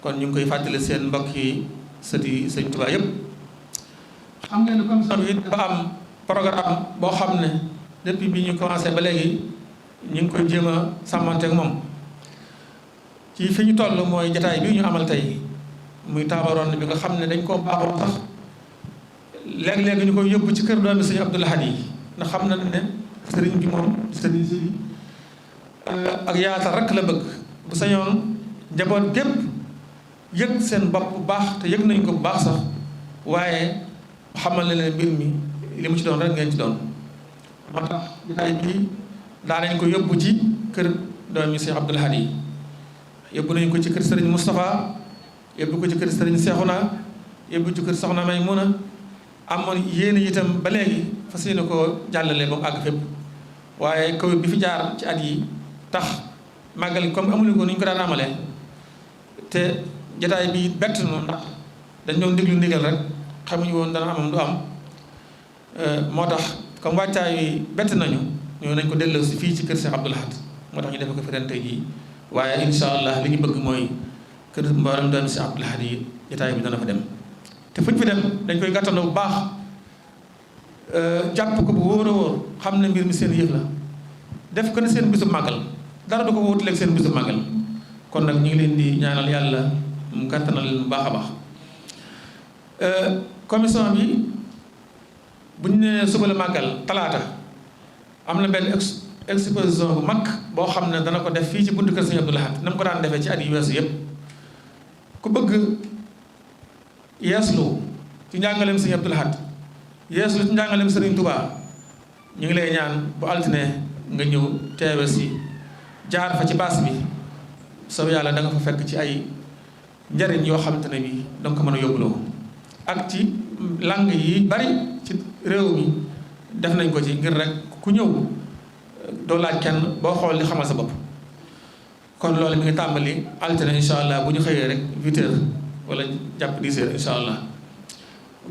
kon ñu ngi koy fàttali seen mbokk yi sët yi Sëriñ Tuubaa yëpp. xam ngeen ne commission bi dafa am programme boo xam ne depuis bi ñu commencé ba léegi ñu ngi koy jéem a sàmmanteeg moom ci fi ñu toll mooy jataay bi ñu amal tey muy taabaroon bi nga xam ne dañ koo baaxoo sax léeg-léeg ñu koy yóbbu ci kër doomi Sëriñ Abdoul Ahad yi ndax xam na ne sëriñ bi moom sëriñ si ak yaatal rek la bëgg bu sañoon njaboot gépp yëg seen bopp bu baax te yëg nañ ko bu baax sax waaye xamal na leen mbir mi li mu ci doon rek ngeen ci doon moo tax jotaay bi daa nañ ko yóbbu ci kër doomi Cheikh Abdoul Ahad yi yóbbu nañu ko ci kër Serigne Moustapha yóbbu ko ci kër Serigne Cheikhouna yóbbu ci kër Soxna Maymuna amoon yéene itam ba léegi fas yéene koo jàllale ba mu àgg fépp waaye Covid bi fi jaar ci at yi tax màggal comme amuñu ko ni ñu ko daan amalee te jotaay bi bett noonu ndax dañ doon déglu ndigal rek xamuñu woon dana amam du am moo tax comme wàccaay yi bett nañu ñoo nañ ko delloo si fii ci kër Cheikh Abdoul Ahad moo tax ñu def ko fi ren tey jii waaye insha allah li ñu bëgg mooy kër mboolem doon Cheikh Abdoul Ahad yi jotaay bi dana fa dem te fuñ fi dem dañ koy gàttandoo bu baax jàpp ko bu wóor a wóor xam ne mbir mi seen yëf la def ko ne seen bisu màggal dara du ko wóotuleeg seen bisu màggal kon nag ñu ngi leen di ñaanal yàlla mu gàttanal leen bu baax a baax commission bi bu ñu nee suba la màggal talaata am na benn exposition bu mag boo xam ne dana ko def fii ci buntu kër Sëriñ Abdoul Ahad na mu ko daan defee ci at yi weesu yëpp ku bëgg yeeslu ci njàngaleem Sëriñ Abdoul Ahad yeeslu ci njàngaleem Sëriñ Touba ñu ngi lay ñaan bu altine nga ñëw teewe si jaar fa ci baas bi soo yàlla da nga fa fekk ci ay njariñ yoo xamante ne bi da nga ko mën a yóbbuloo ak ci langue yi bari ci réew mi def nañ ko ci ngir rek ku ñëw doo laaj kenn boo xool li xamal sa bopp kon loolu mi ngi tàmbali altine insha allah bu ñu xëyee rek 8 heures wala jàpp 10 heures insha allah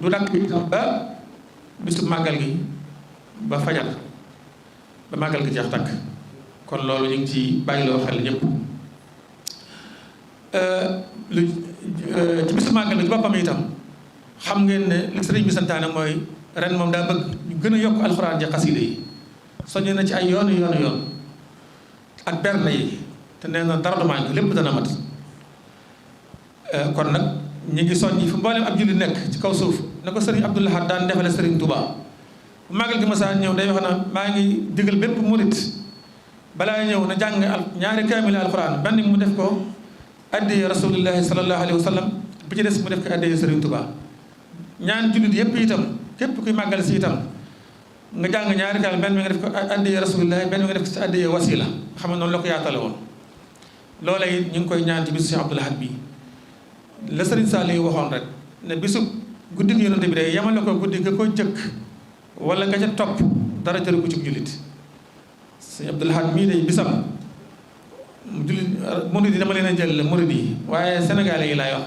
du dakk itam ba bisu màggal gi ba fajar ba màggal gi jeex takk kon loolu ñu ngi ci bàyyiloo xel ñëpp ci bisu màggal gi ci boppam itam xam ngeen ne li sëriñ bi santaane mooy ren moom daa bëgg ñu gën a yokk alxuraan ji xasida yi soññee na ci ay yoon ak berne yi te nee na dara du manqué lépp dana mat kon nag ñu ngi soññi fu mboolem ab julli nekk ci kaw suuf na ko sëriñ Abdoul Ahad daan defale sëriñ Touba bu màggal gi masaa ñëw day wax na maa ngi digal bépp murit balaa ñëw na jàng ñaari kaamil alxuraan benn mu def ko addee rasulillahi sallallahu alayhi wa sallam bi ci des mu def ko addee Serigne Touba ñaan jullit yépp itam képp kuy màggal si itam nga jàng ñaari kaal benn bi nga def ko addee rasulillahi benn bi nga def ko si addee wasila xam ne noonu la ko yaatale woon loola it ñu ngi koy ñaan ci bisu Cheikh Abdoul Ahad bi la Serigne Saliou waxoon rek ne bisu guddi gi yonante bi day yamale ko guddi ga ko jëkk wala nga ca topp dara jëru ko ci jullit Serigne Abdoul Ahad mii day bisam jullit murid yi dama leen a jël murid yi waaye sénégalais yi laay wax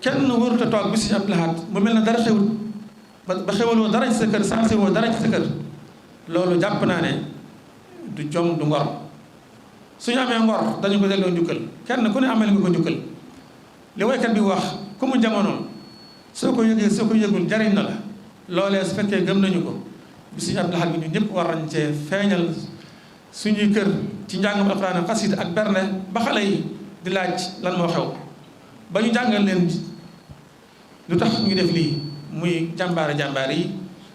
kenn warut a toog bi Serigne Abdoul Ahad mu mel na dara xewut ba xewaloo dara ci sa kër sansé woo dara ci sa kër loolu jàpp naa ne du jom du ngor suñu amee ngor dañu ko delloo njukkal kenn ku ne amel nga ko njukkal li woykat bi wax ku mu jamonoon soo ko yëgee soo ko yëgul jariñ na la loolee su fekkee gëm nañu ko bi Serigne Abdoul Ahad bi ñu ñëpp war nañ cee feeñal suñuy kër ci njàngam alxuraan xasida ak berne ba xale yi di laaj lan moo xew ba ñu jàngal leen lu tax ñu def lii muy jàmbaare yi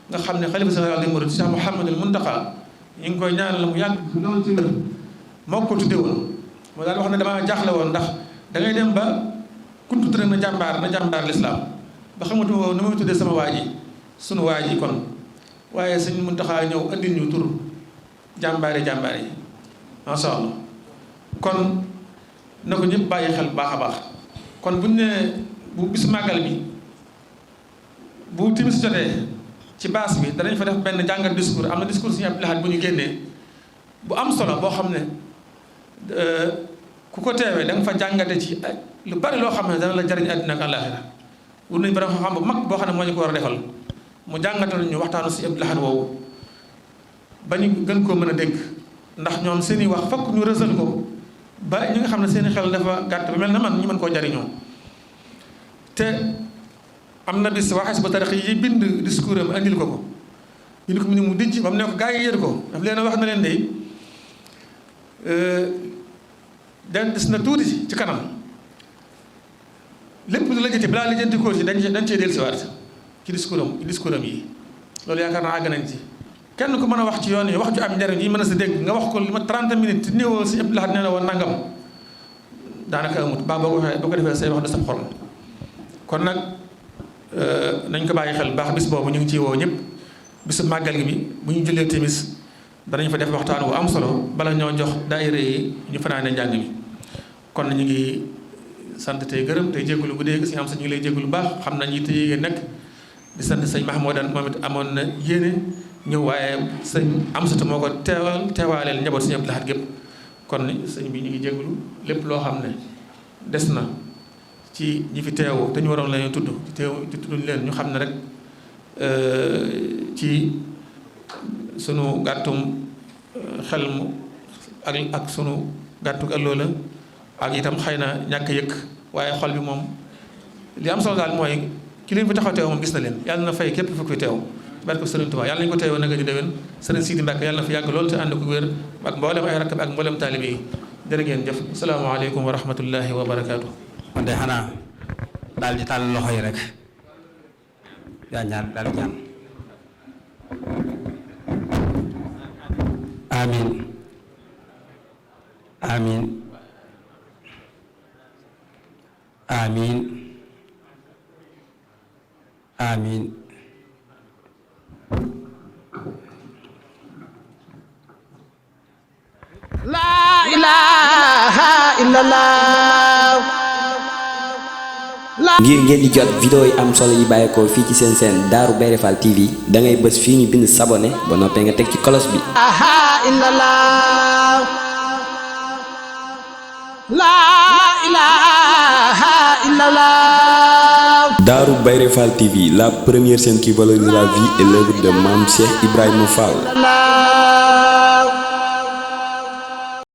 nga xam ne xalifa général des mourides Cheikh Mouhamadul Mountakha ñu ngi koy ñaanal la mu yàgg loolu ci wér moo ko tudde woon moo daal wax ne damaa jaaxle woon ndax da ngay dem ba kuntu tudd na jàmbaar lislaam ba xamatuma woon nu muy tuddee sama waa ji sunu waa ji kon waaye sëñ Mountakha ñëw andil ñu tur jàmbaare yi masha Allah kon na ko ñëpp bàyyi xel bu baax a baax kon buñ ne bu bisu màggal bi bu timis jotee ci baas bi danañ fa def benn jàngat discours am na discours Serigne Abdoul Ahad bu ñu génnee bu am solo boo xam ne ku ko teewee da nga fa jàngate ci lu bari loo xam ne dana la jariñ àddina ak àllaaxira wut nañ borom xam bu mag boo xam ne moo ñu ko war a defal mu jàngatal ñu waxtaanu Serigne Abdoul Ahad woowu ba ñu gën koo mën a dégg ndax ñoom seen i wax fokk ñu rësal ko ba ñi nga xam ne seen i xel dafa gàtt ba mel na man ñu mën koo jariñoo te am na bis waxee ba tarix yi bind discours am andil ko bind ko mu ni mu dijj ba mu ne ko gaa yi yër ko daf leen wax na leen de des na tuuti ci kanam lépp lu lëjëti balaa lijjanti ko ci dañ cee dellusiwaat ci discours am yi loolu yaakaar naa àgg nañ ci kenn ku mën a wax ci yoon yi wax ju am njariñ yi mën a sa dégg nga wax ko li ma 30 minutes néewoo si Abdoul Ahad nee na woon nangam daanaka amut baa boo ko defee say wax da sa xol kon nag nañ ko bàyyi xel baax bis boobu ñu ngi ciy woo ñëpp bisu màggal gi bi bu ñu jullee timis danañ fa def waxtaan wu am solo bala ñoo jox daayira yi ñu fanaane njàng mi kon ñu ngi sant tey gërëm tey jégalu bu dee si am sa ñu ngi lay jégalu baax xam nañ it yéen nekk di sant sëñ Mahmoudan moom it amoon na yéene ñëw waaye sëñ Amsatu moo ko teewaaleel njaboot Serigne Abdoul Ahad gépp kon sëñ bi ñu ngi jégalu lépp loo xam ne des na ci ñi fi teewu te ñu waroon la ñu tudd ci tudduñ leen ñu xam ne rek ci sunu gàttum xel mu ak sunu gàttu ëlloo la ak itam xëy na ñàkk yëkk waaye xol bi moom li am solo daal mooy ki leen fi taxaw teew moom gis na leen yàlla na fay képp fu fi teew barke Serigne Touba yàlla nañu ko teewoon nanga di déwén Serigne Sidi Mbacke yàlla na fi yàgg loolu te ànd ko wér ak mboolem ay rakkab ak mboolem taalibe yi jërë ngeen jëf asalaamaaleykum wa rahmatullahi wa barakaatu. kon de xanaa daal di tàll loxo yi rek yaa ñaan daal ñaan amin amin amin amin la ilaha illallah. ngir ngeen di jot vidéo yi am solo yi bàyyeekoo fii ci seen seen Darou Bairé Fall TV da ngay bës fii ñu bind s'abonner ba noppee nga teg ci cloche bi. Darou Bairé Fall TV, la première chaîne qui valorise la vie et l'œuvre de Mame Cheikh Ibrahima Fall.